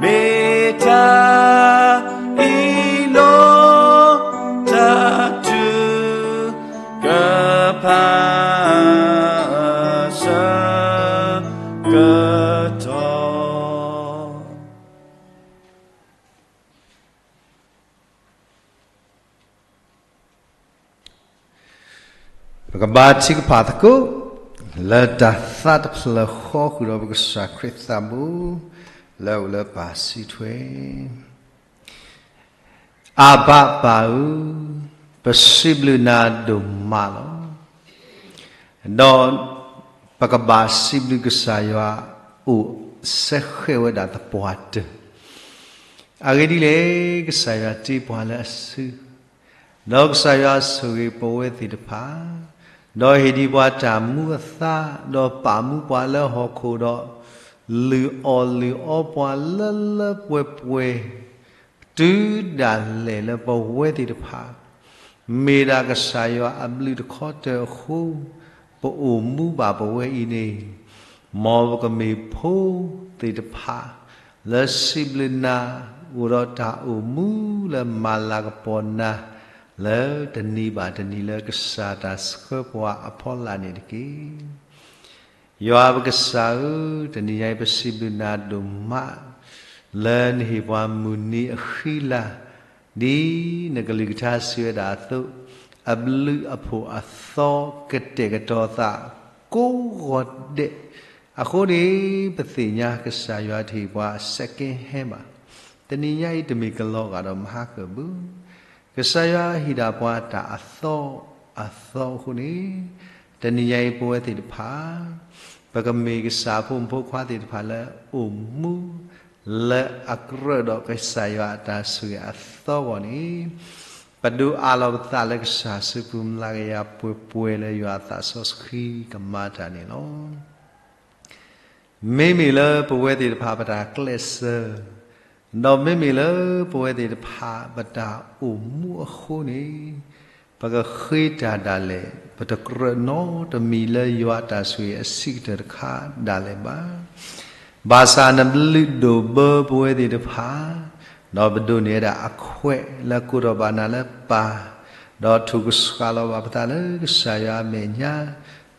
မ့ၢ်တၢ်အ့ၣ်လိာ် တၢ်ထုကဖၣ် အဆၢကတီၢ် ပကဘါထုကဖၣ်သကိး လၢတၢ်သးတဖျၢၣ်ဃီဃုာ်ဒီးပကစၢ်ခရံာ်သးဘိ လၢအအိၣ်လၢပၢ်စုထွဲ အဘၣ်ပၢ်ဧၢ, ပစံးဘျုးနၤဒိၣ်မးလီၤ. ဒီးပကဘၣ်စံးဘျုးကစၢ်ယွၤအိၣ်စဲဃဲးဝဲဒၣ်သပှၢ်တၢၢ်, အဂ့ၢ်ဒ်လဲၣ်, ကစၢ်ယွၤတ့ပှၤလၢအစု ဒီးကစၢ်ယွၤဆိၣ်ဂ့ၤပဝဲသ့ၣ်တဖၣ်, ဒီးဟ့ၣ်ဒံးပှၤတၢ်မူအသါ, ဒီးပာ်မူပှၤလၢဟီၣ်ခိၣ်ဒီး လုၢ်အီၣ်လုၢ်အီပှၤလၢလၢပှဲၤပှဲၤ, တုၤဒၣ်လဲာ်လၢပဝဲသ့ၣ်တဖၣ် မ့ၢ်ဒၣ်ကစၢ်ယွၤအဘျုးတခီတၢၢ်အဃိ, ပအိၣ်မူဘၣ်ပဝဲအံၤန့ၣ်, မ်ပကမ့ၢ်ဖိသ့ၣ်တဖၣ် လၢစံးဘျုးနၤ, အိၣ်ဒီးတၢ်အိၣ်မူလၢမၤလၤကပီၤနၤ, လၢတနံၤဘၣ်တနံၤလၢကစၢ်တၢ်ဆှၢပှၤအဖီလာ်န့ၣ်တက့ၢ်. ယွၤပကစၢ်ဧၢ, တနံၤညါအံၤပစံးဘျုးနၤဒိၣ်မး, လၢနဟ့ၣ်ပှၤမုၢ်နံၤအဃံလၤ, ဒ်နကလုၢ်ကထါစံးဝဲဒၣ်အသိး, အဘျုးအဖှိၣ်အသီကတဲာ်ကတီၤသးကိးဂီၤဒဲး, အဃိန့ၣ် ပသ့ၣ်ညါကစၢ်ယွၤတဟ့ၣ်ပှၤ second hand ဘၣ်. တနံၤညါအံၤတမ့ၢ်ကလီၤဂာ်ဒီးမဟါကၢၣ်ဘၣ်. ကစၢ်ယွၤဟ့ၣ်ဒၣ်ပှၤတၢ်အသီအသီအဃိန့ၣ်, တနံၤညါအံၤပဝဲသ့ၣ်တဖၣ် ပကမ့ၢ်ကစၢ်ဖိမုၣ်ဖိခွါသ့ၣ်တဖၣ်လၢအိၣ်မူ လၢအကြၢးဒီးကစၢ်ယွၤအတၢ်ဆိၣ်ဂ့ၤအသီအဂီၢ်န့ၣ်, ပဒုးအးလီၤပသးလၢကစၢ်စုပူၤ မျးကယၤပှဲၤပှဲၤလၢယွၤအသးစီဆှံကမၤတၢ်န့ၣ်လီၤ. မ့မ့ၢ်လၢပဝဲသ့ၣ်တဖၣ်ပတၢ်ကျဲးစၢး, ဒီးမ့မ့ၢ်လၢပဝဲသ့ၣ်တဖၣ်ပတၢ်အိၣ်မူအဃိန့ၣ်, ပကဃ့တၢ်ဒၣ်လဲာ်, ပတကြၢးနီတမံၤလၢယွၤအတၢ်ဆိၣ်ဂ့ၤအဆံးကတၢၢ်တခါဒၣ်လဲာ်ဘၣ်. ဘၣ်ဆၣ်နဘျုးဒိၣ်ဘၢပဝဲသ့ၣ်တဖၣ်, ဒီးပဒိးန့ၢ်ဝဲဒၣ်အခွဲးလၢကိးထီၣ်ဘၣ်နၤလၢပၢ်, ဒီးထုးကဆှၣ်လီၤဘၣ်ပသးလၢကစၢ်ယွၤအမဲာ်ညါ,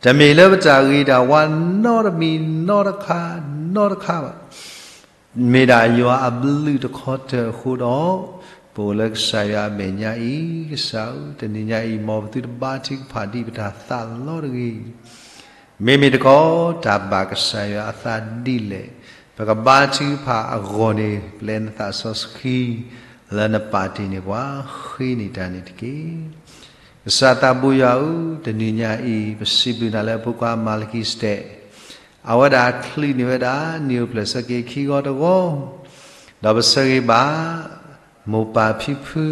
တမ့ၢ်လၢပတၢ်ဂ့ၤတၢ်ဝါနီတမံၤနီတခါနီတခါဘၣ်. မ့ၢ်ဒၣ်ယွၤအဘျုးတခီတၢၢ်အဃိဒီး, ပအိၣ်လၢကစၢ်ယွၤအမဲာ်ညါအံၤ, ကစၢ်ဧၢ, တနံၤညါအံၤ မ်ပသုတဘါထုကဖၣ်ဒံးပတၢ်သးလီတဂ့ၤ. မ့မ့ၢ်တခီ, တၢ်ဘၣ်ကစၢ်ယွၤအသးဒ်လဲၣ်, ပကဘါထုကဖၣ်အဂီၢ်န့ၣ် ပျဲနသးစီဆှံ လၢနပာ်တ့ၢ်န့ၢ်ပှၤ ဃ့န့ၢ်တၢ်န့ၣ်တက့ၢ်. ကစၢ်သးဘိယွၤဧၢ, တနံၤညါအံၤ ပစံးဘျုးနၤလၢဖိခွါမၤလကံစတဲး, အဝဲဒၣ်အချုးန့ၢ်ဝဲဒၣ် နံၣ်အိၣ်ဖျဲၣ်ဆၢက့ၤခံဂီၤတဂီၤ, ဒီးပဆၢဂ့ၤဘၣ် မိၢ်ပၢ်ဖံဖု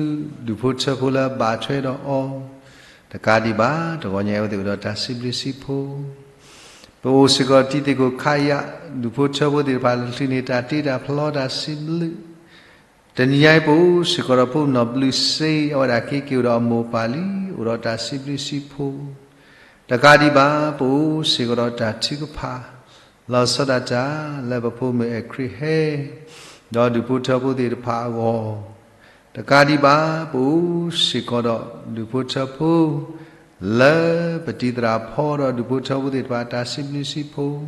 ဒူၣ်ဖိထၢဖိလၢဘၣ်ထွဲဒီးအီၤ, တကးဒံးဘၣ် တဂီၤညါအံၤ အဝဲသ့ၣ်အိၣ်ဒီးတၢ်စံးဘျုးစံးဖှိၣ်, ပအိၣ်စ့ၢ်ကီးတံၤသကိးခးယၣ် ဒူၣ်ဖိထၢဖိသ့ၣ်တဖၣ် ချုးန့ၢ်တၢ်တ့တၢ်ဖျီတၢ်စံးဘျုး, တနံၤညါအံၤ ပအိၣ်စ့ၢ်ကီးဒီးဖိမုၣ်နီၢ်ဘျုးစ့ အဝဲဒၣ်က့ၤက့ၤအိၣ်ဒီးအမိၢ်ပၢ်လံ, အိၣ်ဒီးတၢ်စံးဘျုးစံးဖှိၣ်, တကးဒံးဘၣ် ပအိၣ်စ့ၢ်ကီးဒီးတၢ်ထုကဖၣ် လီၤဆီဒၣ်တၢ်လၢပဖိမုၣ်အဲၣ်ခရံာ်ဟဲ ဒီးဒူၣ်ဖိထၢဖိသ့ၣ်တဖၣ်အဂီၢ်, တကးဒံးဘၣ် ပအိၣ်စ့ၢ်ကီးဒီးဒူၣ်ဖိထၢဖိ လၢပတံၤသရၣ်ဖီဒီးဒူၣ်ဖိထၢဖိသ့ၣ်တဖၣ် တၢ်စံးဘျုးစံးဖှိၣ်,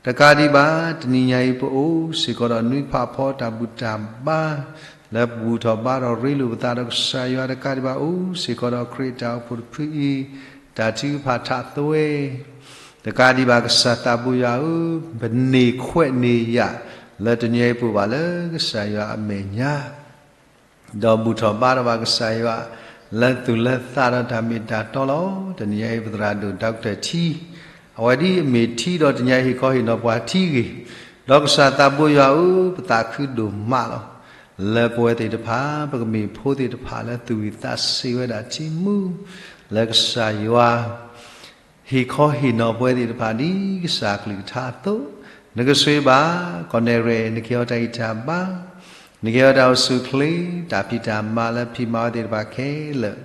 တကးဒံးဘၣ် တနံၤညါအံၤ ပအိၣ်စ့ၢ်ကီးဒီးနွံဖးဖီတၢ်ဘူၣ်တၢ်ဘါ လၢပဘူၣ်ထီၣ်ဘါထီၣ်ရ့လိာ်ပသးဒီးကစၢ်ယွၤ, တကးဒံးဘၣ် အိၣ်စ့ၢ်ကီးဒီးခရံာ်အတၢ်အိၣ်ဖှိၣ်တဖုအံၤ တၢ်ထုကဖၣ်ထးသွဲ, တကးဒံးဘၣ် ကစၢ်သးဘိယွၤဧၢ, ပန့ၢ်ခွဲးန့ၢ်ယာ် လၢတနံၤအံၤပအိၣ်ဘၣ်လၢကစၢ်ယွၤအမဲာ်ညါ ဒီးဘူၣ်ထီၣ်ဘါထီၣ်ဘၣ်ကစၢ်ယွၤ လၢသူၣ်လၢသးဒီးတၢ်မ့ၢ်တၢ်တီလီၤ. တနံၤညါအံၤ ပသရၣ်ဒိၣ် Doctor ထံ, အဝဲဒ်အမ့ၢ်ထံဒီးတနံၤညါအံၤ ဟ့ၣ်ခီဟ့ၣ်နီၤပှၤထံဂ့ၤ, ဒီးကစၢ်သးဘိယွၤဧၢ, ပသးခုဒိၣ်မးလီၤ. လၢပဝဲသ့ၣ်တဖၣ် ပကမ့ၢ်ဖိသ့ၣ်တဖၣ်လၢသူၣ်ဝံၣ်သးဆံးဝဲဒၣ်ထံမူ, လၢကစၢ်ယွၤ ဟ့ၣ်ခီဟ့ၣ်နီၤပဝဲသ့ၣ်တဖၣ် ဒ်ကစၢ်အကလုၢ်ကထါအသိး, နကဆိၣ်ဂ့ၤဘၣ် ကီၢ်နဲၣ်ရွဲၣ်, နကဟ့ၣ်အီၤတၢ်ဂံၢ်တၢ်ဘါ, နကဟ့ၣ်အီၤတၢ်အိၣ်ဆူၣ်အိၣ်ချ့, တၢ်ဖံးတၢ်မၤလၢဖံးမၤဝဲသ့ၣ်တဖၣ်ခဲလၢာ်,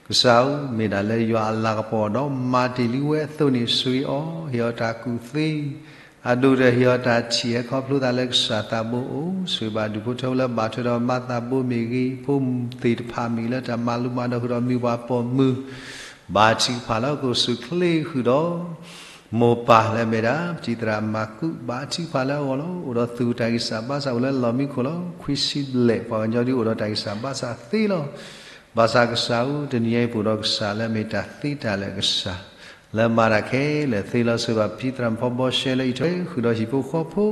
ကစၢ်ဧၢ, မ့ၢ်ဒၣ်လၢယွၤအလၤကပီၤဒီး မၤတ့ၢ်လံဝဲအသိးန့ၣ် ဆိၣ်ဂ့ၤအီၤ, ဟ့ၣ်အီၤတၢ်ကူၣ်သ့, အဒိၣ်ကတၢၢ်ဟ့ၣ်အီၤတၢ်ထံၣ် ဟဲခီဖျိသးလၢကစၢ်သးဘိအအိၣ်, ဆိၣ်ဂ့ၤဘၣ်ဒူၣ်ဖိထၢဖိလၢဘၣ်ထွဲဒီးမၤသးဘိမ့ၢ်ဂ့ၤ, ဖိသ့ၣ်တဖၣ်မ့ၢ်ဂ့ၤ လၢတၢ်မၤလိမၤဒိးဃုာ်ဒီးမံၤပှၤပိာ်မုၣ် ဘါထုကဖၣ်လၢကအိၣ်ဆူၣ်အိၣ်ချ့ဃုာ်ဒီး မိၢ်ပၢ်လၢအမ့ၢ်ဒၣ်ပတံၤသရၣ်မၤကူး ဘါထုကဖၣ်လၢအဂီၢ်လီၤ. အိၣ်ဒီးသူၣ်တၢ်ဂံၢ်စၢ်ဘါစၢ် အိၣ်လၢလီၢ်မံခိၣ်လီၤ. ခွံဆံဘျဲၣ် ပှၤကညီဒ်အိၣ်ဒီးတၢ်ဂံၢ်စၢ်ဘါစၢ်သ့လီၤ. ဘၣ်ဆၣ်ကစၢ်ဧၢ, တနံၤညါအံၤပအိၣ်ဒီးကစၢ်လၢအမ့ၢ်တၢ်သ့တၢ်လၢာ်ကစၢ် လၢမၤတၢ်ခဲလၢာ်သ့လီၤ. ဆိၣ်ဂ့ၤဘၣ်ပတံၤသရၣ်မုၣ်ဖီဘီရှဲလၢအံးထွဲဃုာ်ဒီးဟံၣ်ဖိဃီဖိ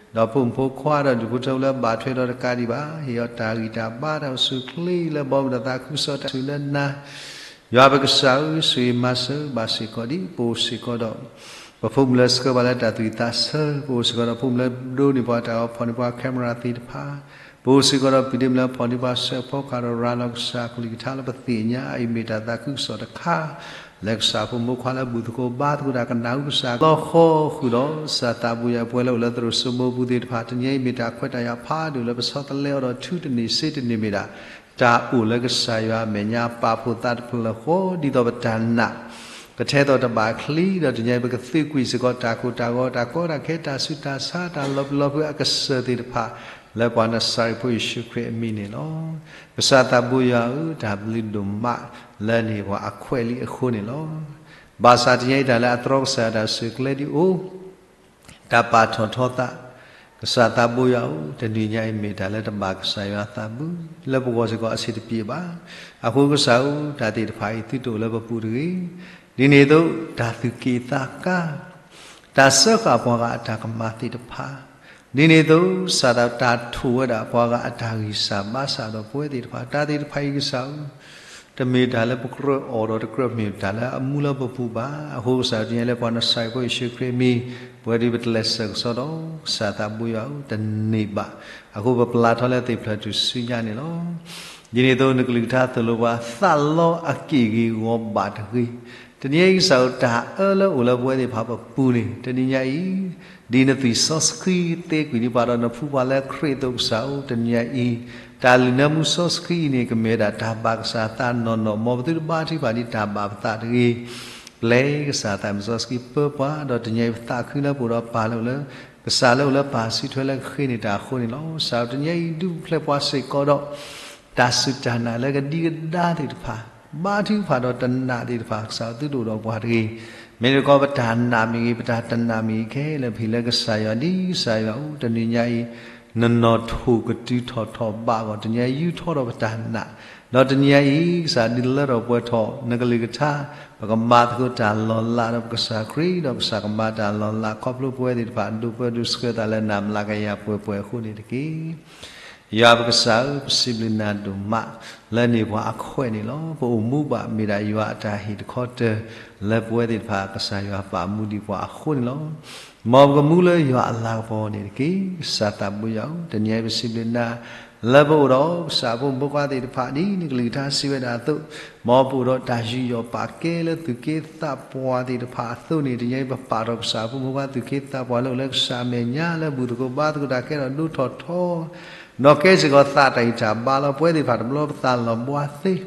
ဒီးဖိမုၣ်ဖိခွါဒီးဒူၣ်ဖိထၢဖိလၢဘၣ်ထွဲဒီးတကးဒံးဘၣ် ဟ့ၣ်အီၤတၢ်ဂံၢ်တၢ်ဘါတၢ်အိၣ်ဆူၣ်အိၣ်ချ့လၢဘီမုၢ်ဒီးသးခုကစီၣ်တၢ်ဆူၣ်လၢနၤ ယွၤပကစၢ်ဧၢ, ဆိၣ်ဂ့ၤမၤစၢၤဘၣ်စ့ၢ်ကီးဒ် ပအိၣ်စ့ၢ်ကီးဒီး ပဖိမုၣ်လၢဆှၢပှၤလၢတၢ်သူၣ်ဝံၣ်သးဆၢ, ပအိၣ်စ့ၢ်ကီးဒီးဖိမုၣ်လၢဒိးန့ၢ်ပှၤတၢ်အီၣ်ဖီၣ်န့ၢ်ပှၤ camera သ့ၣ်တဖၣ်, ပအိၣ်စ့ၢ်ကီးဒီးပဒ့မုၣ်လၢဖီၣ်န့ၢ်ပှၤစဲးဖီကဟၣ်ဒီးရၤလီၤကစၢ်ကလုၢ်ကထါလၢပသ့ၣ်ညါအံၤမ့ၢ်တၢ်သးခုကစီၣ်တခါ လၢကစၢ်ဖိမုၣ်ဖိခွါလၢဘူၣ်သကိးဘါသကိးတၢ်ကနၣ်အူကစၢ်လီၤဃီဃုာ်ဒီး ကစၢ်သးဘိယွၤပဝဲလၢအိၣ်လၢသရိာ်စိမိပူၤသ့ၣ်တဖၣ် တနံၤအံၤမ့ၢ်တၢ်ခွဲးတၢ်ယာ်ဖးဒိၣ်လၢပဆီတလဲအီၤဒီးထူတန့ၢ်စ့တန့ၢ်မ့ၢ်ဒၣ် တၢ်အိၣ်လၢကစၢ်ယွၤအမဲာ်ညါပာ်ဖှိၣ်သးတဖျၢၣ်ဃီ ဒ်သိးပတၢ်နာ် ကထဲသိးတဘၣ်ချံဒီးတနံၤအံၤ ပကသံကွံာ်စ့ၢ်ကီးတၢ်ကိၢ်တၢ်ဂီၤ တၢ်ကီတၢ်ခဲ တၢ်ဆူးတၢ်ဆါ တၢ်လီၤပျံၤလီၤဖုးအကစၢၢ်သ့ၣ်တဖၣ် လၢပှၤနစၤရ့းဖိယ့ၣ်ၡူးခရံာ်အမံၤန့ၣ်လီၤ. ကစၢ်သးဘိယွၤဧၢ, တၢ်ဘျုးဒိၣ်မးလၢနဟ့ၣ်ပှၤအခွဲးလံအဃိန့ၣ်လီၤ. ဘၣ်ဆၣ်တနံၤအံၤတၢ်လၢအတြီကစၢ်ယွၤတၢ်အိၣ်ဆူၣ်အိၣ်ချ့ဒ်အိၣ် တၢ်ပာ်ထီၣ်ထီသး, ကစၢ်သးဘိယွၤဧၢ, တနံၤညါအံၤမ့ၢ်တၢ်လၢတဘၣ်ကစၢ်ယွၤအသး လၢပဂီၢ်စ့ၢ်ကီးအဆင်တပြေဘၣ်. အဃိကစၢ်ဧၢ, တၢ်သ့ၣ်တဖၣ်အံၤသုတအိၣ်လၢပပူၤတဂ့ၤ. ဒ်န့ၣ်အသိး တၢ်သူၣ်က့ၣ်သးကါ, တၢ်စၢဃာ်ပှၤဂၤအတၢ်ကမၣ်သ့ၣ်တဖၣ်, ဒ်န့ၣ်အသိး စးထီၣ်တၢ်ထိၣ်ဝဲဒၣ်ပှၤဂၤအတၢ်ဂံၢ်စၢ်ဘါစၢ်ဒီးပဝဲသ့ၣ်တဖၣ် တၢ်သ့ၣ်တဖၣ်အံၤကစၢ်ဧၢ တမ့ၢ်တၢ်လၢပကြၢးအီၣ်ဒီးတကြၢးမ့ၢ်တၢ်လၢအမူလၢပပူၤဘၣ်. အဃိကစၢ်တနံၤလၢပှၤနစၤရ့းဖိယ့ၣ်ၡူးခရံာ်အမံၤ ပဝဲဒၣ်ပတလဲၤစၢၤကစီဒီး ကစၢ်သးဘိယွၤဧၢ, တန့ၢ်ဘၣ်. အဃိပပျၢ်ထီၣ်လၢသ့ၣ်ဖျၢၣ်ထူၣ်စုညါန့ၣ်လီၤ. ဒ်န့ၣ်အသိး နကလုၢ်ကထါသိၣ်လိပှၤ သးလီအက့ၢ်ဂ့ၤဂီၤဘၣ်တဂ့ၤ, တနံၤညါအံၤကစၢ်ဧၢ တၢ်အၢလၢအိၣ်လၢပဝဲသ့ၣ်တဖၣ်ပပူၤန့ၣ် တနံၤညါအံၤ ဒ်နသွံၣ်စီဆှံသ့ကွံာ်ဒံးပှၤဒီးနဖှူပှၤလၢခရံာ်အသိးကစၢ်ဧၢ တနံၤညါအံၤ တၢ်လုၢ်နၢမူစီဆှံအံၤန့ၣ် ကမ့ၢ်ဝဲဒၣ်တၢ်ဘၣ်ကစၢ်သးနီၢ်နီၢ် မ်ပသုတဘါထုကဖၣ်ဒ်တၢ်ဘၣ်ပသးတဂ့ၤ ပျဲကစၢ်သးမုၢ်စီဆှံပၢပှၤ ဒီးတနံၤအံၤပသးခုလၢပအိၣ်ဒီးပၢ်လၢအိၣ်လၢ ကစၢ်လၢအိၣ်လၢပၢ်စုထွဲလၢကဃ့န့ၢ်တၢ်အဃိန့ၣ်လီၤ. ကစၢ်တနံၤအံၤဒုးပူၤဖျဲးပှၤစ့ၢ်ကီးဒီး တၢ်စူၢ်တၢ်နာ်လၢကဒံကဒါသ့ၣ်တဖၣ် ဘါထုကဖၣ်ဒီးတနာ်သ့ၣ်တဖၣ် ကစၢ်သုတအိၣ်ဒီးပှၤတဂ့ၤ. မ့ၢ်တခီပတၢ်နာ်မ့ၢ်ဂ့ၤ ပတၢ်တနာ်မ့ၢ်ဂ့ၤခဲလၢာ် ပဟ့ၣ်လၢကစၢ်ယွၤဒ်ကစၢ်ယွၤအိၣ် တနံၤညါအံၤ နနီၣ်ထိၣ်ကတုၤထီၣ်ထီၣ်ဘးဂီၢ် တနံၤအံၤယူၢ်ထီၣ်ဒီးပတၢ်နာ် ဒီးတနံၤညါအံၤ ကစၢ်ဒုးလၢထီၣ်ပှဲၤထီၣ် နကလုၢ်ကထါ ပကမၤသကိးတၢ်လီၤလးဒီးပကစၢ်ခရံာ် ဒီးပကစၢ်ကမၤတၢ်လီၤလး ခီဖျိပဝဲသ့ၣ်တဖၣ် ဒိးပၢဒိးဆှၢသးလၢနၤ မျးကယၤပှဲၤပှဲၤအဃိန့ၣ်တက့ၢ်. ယွၤပကစၢ်ဧၢ ပစံးဘျုးနၤဒိၣ်မး လၢန့ၢ်ပှၤအခွဲးန့ၣ်လီၤ. ပအိၣ်မူဘၣ်မ့ၢ်ဒၣ်ယွၤအတၢ်ဟ့ၣ်တခီတၢၤ လၢပဝဲသ့ၣ်တဖၣ် ကစၢ်ယွၤပာ်မူဒံးပှၤအဃိန့ၣ်လီၤ. မ်ပကမူလၢယွၤအလၤကပီၤန့ၣ်တက့ၢ်. ကစၢ်သးဘိယွၤဧၢ တနံၤအံၤပစံးဘျုးနၤ လၢပအိၣ်ဒီးကစၢ်အဖိမုၣ်ဖိခွါသ့ၣ်တဖၣ် ဒ်နကလုၢ်ကထါစံးဝဲဒၣ်အသိး, မ်ပအိၣ်ဒီးတၢ်ယူးယီၣ်ပာ်ကဲလၢသူၣ်က့သးပှၢ်သ့ၣ်တဖၣ်အသိးန့ၣ် တနံၤအံၤပပာ်ထီၣ်ကစၢ်အဖိမုၣ်ဖိခွါ သူၣ်က့သးပှၢ်လၢအိၣ်လၢကစၢ်အမဲာ်ညါ လၢဘူၣ်သကိးဘါသကိးတၢ်ကဲထီၣ်ဒိၣ်ထီၣ်ထီ, ဒီးကဲစ့ၢ်ကီးသးတၢ်ဂံၢ်တၢ်ဘါလီၤ. ပဝဲသ့ၣ်တဖၣ်တဘျီပသးလီၤဘှါသ့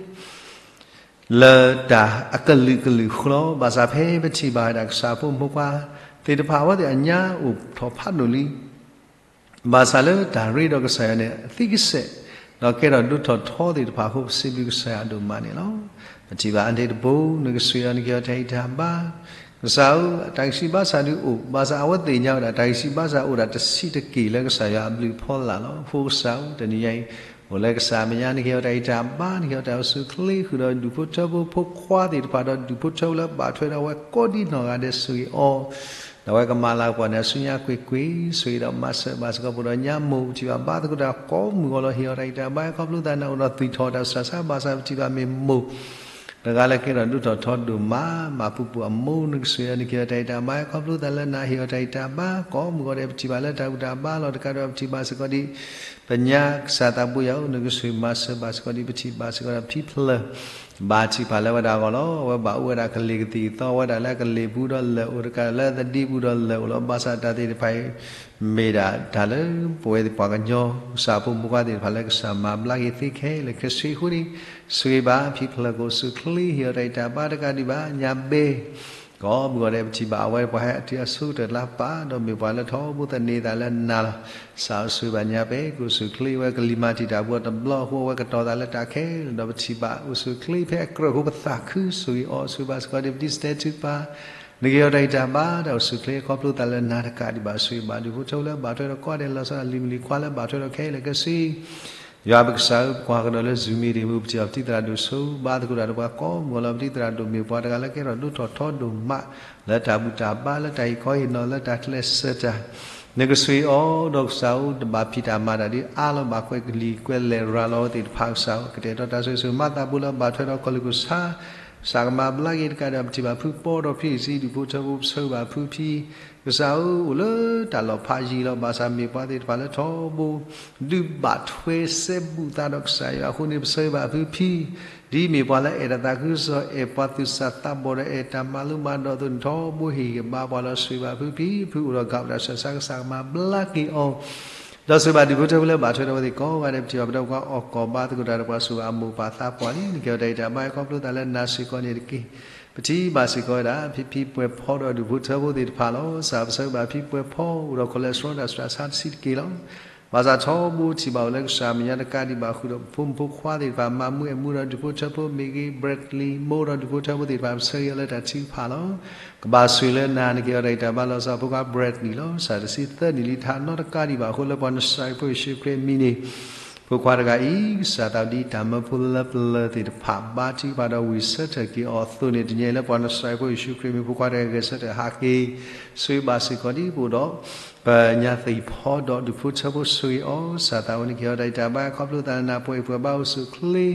လၢတၢ်အကလုာ်ကလုာ်ဃီ, ဘၣ်ဆၣ်ဖဲပထံၣ်ဘၣ်ဝဲဒၣ်ကစၢ်အဖိမုၣ်ဖိခွါသ့ၣ်တဖၣ် အဝဲသ့ၣ်အညါအိၣ်ထီၣ်ဖးဒိၣ်လံ ဘၣ်ဆၣ်လၢတၢ်ရ့ဒီးကစၢ်ယွၤန့ၣ် အသံကစဲး, ဒီးကဲထီၣ်ဒိၣ်ထီၣ်ထီသ့ၣ်တဖၣ်အဃိ ပစံးဘျုးကစၢ်ယွၤဒိၣ်မးန့ၣ်လီၤ. ပထံၣ်ဘၣ်အါတက့ၢ်တဘိ နကစၢ်ယွၤ နကဟ့ၣ်အီၤတၢ်ဂံၢ်တၢ်ဘါ, ကစၢ်ဧၢ, တၢ်ဂံၢ်ဆံးဘါစၢ်ဒုးအိၣ်, ဘၣ်ဆၣ်အဝဲသ့ၣ်ညါဝဲဒၣ် တၢ်ဂံၢ်ဆံးဘါစၢ်အိၣ်ဒၣ်တဆံးတက့ၢ်လၢကစၢ်ယွၤအဘျုးအဖီလာ်လီၤ. အဃိကစၢ်ဧၢ, တနံၤညါအံၤ အိၣ်လၢကစၢ်အမဲာ်ညါ နကဟ့ၣ်အီၤတၢ်ဂံၢ်တၢ်ဘါ, နကဟ့ၣ်အီၤတၢ်အိၣ်ဆူၣ်ချ့ ဃုာ်ဒီးဒူၣ်ဖိထၢဖိ ဖိခွါသ့ၣ်တဖၣ် ဒီးဒူၣ်ဖိထၢဖိလၢဘၣ်ထွဲဒီးအဝဲကိးဒံနီၢ်ဂၤဒဲး ဆိၣ်ဂ့ၤအီၤ ဒီးအဝဲကမၤလၤကပီၤန့ၣ် အဆူညါကွ့ၢ်ကွ့ၢ် ဆိၣ်ဂ့ၤဒီးမၤစၢၤဘၣ်စ့ၢ်ကီး ပအိၣ်ဒီးညါမိၢ် ပထံၣ်ဘၣ်ဘါသကိးတၢ်ကိးမုၢ်ဂီၤလီၤ. ဟ့ၣ်အီၤတၢ်ဂံၢ်တၢ်ဘါ ခီဖျိသးနၤအိၣ်ဒီးသွံၣ်ထီၣ်တၢ်ဆူးတၢ်ဆါ ဘၣ်ဆၣ်ပထံၣ်ဘၣ်မ့ၢ်မိၢ် တဂၤလၢကဲထီၣ်ဒိၣ်ထီၣ်ထီဒိၣ်မး မၤပူၤပူၤအမိၢ် နကစၢ်ယွၤ နကဟ့ၣ်အီၤတၢ်ဂံၢ်တၢ်ဘါ ခီဖျိသးလၢနၤ ဟ့ၣ်အီၤတၢ်ဂံၢ်တၢ်ဘါ ကိးမုၢ်ဂီၤဒဲး ပထံၣ်ဘၣ်လၢတၢ်ဘူၣ်တၢ်ဘါလီၤ. တကးဒံးဘၣ် ပထံၣ်ဘၣ်စ့ၢ်ကီးဒ် ပညါ ကစၢ်သးဘိယွၤဧၢ နကဆိၣ်ဂ့ၤမၤစၢၤဘၣ်စ့ၢ်ကီးဒ် ပထံၣ်ဘၣ်စ့ၢ်ကီးဒီးဖံဖျၢၣ် ဘၣ်ထံၣ်ဖးလၢဝဲဒၣ်အဂီၢ်လီၤ. အဝဲဘၣ်အိၣ်ဝဲဒၣ်ကလ့ၢ်ကသံၣ်ကသီ အဝဲဒၣ်လၢအကလ့ၢ်ပူၤဒီးလၢၢ်အိၣ်တကး လၢသဒ့ပူၤဒီးလၢၢ်အိၣ်လီၤ. ဘၣ်ဆၣ်တၢ်သ့ၣ်တဖၣ်အံၤ မ့ၢ်ဒၣ်တၢ်လၢပဝဲပှၤကညီ ကစၢ်ဖိမုၣ်ဖိခွါသ့ၣ်တဖၣ်လၢ ကစၢ်မၤဘျါက့ၤသ့ခဲလၢာ်ခဲဆ့အဃိန့ၣ် ဆိၣ်ဂ့ၤဘၣ်ဖံဖျၢၣ် ကအိၣ်ဆူၣ်ချ့ ဟ့ၣ်အီၤတၢ်ဂံၢ်တၢ်ဘါ တကးဒံးဘၣ် ညါဘဲ ကိးမုၢ်ဂီၤဒဲး ပထံၣ်ဘၣ်အဝဲပှၤဟဲအတုၤအဆိကတၢၢ်လၢပၢ် ဒီးမ့ၢ်ပှၤလၢထီဘိသန့ၤသးလၢနၤလီၤ. ကစၢ်အိၣ်ဆူၣ်ဘၣ်ညါဘဲ ကအိၣ်ဆူၣ်ချ့ဝဲ ကလံၤမၤတံာ်တာ်ပူၤအီၤတဘျီအဃိ အဝဲကတီၤသးလၢတၢ်ခဲလၢာ် ဒီးပထံၣ်ဘၣ်အိၣ်ဆူၣ်ချ့ဖဲအကြၢးအဃိ ပသးခုဆိၣ်ဂ့ၤအီၤ ဆိၣ်ဂ့ၤဘၣ်စ့ၢ်ကီးဒ်ပတံၤစတဲတၢ်ထုကဖၣ် နကဟ့ၣ်အီၤတၢ်ဂံၢ်တၢ်ဘါ တၢ်အိၣ်ဆူၣ်ချ့ ခီဖျိသးလၢနၤတကးဒံးဘၣ် ဆိၣ်ဂ့ၤဘၣ်ဒူၣ်ဖိထၢဖိလၢဘၣ်ထွဲဒီးကိးဂၤဒဲး လီၤဆီဒၣ်တၢ်လံၤမုၣ်လံၤခွါလၢဘၣ်ထွဲဒီးခဲလၢာ်ခဲဆ့ ယွၤပကစၢ်ဧၢ ပကွၢ်ကဒီးလၢ Zoom meeting မူ ပထံၣ်အီၤပတံၤသရၣ်ဒိၣ်ဆိ ဘါသကိးတၢ်ဒီးပှၤကိးမုၢ်ဂီၤလီၤ. ပတံၤသရၣ်ဒိၣ်မ့ၢ်ပှၤတဂၤလၢကဲထီၣ်ဒိၣ်ထီၣ်ထီဒိၣ်မး လၢတၢ်ဘူၣ်တၢ်ဘါ လၢတၢ်ဟ့ၣ်ခီဟ့ၣ်နီၤ လၢတၢ်ကျဲးစၢးတၢ် နကဆိၣ်ဂ့ၤအီၤ ဒီးကစၢ်ဧၢ တဘၣ်ဖံးတၢ်မၤတၢ်ဒ်အါလီၤ ဘၣ်ကွဲးကလံၤကွဲးလဲၤရၤလီၤဝဲသ့ၣ်တဖၣ် ကစၢ်ဧၢ ကတဲာ်ကတီၤတၢ်ဆိၣ်ဂ့ၤဆိၣ်ဝါ မၤသးဘူးလၢဘၣ်ထွဲဒီးကီၢ်လူၢ်ကီၢ်ဆၣ် ကစၢ်ကမၤဘျါက့ၤတကးဒံး ပထံၣ်ဘၣ်ဖုပီဒီးဖံအံၤ ဒူၣ်ဖိထၢဖိ ပဆၢဂ့ၤဘၣ်ဖုဖံ ကစၢ်ဧၢ အိၣ်လၢတၢ်လီၢ်ဖးယံၤလီၤ. ဘၣ်ဆၣ်မ့ၢ်ပှၤသ့ၣ်တဖၣ်လၢထီဘိ ဒုးဘၣ်ထွဲစဲဘူးသးဒီးကစၢ်ယွၤအဃိန့ၣ် ပဆၢဂ့ၤဘၣ်ဖုဖံ ဒ်မ့ၢ်ပှၤလၢအဲၣ်တၢ်သးခုကစီၣ် အဲၣ်ပှၤသူၣ်စၢ်သးဘီၣ်ဒီး အဲၣ်တၢ်မၤလိမၤဒိးအသိးန့ၣ် ထီဘိဟ့ၣ်ဂံၢ်ဘါပှၤလီၤ. ဆိၣ်ဂ့ၤဘၣ်ဖုဖံ ဖုအိၣ်ဒီးကးပတၢ်ဆၢစါ ကစၢ်ကမၤဘျါက့ၤအီၤ ဒီးဆိၣ်ဂ့ၤဘၣ်ဒူၣ်ဖိထၢဖိလၢဘၣ်ထွဲဒီးအဝဲသ့ၣ်ကိးဂၤဒဲး ပထံၣ်ဘၣ်ပဒီပုၢ်ဝဲၢ်အီၣ်ကီၢ်ဘါသကိးတၢ်ဒီးပှၤ ဆိၣ်ဂ့ၤဘၣ်အမိၢ်ပၢ်သးပှၢ်လံ နကဟ့ၣ်အီၤတၢ်ဂံၢ်တၢ်ဘါ ခီဖျိသးလၢနၤစ့ၢ်ကီးန့ၣ်တက့ၢ်. ပထံၣ်ဘၣ်စ့ၢ်ကီးဝဲဒၣ် ဖံဖံပှဲၤဖီဒီးဒူၣ်ဖိထၢဖိသ့ၣ်တဖၣ်လီၤ. ကစၢ်ပဆၢဂ့ၤဘၣ်ဖံပှဲၤဖီ အိၣ်ဒီး cholesterol တၢ်ဆူးတၢ်ဆါတဆံးတက့ၢ်လီၤ. ဘၣ်ဆၣ်ထီဘိထံၣ်ဘၣ်အိၣ်လၢကစၢ်မဲာ်ညါတကးဒံးဘၣ် ဃုာ်ဒီးပဖိမုၣ်ဖိခွါသ့ၣ်တဖၣ် မၤမူအဲၣ်မူဒီးဒူၣ်ဖိထၢဖိမ့ၢ်ဂ့ၤ Bradley မိၢ်ဒီးဒူၣ်ဖိထၢဖိသ့ၣ်တဖၣ် ပဆၢဂ့ၤအီၤလၢတၢ်ထုကဖၣ်လီၤ. ကဘၣ်ဆိၣ်လၢနၤ နကဟ့ၣ်အီၤတၢ်ဂံၢ်တၢ်ဘါလီၤ. ကစၢ်ဖိခွါ Bradley လီၤ. ကစၢ်တဆံသၢနံၣ်လံ ထးနီတကးဒံးဘၣ်အဃိ လၢပှၤနစၤရ့းဖိယ့ၣ်ၡူးခရံာ်အမံၤန့ၣ် ဖိခွါတဂၤအံၤ ကစၢ်သးဒ်တၢ်မၢဖိလၢပျၢၤသ့ၣ်တဖၣ် ဘါထုကဖၣ်ဒီးဝံၢ်ဆၢထၢၣ်က့ၤအီၤအသိးန့ၣ် တနံၤအံၤလၢပှၤနစၤရ့းဖိယ့ၣ်ၡူးခရံာ်အမံၤ ဖိခွါတဂၤဂဲၤဆၢထၢၣ်ဟးက့ၤ ဆိၣ်ဂ့ၤဘၣ်စ့ၢ်ကီးဒ်ပအိၣ်ဒီး ပညါသ့ၣ်ဖီဒီးဒူၣ်ဖိထၢဖိဆိၣ်ဂ့ၤအီၤ ကစၢ်သးဝဲန့ၣ် ကဟ့ၣ်အီၤတၢ်ဂံၢ်တၢ်ဘါ ခီဖျိသးလၢနၤပှဲၤအံၤပှဲၤဘါအိၣ်ဆူၣ်ချ့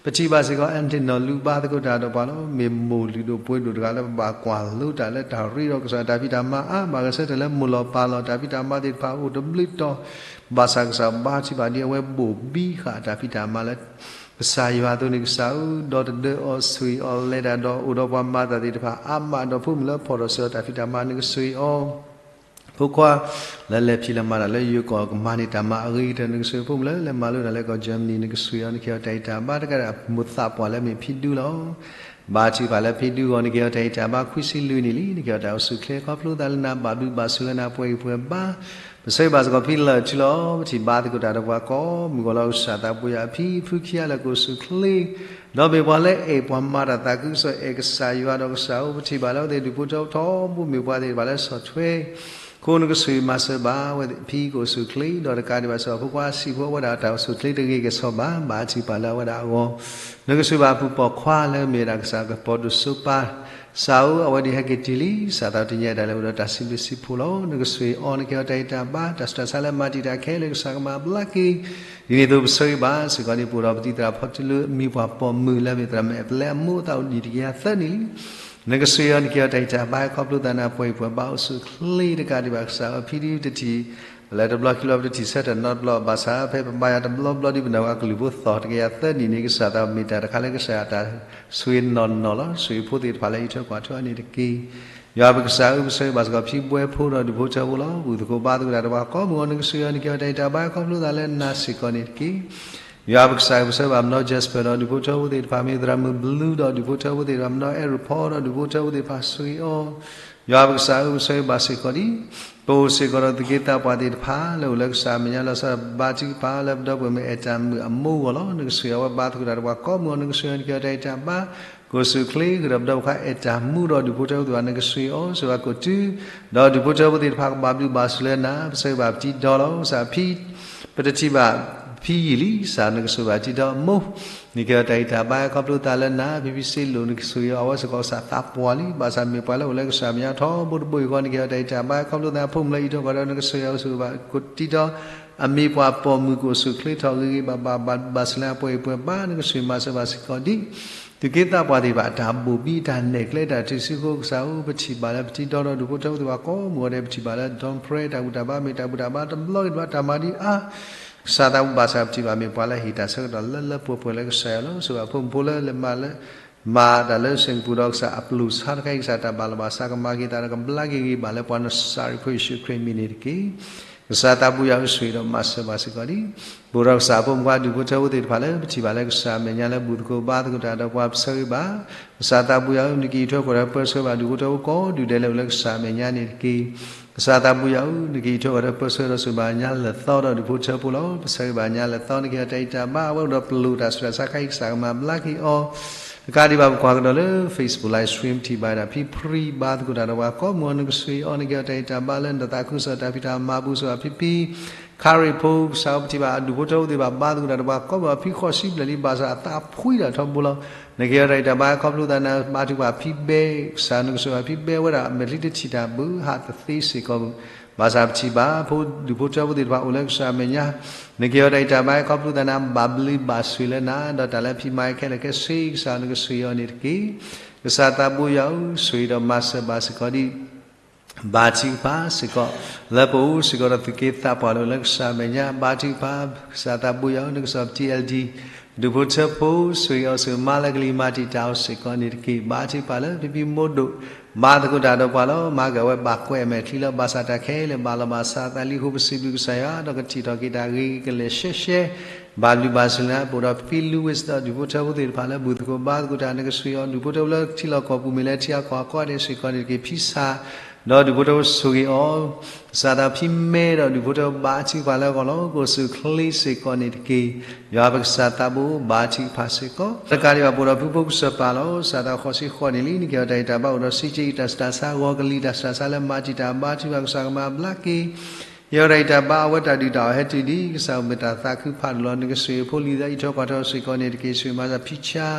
ပထံၣ်ဘၣ်စ့ၢ်ကီး Anthony လူၤဘါသကိးတၢ်ဒီးပှၤလီၤ. မ့ၢ်မိၢ်လုၢ်ဒိၣ်ပှ့ၤဒိၣ်တဂၤလၢပဘၣ်ကွၢ်လိတၢ်လၢတၢ်ရ့ဒီးကစၢ် တၢ်ဖံးတၢ်မၤအါ ဘၣ်ဂဲၤဆၢထၢၣ်လၢမိၢ်လီၤပၢ်လီၤ တၢ်ဖံးတၢ်မၤသ့ၣ်တဖၣ်အိၣ်တဘျုးတီၤ ဘၣ်ဆၣ်ကစၢ်ဘါထုကဖၣ်ဒ်အဝဲဘိၣ်ဘံဃာ်တၢ်ဖံးတၢ်မၤလၢ ကစၢ်ယွၤအသိးန့ၣ် ကစၢ်ဧၢ, ဒီတဒၢအီၤ, ဆှံးအီၤ, လဲၤတၢ်ဒီးအိၣ်ဒီးပှၤမၤတၢ်သ့ၣ်တဖၣ်အါမး, ဒီးဖိမုၣ်လၢဖီၣ်ထီၣ်စၢၤအီၤတၢ်ဖံးတၢ်မၤ နကဆှံးအီၤ, ဖိခွါ လၢလဲၤဖံးလဲၤမၤတၢ်လၢယိၤကီၢ် ကမၤန့ၢ်တၢ်မၤအဂ့ၤကတၢၢ် နကဆှံး, ဖိမုၣ်လၢလဲၤမၤလိတၢ်လၢကီၢ် Germany နကဆှံးအီၤ, နကဟ့ၣ်အီၤတၢ်အံးတၢ်ဘါတကးဒီး အမိၢ်သးပှၢ်လၢမ့ၢ်ဖံဒူလီၤ. ဘါထုကဖၣ်လၢဖံဒူအဂီၢ် နကဟ့ၣ်အီၤတၢ်အံးတၢ်ဘါ ခွံဆံလွံၢ်နံၣ်လံ, နကဟ့ၣ်အီၤတၢ်အိၣ်ဆူၣ်အိၣ်ချ့ ခီဖျိသးလၢနၤ ဘၣ်ဘျုးဘၣ်ဆိၣ်လၢနၤ ပှဲၤဂံၢ်ပှဲၤဘါ, ပဆၢဂ့ၤဘၣ်စ့ၢ်ကီးဖံလၢာ်ထူလီၤ. ပထံၣ်ဘါသကိးတၢ်ဒီးပှၤကိးမုၢ်ဂီၤလီၤ. ကစၢ်သးဘိယွၤအဖံ ဖုခံဂၤလၢာ် ကအိၣ်ဆူၣ်အိၣ်ချ့ ဒီးမ့ၢ်ပှၤလၢအဲၣ်ပှၤမၤတၢ်သးခုကစီၣ် အဲၣ်ကစၢ်ယွၤဒီးကစၢ်ဧၢ, ပထံၣ်ဘၣ်လၢအဝဲသ့ၣ်ဒူၣ်ဖိထၢဖိထီဘိ မ့ၢ်ပှၤသ့ၣ်တဖၣ်လၢဆီၣ်ထွဲ အဃိနကဆှံးမၤစၢၤဘၣ်အဝဲသ့ၣ်အဖံ ကအိၣ်ဆူၣ်အိၣ်ချ့ ဒီးတကးဒံးဘၣ်စ့ၢ်ကီး ဖိခွါဆံးဖိ အဝဲဒၣ်တၢ်အိၣ်ဆူၣ်အိၣ်ချ့တဂ့ၤကဲၣ်ဆိးဘၣ်, ဘါထုကဖၣ်လၢအဝဲဒၣ်အဂီၢ် နကဆှံးဘၣ်အပုၢ်ပိာ်ခွါလၢမ့ၢ်ဝဲဒၣ်ကစၢ်ကပီၤဒိၣ်စိပၤ ကစၢ်ဧၢ, အဝဲဒၣ်ဟဲက့ၤတုၤလံ, ကစၢ်သးတနံၤညါအံၤဒၣ်လဲာ်အိၣ်ဒီးတၢ်စံးဘျုးစံးဖှိၣ်လီၤ. နကဆှံးအီၤ နကဟ့ၣ်အီၤတၢ်အံးတၢ်ဘါ တၢ်ဆူးတၢ်ဆါလၢမၤတံာ်တာ်ခဲလၢာ် ကစၢ်ကမၤဘျါက့ၤ ဒ်န့ၣ်အသိးပဆၢဂ့ၤဘၣ်စ့ၢ်ကီး ဒ်ပအိၣ်ဒီးပတံၤသရၣ်ဖီတလူ အမံၤပှၢ်ပိာ်မုၣ်လၢမ့ၢ်သရၣ်မုၣ်အပျဲၢ်အမိၢ်အသးအိၣ်နံၣ်တကယၤသၢနံၣ်လံ. နကဆှံးအီၤ နကဟ့ၣ်အီၤတၢ်အံးတၢ်ဘါ ခီဖျိသးနၤ ပှဲၤဂံၢ်ပှဲၤဘါ အိၣ်ဆူၣ်အိၣ်ချ့တကးဒံးဘၣ် ကစၢ်ဧၢ, အဖံဒုတထံၣ် လၢတဘျီခံဘျီ ပတထံၣ်ဆၢထၢၣ်နီတဘျီ, ဘၣ်ဆၣ်ဖဲပဘါယွၤတဘျီဘျီဒ်ပနၢ်ဟူအကလုၢ်ဖိသီၣ်တကယၤသၢနံၣ်န့ၣ် ကစၢ်သးမ့ၢ်တၢ်တခါလၢကစၢ်ယွၤတၢ်ဆိၣ်ဂ့ၤနီၢ်နီၢ်လီၤ. ဆိၣ်ဂ့ၤဖိသ့ၣ်တဖၣ်လၢဟံၣ်ထွဲကွၢ်ထွဲအီၤန့ၣ်တက့ၢ်. ယွၤပကစၢ်ဧၢ, ပဆၢဂ့ၤဘၣ်စ့ၢ်ကီးဖံဘှဲဖိဒီးဒူၣ်ဖိထၢဖိလီၤ. ဘူၣ်သကိးဘါသကိးတၢ်ဒီးပှၤကိးမုၢ်ဂီၤ နကဆှံးအီၤ နကဟ့ၣ်အီၤတၢ်အံးတၢ်ဘါ ခီဖျိသးလၢနၤစ့ၢ်ကီးန့ၣ်တက့ၢ်. ယွၤပကစၢ်ဧၢ, ပဆၢဂ့ၤဘၣ်မနီ Jasper ဒီးဒူၣ်ဖိထၢဖိသ့ၣ်တဖၣ်, မ့ၢ်သရၣ်မုၣ် Blue ဒီးဒူၣ်ဖိထၢဖိသ့ၣ်တဖၣ်, မနီ Airport ဒီးဒူၣ်ဖိထၢဖိသ့ၣ်တဖၣ် ဆှံးအီၤ ယွၤပကစၢ်ဧၢ, ပဆၢဂ့ၤဘၣ်စ့ၢ်ကီးဒံး ပအိၣ်စ့ၢ်ကီးဒီးသုးက့သးပှၢ်သ့ၣ်တဖၣ် လၢအိၣ်လၢကစၢ်အမဲာ်ညါလီၤဆီဒၣ်တၢ် ဘါထုကဖၣ်လၢပဒီပုၢ်ဝဲၢ်မုၣ်အဲၣ်တၢ်မုၣ်အမိၢ်အဂီၢ်လီၤ. နကဆှံးအီၤဝဲ ဘါသကိးတၢ်ဒီးပှၤကိးမုၢ်ဂီၤ, နကဆှံးအီၤ နကဟ့ၣ်အီၤတၢ်အံးတၢ်ဘါ ကအိၣ်ဆူၣ်အိၣ်ချ့ ဃုာ်ဒီးပဒီပုၢ်ဝဲၢ်ခွါအဲၣ်တၢ်မူဒီးဒူၣ်ဖိထၢဖိသ့ၣ်တဖၣ် နကဆှံးအီၤ, ဆိၣ်ဂ့ၤဘၣ်ကိးတုၤ ဒီးဒူၣ်ဖိထၢဖိသ့ၣ်တဖၣ် ကဘၣ်ဘျုးဘၣ်ဆိၣ်လၢနၤ. ပဆၢဂ့ၤဘၣ်ပတံၤဒီလီၤ. ကစၢ်ဖံ ပတထံၣ်ဘၣ်ဖံယံာ်လံ, ကစၢ်နကဆိၣ်ဂ့ၤဘၣ်တံၤဒီ မိၢ် နကဟ့ၣ်အီၤတၢ်အံးတၢ်ဘါ ခီဖျိသးလၢနၤ. ဖံဖံစ့လိာ် နကဆိၣ်ဂ့ၤအီၤ အဝဲစ့ၢ်ကီးကစၢ်သးပှၢ်လံ, ဘၣ်ဆၣ်မ့ၢ်ပှၤလၢအိၣ်လၢကစၢ်မဲာ်ညါထီဘိတဘိယူၢ်ဃီ, နကဟ့ၣ်အီၤတၢ်အံးတၢ်ဘါ ခီဖျိသးဖိမုၣ်လၢအံးထွဲကွၢ်ထွဲ နကဆိၣ်ဂ့ၤအီၤဆိၣ်ဂ့ၤဘၣ်ကိးတုၤဒီး အမံၤပှၢ်ပိာ်မုၣ်ကအိၣ်ဆူၣ်အိၣ်ချ့ထီၣ်ဂ့ၤဂ့ၤဘၣ်ဘၣ် ဘၣ်ဘျုးဘၣ်ဆိၣ်လၢအပှဲၤဂံၢ်ပှဲၤဘါ, နကဆှံးမၤစၢၤဘၣ်စ့ၢ်ကီးဒံး သုးက့သးပှၢ်သ့ၣ်တဖၣ် အတၢ်ဘိၣ်ဘံ အတၢ်နဲၣ်ကျဲတၢ်ထုးစုဃိ ကစၢ်ဧၢ, ပထံၣ်ဘၣ်လၢပတံၤဒီဒီးဒူၣ်ဖိထၢဖိသ့ၣ်တဖၣ်ကိးမုၢ်ဂီၤဒဲး, ပထံၣ်ဘၣ်လၢ Don Prayer တၢ်ဘူၣ်တၢ်ဘါ မ့ၢ်တၢ်ဘူၣ်တၢ်ဘါတဘျီဂ့ၤတဘျီ တၢ်မၤဒံးအါ ကစၢ်သးဘူၣ်, ဘၣ်ဆၣ်ပထံၣ်ဘၣ်မ့ၢ်ပှၤလၢဟ့ၣ်တၢ်ဆၢကတီၢ် လၢလၢပှဲၤပှဲၤလၢကစၢ်ယွၤလီၤ. ဆိၣ်ဂ့ၤဖိမုၣ်ဖိလၢလဲၤမၤလၢ မၤတၢ်လၢ Singapore ဒီးကစၢ်အပျိာ်ဆါတခါအံၤ ကစၢ်တၢ်ဘၣ်လီၤဘၣ်စး ကမၤက့ၤသးဒီးကဘျါက့ၤဂ့ၤဘၣ်လၢပှၤနစၤရ့းဖိယ့ၣ်ၡူးခရံာ်အမံၤန့ၣ်တက့ၢ်. ကစၢ်သးဘူၣ်ယွၤဧၢ, ဆိၣ်ဂ့ၤဒီးမၤစၢၤဘၣ်စ့ၢ်ကီးဒံး ပအိၣ်ဒီးကစၢ်အဖိမုၣ်ခွါဒူၣ်ဖိထၢဖိသ့ၣ်တဖၣ်လၢ ပထံၣ်ဘၣ်လၢကစၢ်အမဲာ်ညါလၢဘူၣ်သကိးဘါသကိးတၢ်ဒီးပှၤ ပဆၢဂ့ၤဘၣ်. ကစၢ်သးဘူၣ်ယွၤဧၢ, နကအံးထွဲကွၢ်ထွဲပၢဆှၢဘၣ်ဒူၣ်ဖိထၢဖိကိးဒူၣ်ဒဲးလၢအိၣ်လၢကစၢ်အမဲာ်ညါန့ၣ်တက့ၢ်. ကစၢ်သးဘူၣ်ယွၤဧၢ, နကအံးထွဲကွၢ်ထွဲပၢဆှၢဒီးဆိၣ်ဂ့ၤဘၣ်ညါလၢာ်သီဒီးဒူၣ်ဖိထၢဖိလီၤ. ပဆၢဂ့ၤဘၣ်ညါလၢာ်သီ, နကဟ့ၣ်အီၤတၢ်အံးတၢ်ဘါ အဝဲအိၣ်ဒီးပလိၣ်တၢ်ဆူးတၢ်ဆါခဲအံၤ ကစၢ်ကမၤဘျါက့ၤအီၤ တကးဒံးဘၣ် ပကွၢ်ကဒီးလၢ Facebook live stream ထံၣ်ဘၣ်ဝဲဒၣ် ဖံဖရံဘါသကိးတၢ်ဒီးပှၤကိးမုၢ်ဂီၤ, နကဆှံးအီၤ, နကဟ့ၣ်အီၤတၢ်အံးတၢ်ဘါလၢနတၢ်သးခုကစီၣ် တၢ်ဖံးတၢ်မၤပူၤဆိၣ်ဂ့ၤဘၣ်ဖံဖံ ခါရ့ၣ်ဖိ, ကစၢ်ဧၢ, ပထံၣ်ဘၣ်အဒူၣ်ဖိထၢဖိသ့ၣ်တဖၣ် ဘါသကိးတၢ်ဒီးပှၤကိးမုၢ်ဂီၤ, ဖံဃိးဆံဘျဲၣ်လံ, ဘၣ်ဆၣ်အသးဖှံတၢ်ထီဘိလီၤ. နကဟ့ၣ်အီၤတၢ်အံးတၢ်ဘါ ခီဖျိသးနၤ, ဘါထုကဖၣ်ဖံဘဲ, ကစၢ်ဧၢ, နကဆိၣ်ဂ့ၤဘၣ်ဖံဘဲဝဲဒၣ် မဲာ်ချံတထံၣ်တၢ်ဘၣ် ဟးတသ့စ့ၢ်ကီးဘၣ်, ဘၣ်ဆၣ်ပထံၣ်ဘၣ် ဖိဒူၣ်ဖိထၢဖိသ့ၣ်တဖၣ်အိၣ်လၢကစၢ်အမဲာ်ညါ, နကဟ့ၣ်အီၤတၢ်အံးတၢ်ဘါ ခီဖျိသးနၤ, ဘၣ်ဘျုးဘၣ်ဆိၣ်လၢနၤ, ဒီးတၢ်လၢဖံမၤခဲလၢာ်ခဲဆ့ ကစၢ်ဧၢ, နကဆှံးအီၤန့ၣ်တက့ၢ်. ကစၢ်သးဘူၣ်ယွၤဧၢ, ဆိၣ်ဂ့ၤဒီးမၤစၢၤဘၣ်စ့ၢ်ကီးဒံး ဘါထုကဖၣ်စ့ၢ်ကီး လၢပအိၣ်စ့ၢ်ကီးဒီးသုးက့သးပှၢ်လၢအိၣ်လၢကစၢ်အမဲာ်ညါ, ဘါထုကဖၣ် ကစၢ်သးဘူၣ်ယွၤဧၢ, နကစၢ် T L D ဒူၣ်ဖိထၢဖိ ဆိၣ်ဂ့ၤအီၤဆိၣ်ဂ့ၤမါလၢကလံၤမၤတံာ်တာ်အီၤစ့ၢ်ကီးန့ၣ်တက့ၢ်. ဘါထုကဖၣ်လၢဖံဖံမိၢ်ဒိၣ် ဘါသကိးတၢ်ဒီးပှၤလီၤ, မၤက့ၤအဝဲဘၣ်ကွဲးအမဲာ်ချံလီၤ, ဘၣ်ဆၣ်တၢ်ခဲလၢာ်ဘၣ်လီၤဘၣ်စး သးလံအဃိ ပစံးဘျုးကစၢ်ယွၤ ဒီးကထံၣ်ထီၣ်က့ၤတၢ်ဂ့ၤကလဲာ်ရှဲရှဲ ဘၣ်ဘျုးဘၣ်ဆိၣ်လၢနၤ, ပအိၣ်ဒီးဖံ Louis ဒီးဒူၣ်ဖိထၢဖိသ့ၣ်တဖၣ်လၢဘူၣ်သကိးဘါသကိးတၢ်, နကဆှံးအီၤ, ဒူၣ်ဖိထၢဖိလၢထံလီၢ်ကီၢ်ပူၤ မ့ၢ်လၢထံအကီၢ်အကီၢ်ဒဲးစ့ၢ်ကီးန့ၣ်တက့ၢ်. ဖံဆၣ် ဒီးဒူၣ်ဖိထၢဖိဆိၣ်ဂ့ၤအီၤ, ကစၢ်သးဖံမဲဒီးဒူၣ်ဖိထၢဖိ ဘါထုကဖၣ်လၢအဂီၢ်လီၤ, ကအိၣ်ဆူၣ်အိၣ်ချ့စ့ၢ်ကီးန့ၣ်တက့ၢ်. ယွၤပကစၢ်သးဘိ ဘါထုကဖၣ်စ့ၢ်ကီး တကးဒံးဘၣ် ပအိၣ်ဒီးဖုဖိကစၢၢ်ပၢ်လီၤ, ကစၢ်သးဃိးဆံဃိးနံၣ်လံ, နကဟ့ၣ်အီၤတၢ်အံးတၢ်ဘါ အိၣ်ဒီးစံးက့အံၤ တၢ်ဆူးတၢ်ဆါ ဂီၤကလံၤတၢ်ဆူးတၢ်ဆါလၢမၤတံာ်တာ် ဘါထုကဖၣ် ကစၢ်ကမၤဘျါက့ၤ ဟ့ၣ်အီၤတၢ်အံးတၢ်ဘါ အဝဲတၢ်ဒုၣ်တၢ်အီၣ်ဟဲတုၤဒံး, ကစၢ်အိၣ်မ့ၢ်တၢ်သးခုဖးဒိၣ်လီၤ, နကဆှံးအဖိလံၤသး အံးထွဲကွၢ်ထွဲစ့ၢ်ကီးန့ၣ်တက့ၢ်. ဆှံးမၤစၢၤဖံဆါ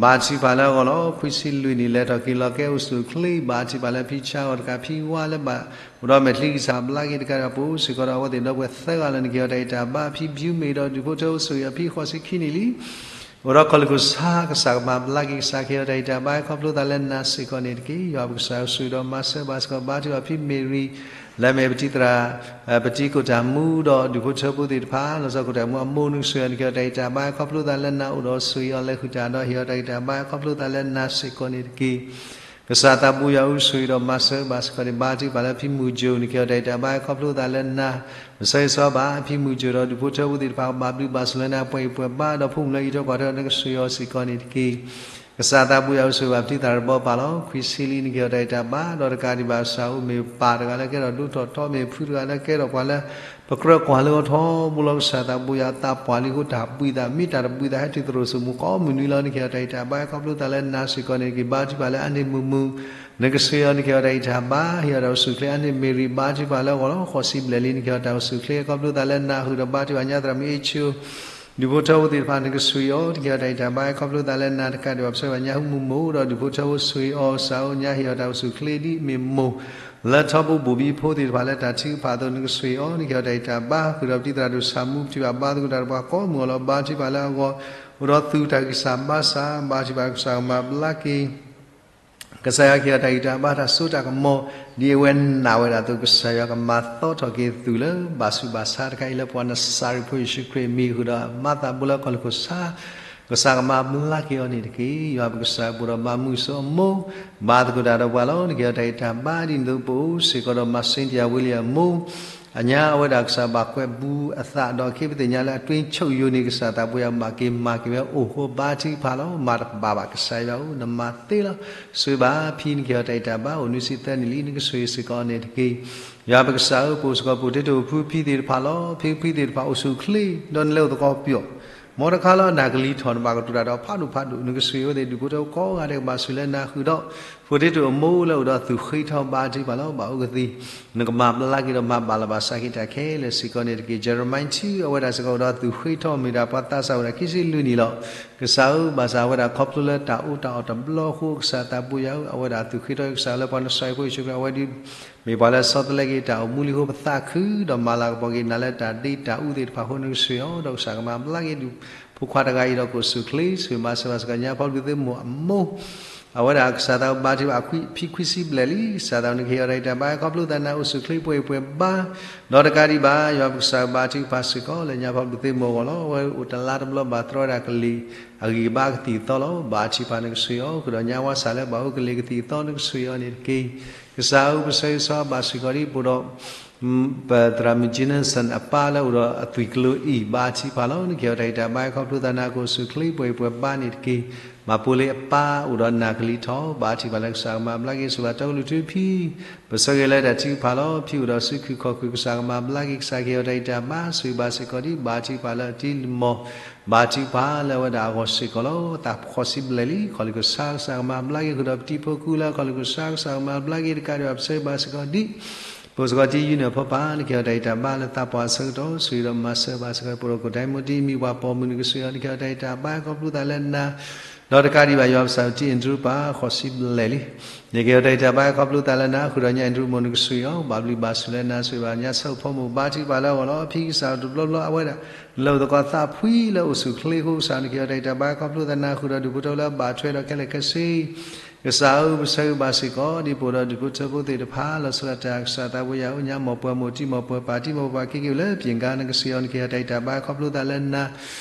ဘါထုကဖၣ်လၢအဂီၢ်လီၤ, ခွံဆံလွံၢ်နံၣ် လဲၤထီၣ်က့ၤလီၤကဲ အိၣ်ဆူၣ်အိၣ်ချ့ ဘါထုကဖၣ်လၢဖံဆါအဂီၢ်တကး ဖံဝါလၢဘၣ်အိၣ်ဒီးမဲာ်ချံ ကစၢ်ဘျါက့ၤတကးဒံးဘၣ် ပအိၣ်စ့ၢ်ကီးဒီးအဝဲသ့ၣ်ဒီပုၢ်ဝဲၢ်သၢဂၤလၢ နကဟ့ၣ်အီၤတၢ်အံးတၢ်ဘါ, ဖံဘျူးမ့ၢ်ဒီးဒူၣ်ဖိထၢဖိဆိၣ်ဂ့ၤအီၤ, ဖံဃိးဆံခံနံၣ်လံ အိၣ်ဒီးခီၣ်လ့ၢ်ခိၣ်ဆါ ကစၢ်ကမၤဘျါက့ၤ ကစၢ်ခ့ၣ်အီၤတၢ်ဂံၢ်တၢ်ဘါ ခီဖျိသးလၢနၤစ့ၢ်ကီးန့ၣ်တက့ၢ်. ယွၤပကစၢ်ဧၢ ဆိၣ်ဂ့ၤဒီးမၤစၢၤဘၣ်စ့ၢ်ကီး ဘါထုကဖၣ်ဖံမ့ၢ်ရံ လၢအမ့ၢ်ပတံၤသရၣ် ပတံၤခိၣ်တၢ်မူဒီးဒူၣ်ဖိထၢဖိသ့ၣ်တဖၣ် လီၤဆီခိၣ်တၢ်မူအမိၢ် နကဆိၣ်ဂ့ၤအီၤ နကဟ့ၣ်အီၤတၢ်ဂံၢ်တၢ်ဘါ ခီဖျိသးလၢနၤအိၣ်ဒီးဆိၣ်ဂ့ၤအီၤ လဲၤဃုာ်တၢ်ဒီးဟ့ၣ်အီၤတၢ်ဂံၢ်တၢ်ဘါ ခီဖျိသးလၢနၤစ့ၢ်ကီးန့ၣ်တက့ၢ်. ကစၢ်သးပူၤယွၤဧၢ ဆိၣ်ဂ့ၤဒီးမၤစၢၤဘၣ်စ့ၢ်ကီးန့ၣ် ဘါထုကဖၣ်လၢဖံမုၢ်ကၠိၣ် နကဟ့ၣ်အီၤတၢ်ဂံၢ်တၢ်ဘါ ခီဖျိသးလၢနၤ ပဆၢဂ့ၤဆၢဝါဘၣ် ဖံမုၢ်ကၠိၣ်ဒီးဒူၣ်ဖိထၢဖိသ့ၣ်တဖၣ် ဘၣ်ဘျုးဘၣ်ဆိၣ်လၢနၤ ပှဲၤအံၤပှဲၤဘါ ဒီးဖိမုၣ်လၢအအံးထွဲကွၢ်ထွဲ နကဆိၣ်ဂ့ၤအီၤစ့ၢ်ကီးန့ၣ်တက့ၢ်. ကစၢ်သးပူၤယွၤဧၢ ဆိၣ်ဂ့ၤဘၣ်ပတံၤသရၣ်တဘီပၢ်လီၤ. ခွံဆံလံ နကဟ့ၣ်အီၤတၢ်ဂံၢ်တၢ်ဘါ ဒီးတကးဒံးဘၣ် ကစၢ်ဧၢ မ့ၢ်ပၢ်တဂၤလၢကဲထီၣ်ဒိၣ်ထီၣ်ထီ မ့ၢ်ဖုတဂၤလၢကဲထီၣ်ပှၤလၢ ပကြၢးကွၢ်လၢအီၤထီဘိလီၤ. ကစၢ်သးပူၤယွၤ သးပှၢ်လံအဃိ တၢ်ဘှံးသး မ့ၢ်တၢ်တဘှံးသး ဟဲတုၤသရိာ်စိမိၤ ကိးမုၢ်နွံလီၤ. နကဟ့ၣ်အီၤတၢ်ဂံၢ်တၢ်ဘါ ခီဖျိသးလၢနၤစ့ၢ်ကီးန့ၣ်တက့ၢ်. ဘါထုကဖၣ်လၢအန့ၢ်မုာ်မုာ် နကဆိၣ်ဂ့ၤအီၤ နကဟ့ၣ်အီၤတၢ်ဂံၢ်တၢ်ဘါ ဟ့ၣ်အီၤတၢ်အိၣ်ဆူၣ်အိၣ်ချ့ အန့ၢ်မ့ၢ်ရံ ဘါထုကဖၣ်လၢအဂီၢ်လီၤ. ဃိးဆံဘျဲၣ်လံ နကဟ့ၣ်အီၤတၢ်အိၣ်ဆူၣ်အိၣ်ချ့ ခီဖျိသးလၢနၤ ဃုာ်ဒီးဘါထုကဖၣ်ညါသရၣ်မုၣ်အ့ၣ်ဆိ ဒူၣ်ဖိထၢဖိသ့ၣ်တဖၣ် နကဆိၣ်ဂ့ၤအီၤ နကဟ့ၣ်အီၤတၢ်ဂံၢ်တၢ်ဘါ ခီဖျိသးလၢနၤ တကးဒံးဘၣ် ပဆၢဂ့ၤဘၣ်ညါဟူမုၢ်မိၢ်ဒီးဒူၣ်ဖိထၢဖိ ဆိၣ်ဂ့ၤအီၤ ကစၢ်ဧၢ ညါဟ့ၣ်အီၤတၢ်အိၣ်ဆူၣ်အိၣ်ချ့ ဒ်အမ့ၢ်မိၢ် လၢထီဘိဘိၣ်ဘံဖိသ့ၣ်တဖၣ်လၢတၢ်ထုကဖၣ်အသိး နကဆိၣ်ဂ့ၤအီၤ နကဟ့ၣ်အီၤတၢ်ဂံၢ်တၢ်ဘါ ဃုာ်ဒီးပတံၤသရၣ်ဒိၣ်ဆၣ်မူ ပထံၣ်ဘၣ်ဘါသကိးတၢ်ဒီးပှၤကိးမုၢ်အလီၢ် ဘါထုကဖၣ်လၢအဂီၢ် အိၣ်ဒီးသူၣ်တၢ်ဂံၢ်စၢ်ဘါစၢ် ဘါထုကဖၣ်ကစၢ်ကမၤဘျါက့ၤ ကစၢ်ယွၤကဟ့ၣ်အီၤတၢ်ဂံၢ်တၢ်ဘါတၢ်စိတၢ်ကမီၤ ဒ်အဝဲနာ်ဝဲဒၣ်အသိး ကစၢ်ယွၤကမၤသီထီၣ်က့ၤသူၣ်လၢ ဘၣ်ဆူးဘၣ်ဆါတခါအံၤ လၢပှၤနစၤရ့းဖိယ့ၣ်ၡူးခရံာ်အမံၤ ဃုာ်ဒီးမၤသးဘိလၢခီၣ်လ့ၢ်ခိၣ်ဆါ ကစၢ်ကမၤဘျါက့ၤအီၤန့ၣ်တက့ၢ်. ယွၤပကစၢ်ပူၤဒီးဘၣ်မုၢ်စၢအမိၢ် ဘၣ်သကိးတၢ်ဒီးပှၤလီၤ. နကဟ့ၣ်အီၤတၢ်ဂံၢ်တၢ်ဘါ ဒ်န့ၣ်အသိး ပအိၣ်စ့ၢ်ကီးဒီးမၤစ့တယၤဝံၤလံအမိၢ် အညါအဝဲဒၣ်ကစၢ်ဘၣ်ကွဲးဘူးအသးဒီးအခ့ပသ့ၣ်ညါလၢအတွ့ဆိၣ်ယိာ်န့ၣ် ကစၢ်သးပူၤယွၤဘၣ်က့ၤမၤက့ၤဝဲအိၣ်ဃိ ဘါထုကဖၣ်လီၤ. မၤတဘၣ်ဘၣ် ကစၢ်ယွၤဧၢ နမၤသ့လီၤ. ဆိၣ်ဂ့ၤဘၣ်ဖံ နကဟ့ၣ်အီၤတၢ်ဂံၢ်တၢ်ဘါ အိၣ်နွံဆံသၢနံၣ်လံ နကဆိၣ်ဂ့ၤစ့ၢ်ကီးအီၤန့ၣ်တက့ၢ်. ယွၤပကစၢ်ဧၢ ပအိၣ်စ့ၢ်ကီး ပအိၣ်တ့တိၢ်ဖုဖံသ့ၣ်တဖၣ်လီၤ. ဖံဖံသ့ၣ်တဖၣ်အိၣ်ဆူၣ်အိၣ်ချ့ ဒီးနလဲၤအိၣ်သကိးပျီ မ်တခါလၢနၢ်ကလံၤထီၣ် နဘၣ်ကတိၤတၢ်ဒီးဖးဒိၣ်ဖးဒိၣ် နကဆိၣ်ဂ့ၤအဝဲသ့ၣ် ဒူၣ်ဖိထၢဖိကိးဂၤဒဲးကဘၣ်ဆိၣ်လၢနၤ ဃုာ်ဒီး ပအိၣ်တ့တိၢ်အမိၢ်လၢအိၣ်ဒီးသူၣ်ဃ့ထီ ဘါထုကဖၣ်လီၤ. ဘၣ်အိၣ်ကသံၣ် နကမၤဘျါက့ၤဒီးမၤဘၣ်လီၤဘၣ်စးက့ၤတၢ်ခဲလၢာ်စ့ၢ်ကီးန့ၣ်တက့ၢ်. ယံးရမံယၤ အဝဲဒၣ်စ့ၢ်ကီးအိၣ်ဒီးသူၣ်ဃ့ထီ မ့ၢ်ဒၣ်ပှၤသးစၢ်အိၣ်ဒၣ်ခံဆံလွံၢ်နံၣ်လီၤ. ကစၢ်ဧၢ ဘၣ်ဆၣ်အဝဲဒၣ်ခီဖျိလၢတၢ်အီၣ်တၢ်အီတဘျီအဃိ ကစၢ်သးပူၤယွၤဧၢ အဝဲဒၣ်သူၣ်ဃ့ထီ ကစၢ်လၢပှၤနစၤရ့းဖိယ့ၣ်ၡူးခရံာ် အဝဲဒၣ် မ့ၢ်ပှၤလၢဆီတလဲက့ၤတၢ်အိၣ်မူလံအဃိ ပသးခုဒီးမၤလၤကပီၤက့ၤနၤလၢတၢ်ဒ့တၢ်အူသ့ၣ်တဖၣ်အဃိ နကဆိၣ်ဂ့ၤအီၤ ဒီးကစၢ်ကမၤဘျါက့ၤဒူၣ်ဖိခွါတဂၤအံၤ ဒီးကအိၣ်ဆူၣ်အိၣ်ချ့ ဆိၣ်ဂ့ၤမၤစၢၤဘၣ်စ့ၢ်ကီးညါ ဖီဘျုးသ့ၣ်မိၢ်အမိၢ် အဝဲဒၣ်ကစၢ်သးဘါထုကဖၣ် ဖံခွံဆံဘျဲၣ်လံ ကစၢ်သးနကဟ့ၣ်အီၤတၢ်ဂံၢ်တၢ်ဘါ ခီဖျိသးနၤအိၣ်ဆူၣ်အိၣ်ချ့ ပှဲၤအံၤပှဲၤဘါ ဒီးတကးဒံးဘၣ် ယွၤပကစၢ်ဘါထုကဖၣ်စ့ၢ်ကီးလၢညါ ဖီဘျုးသ့ၣ်မိၢ်အဂီၢ်လီၤ. အဝဲအိၣ်တလါတဘျီ ဘၣ်တြီဝဲဒၣ်ကလံၤအဂံၢ်အဘါကသံၣ်အသီလီၤ. ဘါထုကဖၣ်နကဆိၣ်ဂ့ၤအီၤ ဃုာ်ဒီးညါဝါစၢ်လၢဘၣ်အိၣ်ကလံၤကသံၣ်အသီ နကဆိၣ်ဂ့ၤအီၤန့ၣ်တက့ၢ်. ကစၢ်ဧၢ ပဆၢဂ့ၤဆၢဝါဘၣ်စ့ၢ်ကီးဒ်ပအိၣ်ဒီး ပသရၣ်မုၣ် Jensen အပၢ်လၢအိၣ်ဒီးအသွံၣ်ကျိၤအံၤ ဘါထုကဖၣ်လီၤ. နကဟ့ၣ်အီၤတၢ်ဂံၢ်တၢ်ဘါ ခီဖျိသးနၤကအိၣ်ဆူၣ်အိၣ်ချ့ ပှဲၤအံၤပှဲၤဘါန့ၣ်တက့ၢ်. မၤပိလ့အပၢ်အိၣ်ဒီးနၢ်ကလံၤထီၣ် ဘါထုကဖၣ်လၢကစၢ်ကမၤဘျါက့ၤ ဆိၣ်ဂ့ၤဘၣ်တီကလုာ်ထူဖံ ပဆၢဂ့ၤလၢတၢ်ထုကဖၣ်လီၤ. ဖံအိၣ်ဒီးစုခုၣ်ခီၣ်ခုၣ် ကစၢ်ကမၤဘျါက့ၤ ကစၢ်ကဟ့ၣ်အီၤတၢ်ဂံၢ်တၢ်ဘါ ဆိၣ်ဂ့ၤဘၣ်စ့ၢ်ကီးဒ် ဘါထုကဖၣ်လၢအတံၤလံၤမီၢ် ဘါထုကဖၣ်လၢအဝဲဒၣ်အဂီၢ်စ့ၢ်ကီးလီၤ. သးဃိးဆံဘျဲၣ်လံ ခီၣ်လ့ၢ်ခိၣ်ဆါ ကစၢ်ကမၤဘျါက့ၤ ဃုာ်ဒီးပတံၤဖိကူလၢ ခီၣ်လ့ၢ်ခိၣ်ဆါ ကစၢ်ကမၤဘျါက့ၤ တကးဒံးဘၣ် ပဆၢဂ့ၤဘၣ်စ့ၢ်ကီးဒ် ပအိၣ်စ့ၢ်ကီးတ့ၢ် union ဖိပၢ် နကဟ့ၣ်အီၤတၢ်ဂံၢ်တၢ်ဘါလၢသးပှၢ်အဆၢကတီၢ် ဆိၣ်ဂ့ၤဒီးမၤစၢၤဘၣ်စ့ၢ်ကီး ပဒိၣ်ခိၣ်ဒဲမူတံ မံၤပှၢ်ပိာ်မုၣ် နကဆိၣ်ဂ့ၤအီၤ နကဟ့ၣ်အီၤတၢ်ဂံၢ်တၢ်ဘါ ခီဖျိသးလၢနၤ ဒီးတကးဒံးဘၣ် ယွၤပကစၢ်တ့ၢ် Andrew ပၢ် ဃိးဆံဘျဲၣ်လံ နကဟ့ၣ်အီၤတၢ်ဂံၢ်တၢ်ဘါ ခီဖျိသးလၢနၤ ဃုာ်ဒီးညါ Andrew မိၢ် နကဆိၣ်ဂ့ၤအီၤ ဘၣ်ဘျုးဘၣ်ဆိၣ်လၢနၤ ဆိၣ်ဂ့ၤဘၣ်ညါဆၢဖိမိၢ် ဘါထုကဖၣ်လၢအဂီၢ်လီၤ. ဖံကစၢ်တဘျီဘျီ အဝဲဒၣ် လၢအိၣ်သကိးသးဖှံလၢအိၣ်ဆူၣ်အိၣ်ချ့အဃိ ကစၢ်နကဟ့ၣ်အီၤတၢ်ဂံၢ်တၢ်ဘါ ခီဖျိသးနၤ ဃုာ်ဒီးဒူၣ်ဖိထၢဖိလၢအဘၣ်ထွဲဒီးခဲလၢာ်ခဲဆ့ ကစၢ်ဧၢ ပဆၢဂ့ၤဘၣ်စ့ၢ်ကီး ဒ်ပအိၣ်ဒီးဒူၣ်ဖိထၢဖိသ့ၣ်တဖၣ် လီၤဆီဒၣ်တၢ် ကစၢ်သးပှၢ်ယွၤဧၢ ညါ မိၢ်ပှၢ်မိၢ်တံၢ် မိၢ်ပှၢ်ပၢ်တံၢ် မိၢ်ပှၢ်ပၢ်ခံက့ၤလၢ ပၠ့ၣ်ကါ နကဆိၣ်ဂ့ၤအီၤ နကဟ့ၣ်အီၤတၢ်ဂံၢ်တၢ်ဘါ ခီဖျိသးလၢနၤ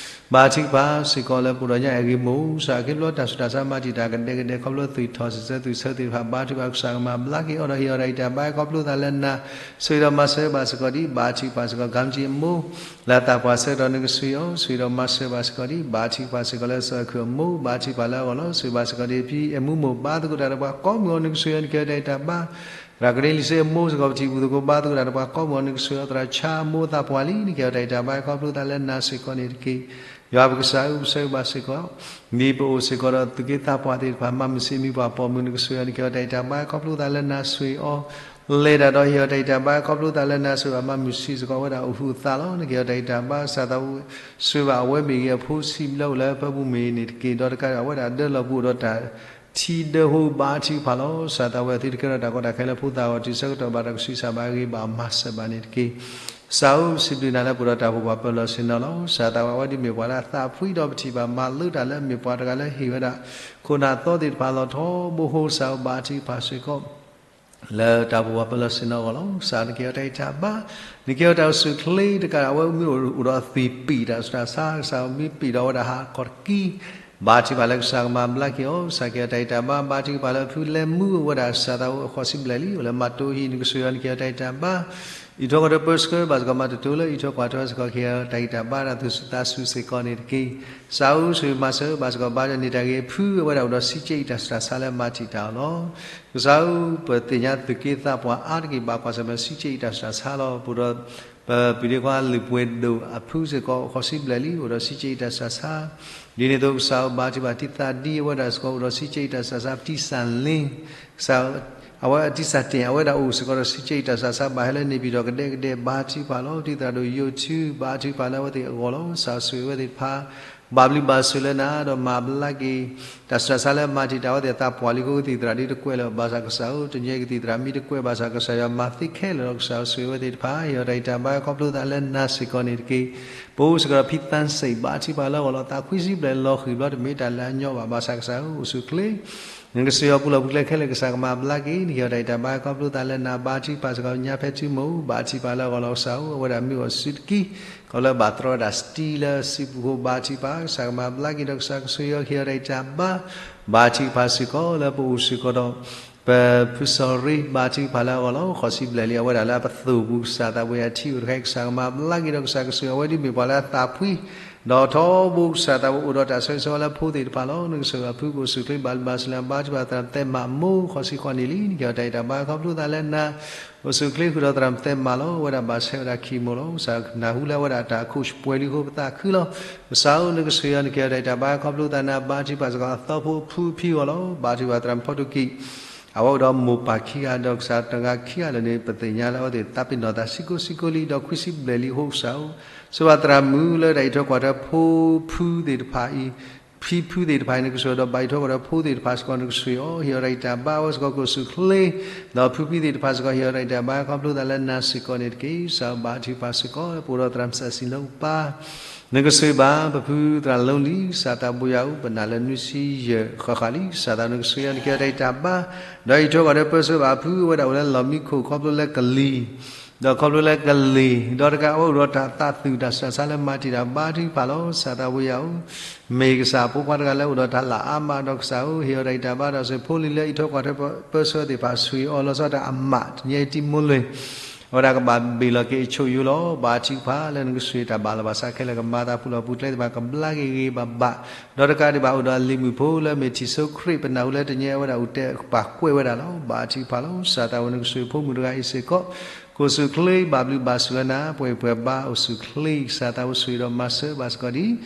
ဘါထုကဖၣ်စ့ၢ်ကီးလၢပအိၣ်ဒီးညါ အဂ့ၢ်မိၢ် ကစၢ်ခ့ဖျိတၢ်ဆူးတၢ်ဆါ မၤတံာ်တာ်ကဒဲကဒဲ ခီဖျိသွံၣ်ထီၣ်စံးဆၢ သွံၣ်ဆၢသ့ၣ်တဖၣ် ဘါထုကဖၣ် ကစၢ်ကမၤဘျါက့ၤအီၤ ဒီးဟ့ၣ်အီၤတၢ်ဂံၢ်တၢ်ဘါ ခီဖျိသးလၢနၤ ဆိၣ်ဂ့ၤဒီးမၤစၢၤဘၣ်စ့ၢ်ကီးဒ် ဘါထုကဖၣ်စ့ၢ်ကီး ကၣ်ကၠံအမိၢ် လၢသးပှၢ်ဆၢကတီၢ် နကဆိၣ်ဂ့ၤအီၤ ဆိၣ်ဂ့ၤဒီးမၤစၢၤဘၣ်စ့ၢ်ကီးဒ် ဘါထုကဖၣ်စ့ၢ်ကီးလၢစီၤခုၣ်အမိၢ် ဘါထုကဖၣ်လၢအဂီၢ်လီၤ. ဆိၣ်ဂ့ၤဘၣ်စ့ၢ်ကီးဒ်ဖံအဲၣ်မူမိၢ် ဘါသကိးတၢ်ဒီးပှၤကိးမုၢ်အဂီၢ် နကဆိၣ်ဂ့ၤအီၤ နကဟ့ၣ်အီၤတၢ်ဂံၢ်တၢ်ဘါ သရၣ်ကရ့လံၤစ့အမိၢ်စ့ၢ်ကီး ပထံၣ်ဘၣ်သကိး ဘါသကိးတၢ်ဒီးပှၤကိးမုၢ်အဂီၢ် နကဆိၣ်ဂ့ၤအီၤ သရၣ်ဆါအမိၢ် သးပှၢ်လံ နကဟ့ၣ်အီၤတၢ်ဂံၢ်တၢ်ဘါ ခီဖျိသးလၢနၤစ့ၢ်ကီးန့ၣ်တက့ၢ်. ယွၤပကစၢ်ဧၢ ပဆၢဂ့ၤဘၣ်စ့ၢ်ကီး ဒ်ပအိၣ်စ့ၢ်ကီးဒီးသုးက့သးပှၢ်သ့ၣ်တဖၣ် မၤမုၢ်ဆံး မံၤပှၢ်ပိာ်မုၣ် နကဆိၣ်ဂ့ၤအီၤ နကဟ့ၣ်အီၤတၢ်ဂံၢ်တၢ်ဘါ ခီဖျိသးလၢနၤ ဆိၣ်ဂ့ၤအီၤ လဲၤတၢ်ဒီးဟ့ၣ်အီၤတၢ်ဂံၢ်တၢ်ဘါ ခီဖျိသးလၢနၤ ဆိၣ်ဂ့ၤဘၣ် မၤမုၢ်ဆံးစ့ၢ်ကီးဝဲဒၣ်အိၣ်ဟုးအသးလီၤ. နကဟ့ၣ်အီၤတၢ်ဂံၢ်တၢ်ဘါ ကစၢ်သး ဆိၣ်ဂ့ၤဘၣ်အဝဲမ့ၢ်ဂ့ၤ အဖိဆံးလၢအိၣ်လၢအဖၢပူၤမ့ၢ်ဂ့ၤန့ၣ်တက့ၢ်. ဒီးတကးဒံး အဝဲဒၣ်ဒၢလီၢ်ပူၤအိၣ်ဒီးတၢ်ထံဒၢဟိ ဘါထုကဖၣ်လီၤ. ကစၢ်သးဝဲသုတကဲထီၣ်တၢ်ကီတၢ်ခဲလၢဖိသၣ်အဂီၢ် တုၤဆၢကတီၢ်ဘၣ်တၢ်ကဆူးစၢ်ဘၣ်ဂ့ၤ ဘၣ်မၤစၢၤဘၣ်န့ၣ်တက့ၢ်. ကစၢ်ဧၢ, စံးဘျုးနၤလၢပှဲၤဒီးတၢ်ဖှိၣ်ပှၤပၢၤလီၢ်ဆ့ၣ်နီၤလီၤ. ကစၢ်သးဝဲအဝဲဒ်မ့ၢ်ပှၤလၢအသးဖှံဒီးပထံၣ်ဘၣ်မၤလိတၢ်လၢအမ့ၢ်ပှၤတဂၤလၢဟ့ၣ်ဝဲဒၣ် ခိၣ်နၢ်သီသ့ၣ်တဖၣ်လီၤထီဘိဃိ ကစၢ်ဧၢဘၣ်ထံဖးစ့ၢ်ကီး လၢတၢ်ဖှိၣ်ပှၤပၢၤလီၢ်ဆ့ၣ်နီၤအဂီၢ်လီၤ. ကစၢ်နကဲအီၤတၢ်အံၤတၢ်ဘါ, နကဲအီၤတၢ်အိၣ်ဆူၣ်အိၣ်ချ့တကး အဝဲမ့ၢ်အိၣ်ဒီးအသွံၣ်ပံာ်တၢ်ဆူးတၢ်ဆါ, ကစၢ်မ့ၢ်ပံာ်ဒီးဝဲဒၣ်ဟးခီၣ်တကံ, ဘၣ်ထံဖးလၢကစၢ်ကမၤဘျါက့ၤအီၤ, ကစၢ်ကဲအီၤတၢ်အံၤတၢ်ဘါ, ဘၣ်ထံဖးလၢအဖုလဲၤမူဝဲဒၣ် ကစၢ်သးဝဲအိၣ်ဃီၤစံဘျဲၣ်လံ, အိၣ်လၢမၤတိဟံၣ် နကစၢ်ယွၤနကဲအီၤတၢ်အံၤတၢ်ဘါ အံးထွဲကွၢ်ထွဲပၢဆှၢဘၣ်စ့ၢ်ကီး မၤတတိၤလၢအံးထွဲကွၢ်ထွဲစ့ၢ်ကီး ကဲအီၤတၢ်ဂံၢ်တၢ်ဘါတၢ်သူၣ်စူၤသးစူၤစ့ၢ်ကီးန့ၣ်တက့ၢ်. ကစၢ်ဧၢ ဆိၣ်ဂ့ၤမၤစၢၤဘၣ်စ့ၢ်ကီး ဘါယွၤန့ၢ်တၢ်ဂ့ၤဖုအဝဲဒၣ်အိၣ်ဒီးစံးကဲအံၤတၢ်ဆူးတၢ်ဆါလၢမၤတံာ်တာ်အီၤလီၤ. ကစၢ်ဧၢ ပသ့ၣ်ညါသုးက့သးပှၢ်အါတက့ၢ် ဘၣ်ကွၢ်ဆၢၣ်မဲာ်စံးကဲအံၤတၢ်ဆူးတၢ်ဆါလီၤ. ပအိၣ်ဒီး ပပုၢ်ဒ့ခွါလုၢ်ပှ့ၤဒိၣ်အဖုစ့ၢ်ကီး အိၣ်ဃီၤစံဘျဲၣ်လံ အိၣ်ဒီးစံးကဲအံၤတၢ်ဆူးတၢ်ဆါ ဒ်န့ၣ်အသိး ကစၢ်ဧၢ ဘါထုကဖၣ် တံသးဒံအဝဲဒၣ်စ့ၢ်ကီး အိၣ်ဒီးစံးကဲအံၤတၢ်ဆူးတၢ်ဆါ ပတံၢ်စၣ်လ့ ကစၢ်ဧၢ အဝဲအတံၢ်စၣ်တ့ၣ် အဝဲဒၣ်အိၣ်စ့ၢ်ကီးဒီးစံးကဲအံၤတၢ်ဆူးတၢ်ဆါ ဘၣ်ဟဲလၢန့ၣ်ပၠံၣ်တီၣ်ကဒဲကဒဲ ဘါထုကဖၣ်လီၤ. တံၢ်သရၣ်ဒိၣ်ယိၤထူ ဘါထုကဖၣ်လၢအဝဲသ့ၣ်အဂီၢ်လီၤ. ကစၢ်ဆိၣ်ဂ့ၤအဝဲသ့ၣ်တဖၣ် ဘၣ်ဘျုးဘၣ်ဆိၣ်လၢနၤ ဒီးမၤဘျါက့ၤ တၢ်ဆူးတၢ်ဆါလၢမၤတံာ်တာ်အဝဲသ့ၣ်အသးပှၢ်လံအဃိ ကသံၣ်သရၣ်ဒ်တကွဲးလၢၤဘၣ်ဆၣ်ကစၢ်ဧၢ တညီကသံၣ်သရၣ်မ့ၢ်တကွဲးဘၣ်ဆၣ်ကစၢ်ယွၤမၤသ့ခဲလၢာ်လီၤ. ကစၢ်ဆိၣ်ဂ့ၤအဝဲသ့ၣ်တဖၣ် ဟ့ၣ်အီၤတၢ်ဂံၢ်တၢ်ဘါခီဖျိသးလၢနၤစ့ၢ်ကီးန့ၣ်တက့ၢ်. ပအိၣ်စ့ၢ်ကီးဒီးဖံသးစံး ဘါထုကဖၣ်လၢအဂီၢ်လီၤ. သးခွံဆံဘျဲၣ်လီၤဃံၤဘျီ တမ့ၢ်တၢ်လၢအညီဘၣ် ဘၣ်ဆၣ်ကစၢ်ဧၢ အိၣ်ဆူၣ်အိၣ်ချ့ နကစၢ်ယွၤပူၤလီၢ်ပူၤကျဲခဲလၢာ် ကစၢ်ကမၤဘျါက့ၤ နကဟ့ၣ်အီၤတၢ်ဂံၢ်တၢ်ဘါခီဖျိသးလၢနၤ ဘါထုကဖၣ်စ့ၢ်ကီး ညါဖဲတုၤမုၢ် ဘါထုကဖၣ်လၢအဂီၢ်လီၤ. ကစၢ်ဧၢ အဝဲဒၣ်မ့ၢ်အိၣ်ဆူၣ်တကံ ခီဖျိဘၣ်တြီဝဲဒၣ်စတံလၢစုပူၤဃိ ဘါထုကဖၣ် ကစၢ်ကမၤဘျါက့ၤဒီး ကစၢ်ကဆိၣ်ဂ့ၤအီၤ ကဟ့ၣ်အီၤတၢ်ဂံၢ်တၢ်ဘါ ဘါထုကဖၣ်စ့ၢ်ကီးလၢပအိၣ်စ့ၢ်ကီးဒီး ပဖုစီၤရ့ ဘါထုကဖၣ်လၢအဂီၢ်လီၤ. ဃီၤစံဘျဲၣ်လံ အဝဲဒၣ်လၢအပသိၣ်ပူၤ ကစၢ်သးဝံၣ်အထံအိၣ်တခါအံၤ ကစၢ်ကမၤဘျါက့ၤဒီး ကစၢ်ကဆိၣ်ဂ့ၤအဝဲဒ်မ့ၢ်ပှၤလၢအသးဖှံ ဒီးထီဘိ ကစၢ်သးဝံၣ်အိၣ်ဒီးတၢ်ဆၢဂ့ၤဆၢဝါလၢဖိသ့ၣ်တဖၣ်လီၤ. နကဆိၣ်ဂ့ၤအဖုကအိၣ်ဆူၣ်အိၣ်ချ့ ဘၣ်ဘျုးဘၣ်ဆိၣ်လၢ ဘါထုကဖၣ်သရၣ်မုၣ်သဲမးမိၢ် ဃီၤစံဃီၤနံၣ်လံ နကဟ့ၣ်အီၤတၢ်ဂံၢ်တၢ်ဘါခီဖျိသးလၢနၤ အိၣ်ဆူၣ်အိၣ်ချ့ဃုာ်ဒီးသရၣ်မုၣ်သဲမးလီၤ. အဝဲဒၣ်ဘၣ်ဆဲးဝဲဒၣ်ခံမိၢ်လီၤ. ကစၢ်နၢ်ဟူလၢအဝဲဒၣ်တၢ်အခိၣ်ပှဲၤလံအဃိ ပသးခုလီၤ. ကစၢ်ဧၢ နကဆိၣ်ဂ့ၤအီၤ နကဟ့ၣ်အီၤတၢ်ဂံၢ်တၢ်ဘါခီဖျိသးလၢနၤ ဘါထုကဖၣ်စ့ၢ်ကီးအသီဖိအဖုအဖံအဂီၢ်လီၤ. ဘါထုကဖၣ်သရၣ်မုၣ်ဖီတူၣ်ကံၣ် အဝဲအိၣ်ဒီးမိၢ်ပၢ်ခံဂၤ ဒီးကစၢ်တဂၤခံဂၤလၢာ်န့ၣ် ပသ့ၣ်ညါလၢအဝဲသ့ၣ်သးပ့ၤနီၣ်သးစ့ၢ်ကီးစ့ၢ်ကီးလံ ဒီးခွံဆံဘျဲၣ်လံအဃိ ကစၢ်ဧၢ ဆိၣ်ဂ့ၤဘၣ်သရၣ်မုၣ်လၢတၢ်အံးထွဲကွၢ်ထွဲဖိဖုသ့ၣ်တဖၣ်အံၤ ဖံဖုသ့ၣ်တဖၣ်အံၤ နကဆိၣ်ဂ့ၤဒီးဘၣ်အံးထွဲကွၢ်ထွဲဖိသ့ၣ်တဖၣ်စ့ၢ်ကီး နကဆိၣ်ဂ့ၤအီၤ ဟ့ၣ်အီၤတၢ်ဂံၢ်တၢ်ဘါအဝဲစ့ၢ်ကီး ကအိၣ်ဆူၣ်အိၣ်ချ့ ဒီးဖုဖံသ့ၣ်တဖၣ်စ့ၢ်ကီး ဟ့ၣ်အီၤတၢ်ဂံၢ်တၢ်ဘါခီဖျိသးလၢနၤစ့ၢ်ကီးန့ၣ်တက့ၢ်. ကစၢ်ဘါထုကဖၣ်စ့ၢ်ကီး ပအိၣ်ဒီးသရၣ်မုၣ်စၢ်စံလၢအပၢ် နကဆိၣ်ဂ့ၤဘၣ် ပဖုသရၣ်လီလံ ကစၢ်သးဘိယွၤဧၢ ပနာ်လၢနွံဆံယဲၢ်ဃၣ်ဃၣ်လံ ကစၢ်သးနကဆိၣ်ဂ့ၤအီၤ နကဟ့ၣ်အီၤတၢ်ဂံၢ်တၢ်ဘါ ဒီးအံးထွဲကွၢ်ထွဲပၢဆှၢဘၣ်အဖုအဝဲဒၣ်အိၣ်လၢလီၢ်မံခိၣ်ခီဖျိလၢကလံၤ ဒီးခီဖျိလၢကလံၤ ဒီးတကးအဝဲအိၣ်ဒီးတၢ်သးသူၣ်တၢ်ဆူးတၢ်ဆါလၢမၤတံာ်တာ် ဘါထုကဖၣ်လီၤ ကစၢ်သးဘိယွၤဧၢ မ့ၢ်ကစၢ်အဖိခွါတဂၤလၢအိၣ်ဒီးတၢ်လၢအါမး ဒီးကစၢ်ဧၢ ဟ့ၣ်အီၤတၢ်ဂံၢ်တၢ်ဘါ ဒီးစ့ၢ်ဖိလံၤလၢအံးထွဲကွၢ်ထွဲပၢဆှၢသ့ၣ်တဖၣ် ဆိၣ်ဂ့ၤအီၤလီၤဆီဒၣ်တၢ်အမး တနံၤအံၤတံမူလ့ၣ် အဝဲဒၣ်ကဘၣ်ဘ့ၣ်လီၤက့ၤအဆိၣ်ယိလီၤ ဘါထုကဖၣ်လၢနကဆိၣ်ဂ့ၤတၢ်ဘၣ်လီၤ ဘၣ်ဆၣ်ခဲလၢာ်ကမၤသးပူၤလီၢ်ပူၤကျဲသ့ၣ်တဖၣ် ကဘျါက့ၤဂ့ၤဂ့ၤဘၣ်ဘၣ် ဒီးတကးဒံးဘၣ်အိၣ်ဒီးအလံၤမုၣ်ဖိလၢအမ့ၢ်ထံၣ်စိခရံာ် ပနာ်ဟူလၢတနံၤအံၤအဝဲဒၣ်အိၣ်တဲာ်ပာ်ကွဲးဝဲဒၣ်လီၤ ဘါထုကဖၣ်လီၤ ကစၢ်သးဝဲနကဆိၣ်ဂ့ၤဖိမုၣ်တဂၤအံၤစ့ၢ်ကီး ကအိၣ်ဆူၣ်အိၣ်ချ့ ဘၣ်ဘျုးဘၣ်ဆိၣ်လၢနၤ ပှဲၤပှဲၤဘါအိၣ်ဆူၣ်အိၣ်ချ့ ကစၢ်သးဝဲဆိၣ်ဂ့ၤဒီးမၤစၢၤဘၣ်စ့ၢ်ကီးဒ်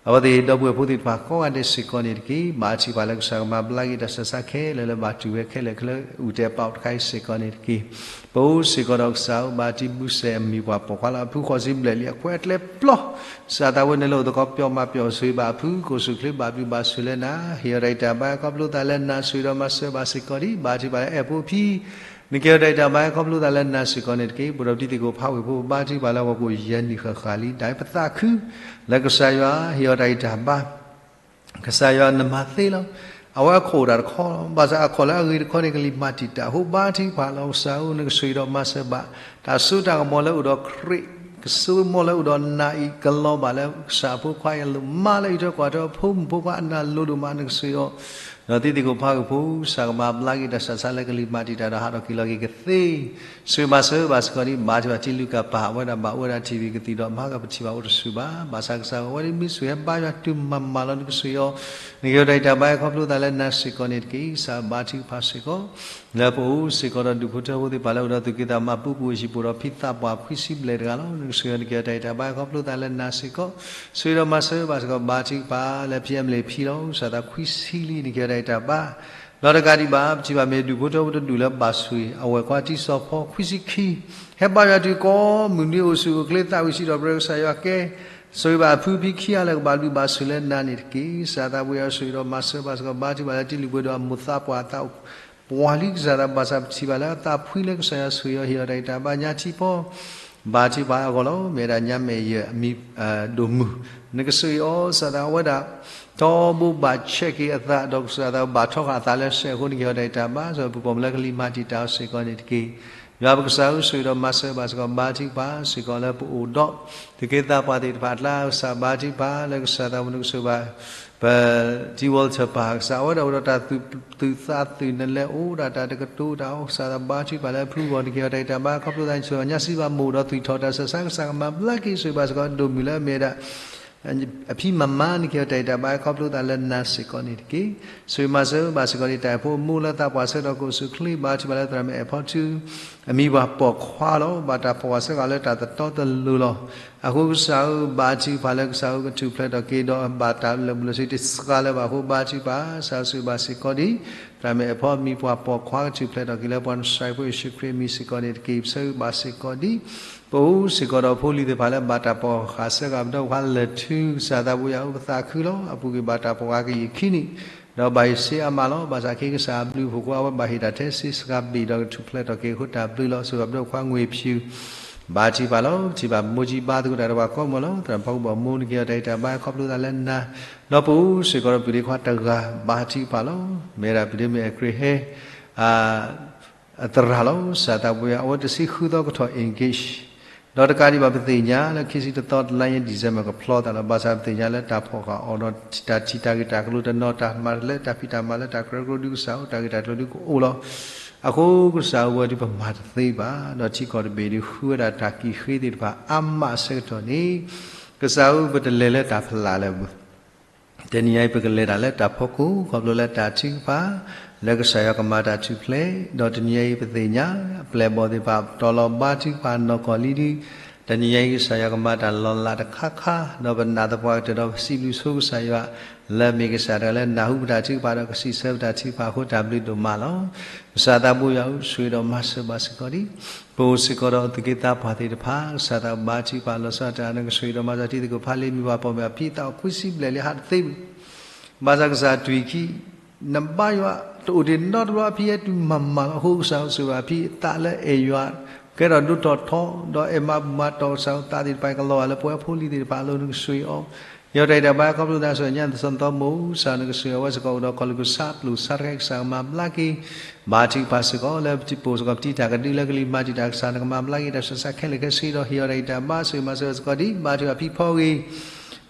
အဝဲသ့ၣ်ဒီပုၢ်ဝဲၢ်ဖိသ့ၣ်တဖၣ်ကိးဂၤဒဲးစ့ၢ်ကီးန့ၣ်တက့ၢ်. ဘါထုကဖၣ်လၢကစၢ်ကမၤဘျါက့ၤတၢ်ဆူးတၢ်ဆါခဲလၢာ်လၢဘၣ်တူၢ်ဝဲခဲလၢာ်ခဲဆ့ အုၣ်တဲာ်ပာ်အီၤတခါအံၤစ့ၢ်ကီးန့ၣ်တက့ၢ်. ပအိၣ်စ့ၢ်ကီးဒီးကစၢ်ဧၢ ဘါထုဘုစဲးအမံၤပှၤပိာ်ခွါလၢအဖုဃီၤစံဘျဲၣ်လံ အခွဲးအကျဲပျီ ကစၢ်သးဝဲနုာ်လီၤအိၣ်သကိးပျီမးပျီ ဆိၣ်ဂ့ၤဘၣ်အဖု ကအိၣ်ဆူၣ်အိၣ်ချ့ ဘၣ်ဘျုးဘၣ်ဆိၣ်လၢနၤ ဟ့ၣ်အီၤတၢ်ဂံၢ်တၢ်ဘါခီဖျိသးလၢနၤ ဆိၣ်ဂ့ၤဒီးမၤစၢၤဘၣ်စ့ၢ်ကီးဒ် ဘါထုကဖၣ်လၢအဲၣ်ဖိအဖံ နကဟ့ၣ်အီၤတၢ်ဂံၢ်တၢ်ဘါခီဖျိသးလၢနၤစ့ၢ်ကီးန့ၣ်တက့ၢ်. ပအိၣ်ဒီးတံၤသကိးဖးဝ့ၢ်ဖိ ဘါထုကဖၣ်လၢအဂီၢ်ကအိၣ်ယဲၢ်နံၣ်ဃၣ်ဃၣ်လံ ဒ်ပသးခု လၢကစၢ်ယွၤ ဟ့ၣ်အီၤတၢ်ဂံၢ်တၢ်ဘါ ကစၢ်ယွၤနမၤသ့လီၤ. အဝဲအခိၣ်အိၣ်တၢ်တခီလီၤ. ဘၣ်ဆၣ်အခီၣ်လၢအဂ့ၤတခီန့ၣ် ကလံၤမၤတံာ်တာ်အဃိ ဘါထုကဖၣ်လီၤ. ကစၢ်ဧၢ နကဆိၣ်ဂ့ၤဒီးမၤစၢၤဘၣ် တၢ်စိတၢ်ကမီၤလၢအိၣ်ဒီးခရံာ် ကစိကမီၤလၢအိၣ်ဒီးနၤအံၤ ကလီၤဘၣ်လၢကစၢ်အဖိခွါအံၤအလိၤ မါလၢအံးထွဲကွၢ်ထွဲအဖိမုၣ်ဖိခွါအနၢ်လိၤဒိၣ်မး နကဆိၣ်ဂ့ၤအီၤ ဒီးတံၤသကိးဖးဝ့ၢ်ဖိ ကစၢ်ကမၤဘျါက့ၤတၢ်ဆူးတၢ်ဆါလၢကလံၤမၤတံာ်တာ်ဒီးဟးထီၣ်က့ၤလီၤက့ၤကသ့ ဆိၣ်ဂ့ၤမၤစၢၤဘၣ်စ့ၢ်ကီးဒ် ဘါထုကဖၣ်တံၤလူၤကၣ်ပၢ် အဝဲဒၣ်ဘၣ်အိၣ်ဝဲဒၣ်ထံၣ်ဝံၤကသံၣ်ဒီးမၤကပထံၣ်ဘၣ်အိၣ်တဆူၣ်ဘၣ်. ဘၣ်ဆၣ်ကစၢ်ဧၢ အဝဲဒၣ်မ့ၢ်ဆိၣ်ဂ့ၤဟဲဘါယွၤတုၤမၤမၤလီၤ နကဆိၣ်ဂ့ၤအီၤ နကဟ့ၣ်အီၤတၢ်ဂံၢ်တၢ်ဘါခီဖျိသးလၢနၤစ့ၢ်ကီးန့ၣ်တက့ၢ်. ကစၢ်ဘါထုကဖၣ်စ့ၢ်ကီး လၢပအိၣ်စ့ၢ်ကီးဒီးဒူၣ်ဖိထၢဖိသ့ၣ်တဖၣ်လၢအိၣ်ဒီးသူၣ်က့သးမၤပူၤပူၤ ဟံၣ်ပူၤဒီးဖံသးပှၢ်ခွံဆံဘျဲၣ်တဂၤလီၤ. နကဆိၣ်ဂ့ၤအီၤ နကဟ့ၣ်အီၤတၢ်ဂံၢ်တၢ်ဘါခီဖျိသးလၢနၤစ့ၢ်ကီး ဆိၣ်ဂ့ၤဒီးမၤစၢၤဘၣ်စ့ၢ်ကီး ဘါထုကဖၣ်လၢဖံအမလ့ၣ်ဖံလီၤ. ကစၢ်သးခွံဆံလံ နကဟ့ၣ်အီၤတၢ်ဂံၢ်တၢ်ဘါ ဒီးတကးဒံးဘၣ် ပထံၣ်ဘၣ်မ့ၢ်ဒူၣ်ဖိထၢဖိတဒူၣ်လၢဘၣ်ဆိၣ်ဂ့ၤ အဝဲၢ်ခွါတံၤစီၤဖီ ခွံဆံခံ ဟဲဘါယွၤတုၤကိးမုၢ်နွံအိၣ်ဆူၣ်အိၣ်ချ့သးဝံၣ်စံးထီၣ်ပတြၢၤကစၢ်ယွၤကဲ ဆိၣ်ဂ့ၤဘၣ်အဖုဖံခံဂၤလၢကဘၣ်ဘျုးဘၣ်ဆိၣ်လၢနၤန့ၣ်တက့ၢ်. ကစၢ်သးဝံၣ်အီၤဆိၣ်ဂ့ၤဒီးမၤစၢၤဘၣ်စ့ၢ်ကီး ဘါထုကဖၣ်လၢတံၤလုၢ်ပှဲၤဒီးအမိၢ်သးပှၢ်အသး ပှၤလံကစၢ်သးဘၣ်ဆၣ်ပထံၣ်ဘၣ်လၢအသးဖှံလၢကစၢ်ယွၤဆိၣ်ဂ့ၤအီၤ ဟ့ၣ်အီၤတၢ်ဂံၢ်တၢ်ဘါညါထံဖီ ဘါထုကဖၣ်အဂီၢ်လီၤ. မ့ၢ်ဝဲဒၣ်ညါမဲာ်ယဲၢ်အမံၤဒိၣ်မုၢ်, နကဆိၣ်ဂ့ၤအီၤ ကစၢ်သးဝဲဒၣ် ထီဘိဘၣ်ဆဲးက့ၤအသး ဒီးကစၢ်သးဘၣ်ထီဃာ်အသးလၢစဲးအဃိ နကဟ့ၣ်အီၤတၢ်ဂံၢ်တၢ်ဘါ စီၤပူၤပိာ်မုၣ်လၢကလံၤမၤတံာ်တာ်အီၤစ့ၢ်ကီးန့ၣ်တက့ၢ်. ယွၤပကစၢ်ဧၢ ဆိၣ်ဂ့ၤဒီးမၤစၢၤဘၣ်စ့ၢ်ကီး ဘါထုကဖၣ်စ့ၢ်ကီးလၢပအိၣ်ဒီး သုးက့သးပှၢ်သ့ၣ်တဖၣ်အကျါ ကစၢ်ဘါထုကဖၣ်လၢကစၢ်သးဝဲ နကဆိၣ်ဘၣ် ပ ထံဝီလထၢၣ်ပၢ် ကစၢ်အဝဲဒၣ်အိၣ်ဒီးတၢ်သူၣ်သုးသးသုး နလဲၤအိၣ်ဒၣ်တၢ်တကတိၤတၢ်အီၤ ကစၢ်သးဘါထုကဖၣ်လၢအဖုအဂီၢ် နကဟ့ၣ်အီၤတၢ်ဂံၢ်တၢ်ဘါ ခီဖျိသးန့ၣ် ဆိၣ်ဂ့ၤညါစံးဘၣ်မိၢ်ဒီးသွံၣ်ထီၣ်တၢ်ဆၢဆါ ကစၢ်ကမၤဘျါက့ၤ ဆိၣ်ဂ့ၤဘၣ်စ့ၢ်ကီး ဒိၣ်မုၢ်လၢအမ့ၢ်ဝဲဒၣ် အဖံမၤမၤ နကဟ့ၣ်အီၤတၢ်ဂံၢ်တၢ်ဘါ ခီဖျိသးလၢနၤစ့ၢ်ကီးန့ၣ်တက့ၢ်. ဆိၣ်ဂ့ၤမၤစၢၤဘၣ်စ့ၢ်ကီး တၢ်အဲၣ်ဖိအမိၢ်လၢသးပှၢ်ဆၢကတီၢ် ကအိၣ်ဆူၣ်ချ့ ဘါထုကဖၣ်လၢသရၣ်မုၣ်အဲၣ်ဖီထူ အမံၤပှၢ်ပိာ်ခွါလီၤ. ဘၣ်တၢ်ဖီၣ်ဝဲစ့ၢ်ကီးလၢတၢ်တတီတလိၤလီၤ. အဃိကစၢ်ဧၢ ဘါထုကဖၣ်လၢကစၢ်ဧၢ ကထူၣ်ဖျဲးထီၣ်က့ၤဒီး ဘၣ်တၢ်လၢာ်ဘူၣ်လၢာ်စ့တစှၤလၢၤဘၣ်အဃိ ဘါထုကဖၣ် ကစၢ်ဆိၣ်ဂ့ၤဘၣ်စ့ၢ်ကီးဒံး သရၣ်မုၣ်အဲၣ်ဖီအမံၤပှၢ်ပိာ်ခွါ ကထူၣ်ဖျဲးထီၣ်က့ၤလၢပှၤနစၤရ့းဖိယ့ၣ်ၡူးခရံာ်အမံၤစ့ၢ်ကီးန့ၣ်တက့ၢ်. ပဆိၣ်ဂ့ၤဘၣ်စ့ၢ်ကီးဒံး ပအိၣ်စ့ၢ်ကီးဒီးဖိလံၤသ့ၣ်တဖၣ်လၢဘၣ်တၢ်ပိာ်ဃာ်စ့ၢ်ကီး ပဒီပုၢ်ဝဲၢ်လၢာ်ထူ ကစၢ်သးဘိယွၤဧၢ ပသးခုလီၤ. အပူၤကွံာ်ဘၣ်တၢ်ပိာ်ဃာ်ကယံာ်ခံနံၣ် ဒီးဘၣ်ယစ့အါမးလီၤ. ဘၣ်ဆၣ်ခ့ကစၢ်အဘျုးအဖှိၣ်အဃိ အဝဲဘၣ်ဟ့ၣ်တၢ်ထဲစ့စှၤဘ့ၣ်ဒီးကထူၣ်ဖျဲးထီၣ်က့ၤအဃိ တၢ်ဘျုးလီၤ. ဆိၣ်ဂ့ၤဘၣ်ပဒီပုၢ်ဝဲၢ်ခွါငွေဖြူ ဘါထုကဖၣ်လီၤ. ပထံၣ်ဘၣ်မိၢ်ကၠံဘါသကိးတၢ်ဒီးပှၤကိးမုၢ်လီၤ. သရၣ်ဖီကဘီၣ်မိၢ် နကဟ့ၣ်အီၤတၢ်ဂံၢ်တၢ်ဘါခီဖျိသးလၢနၤ ဒီးပအိၣ်စ့ၢ်ကီးဒီးပုၢ်ဒ့ခွါတဂၤ ဘါထုကဖၣ်လီၤ. မ့ၢ်ဝဲဒၣ်ပုၢ်ဒ့မုၣ်အဲၣ်ခရံာ်ဟဲ အသရၣ်လီၤ. ကစၢ်သးဘိယွၤ အဝဲတဆံဃုသီကထီၣ် engage ဒီးတကးဒံးဘၣ်ပသ့ၣ်ညါလၢခံဆံတသီတလါညါ December ကဖျီသးလီၤ. ဘၣ်ဆၣ်ပသ့ၣ်ညါလၢတၢ်ဖီၣ်ဃာ်အီၤဒီး တၢ်ထံၣ်တၢ်ဂ့ၢ်တၢ်ကျိၤတနီၤ တၢ်မၤလၢတၢ်ဖံးတၢ်မၤလၢတၢ်ကရၢကရိဒုကစၢ်အိၣ် တၢ်ဂ့ၢ်တၢ်ကျိၤဒုကအိၣ်လီၤ. အဃိကစၢ်ဧၢ ဝဲဒုပမၤတသ့ဘၣ် ဒီးထံကီၢ်တဘ့ၣ်ဒုဃုဝဲဒၣ်တၢ်ကံၣ်ဃ့သ့ၣ်တဖၣ်အါမးအဆၢကတီၢ်န့ၣ် ကစၢ်ဧၢ ပတလဲၤလၢတၢ်ဖးလၢ်လၢၤဘၣ်. တနံၤညါအံၤ ပကလဲၤတၢ်လၢတၢ်ဖီခိၣ် ခီဖျိလၢတၢ်ထုကဖၣ် လၢကစၢ်ယွၤကမၤတၢ်ထူၣ်ဖျဲး ဒီးတနံၤညါအံၤ ပသ့ၣ်ညါ အပျဲၢ်အဘီၣ်သ့ၣ်တဖၣ် ပတီၢ်လီၤဘါထုကဖၣ်နီၢ်ကီၢ်လံဒု တနံၤညါအံၤ ကစၢ်ယွၤကမၤတၢ်လီၤလးတခါခါ ဒီးပနာ်သပှၢ်ကတၢၢ်ဒီး ပစံးဘျုးဆိကစၢ်ယွၤ လၢအမ့ၢ်ကစၢ်တဂၤလၢနၢ်ဟူပတၢ်ထုကဖၣ်ဒီး ကစံးဆၢပတၢ်ထုကဖၣ်အဃိ တၢ်ဘျုးဒိၣ်မးလီၤ. ကစၢ်သးဘိယွၤဧၢ ဆိၣ်ဂ့ၤဒီးမၤစၢၤဘၣ်စ့ၢ်ကီးဒံး ပအိၣ်စ့ၢ်ကီးဒီးသုးက့သးပှၢ်သ့ၣ်တဖၣ် ကစၢ်သးဘါထုကဖၣ်လီၤဆီဒၣ်တၢ် နကဆိၣ်ဂ့ၤဒီးမၤစၢၤတံၤသကိးဖးလံာ်မံၤပှၢ်ပိာ်မုၣ်အဖံ သးအိၣ်ခွံဆံဘျဲၣ်လံ ဟးတသ့ဘၣ်. ဘၣ်ဆၣ်ကစၢ်တွံၢ်ခံ နဘါယွၤ တအိၣ်တ့ၢ်နီတဘျီ အဖံဟဲတုၤမၤမၤလီၤ. အဃိကစၢ်ဆိၣ်ဂ့ၤဘၣ်အဖံအသးလၢအဲၣ်ယွၤ ကဲထီၣ်ဒိၣ်ထီၣ်ထီ ဒီးအဲၣ်မၤဘူၣ်မၤတီၢ် ကစၢ်ဧၢ သးသ့ၣ်တဖၣ်အံၤ ကလီၤဂာ်လၢပဝဲဖိလံၤသ့ၣ်တဖၣ်အလိၤ နကဆိၣ်ဂ့ၤအီၤ ဟ့ၣ်အီၤတၢ်ဂံၢ်တၢ်ဘါ ခီဖျိသး ဆိၣ်ဂ့ၤညါ သစီသီမိၢ် ကစၢ်နကဆိၣ်ဂ့ၤအဝဲစ့ၢ်ကီး အိၣ်ဒီးခီၣ်လုၢ်ကစၢ် ပျိာ်ဆါတခါ ကစၢ်ကမၤဘျါက့ၤ ဘါထုကဖၣ်စ့ၢ်ကီး လၢပထံၣ်ပိာ်စ့ၢ်ကီး ပတံၤတၢ်ကဒုလၢကလံၤမၤတံာ်တာ် ကစၢ်နကမၤဘျါက့ၤ တၢ်ဆူးတၢ်ဆါခဲလၢာ်ခဲဆ့ဒီး ဟ့ၣ်အီၤတၢ်ဂံၢ်တၢ်ဘါ ဆိၣ်ဂ့ၤမၤစၢၤစ့ၢ်ကီးဒံး ဘါထုကဖၣ်ဖံဖီဂ့ၤ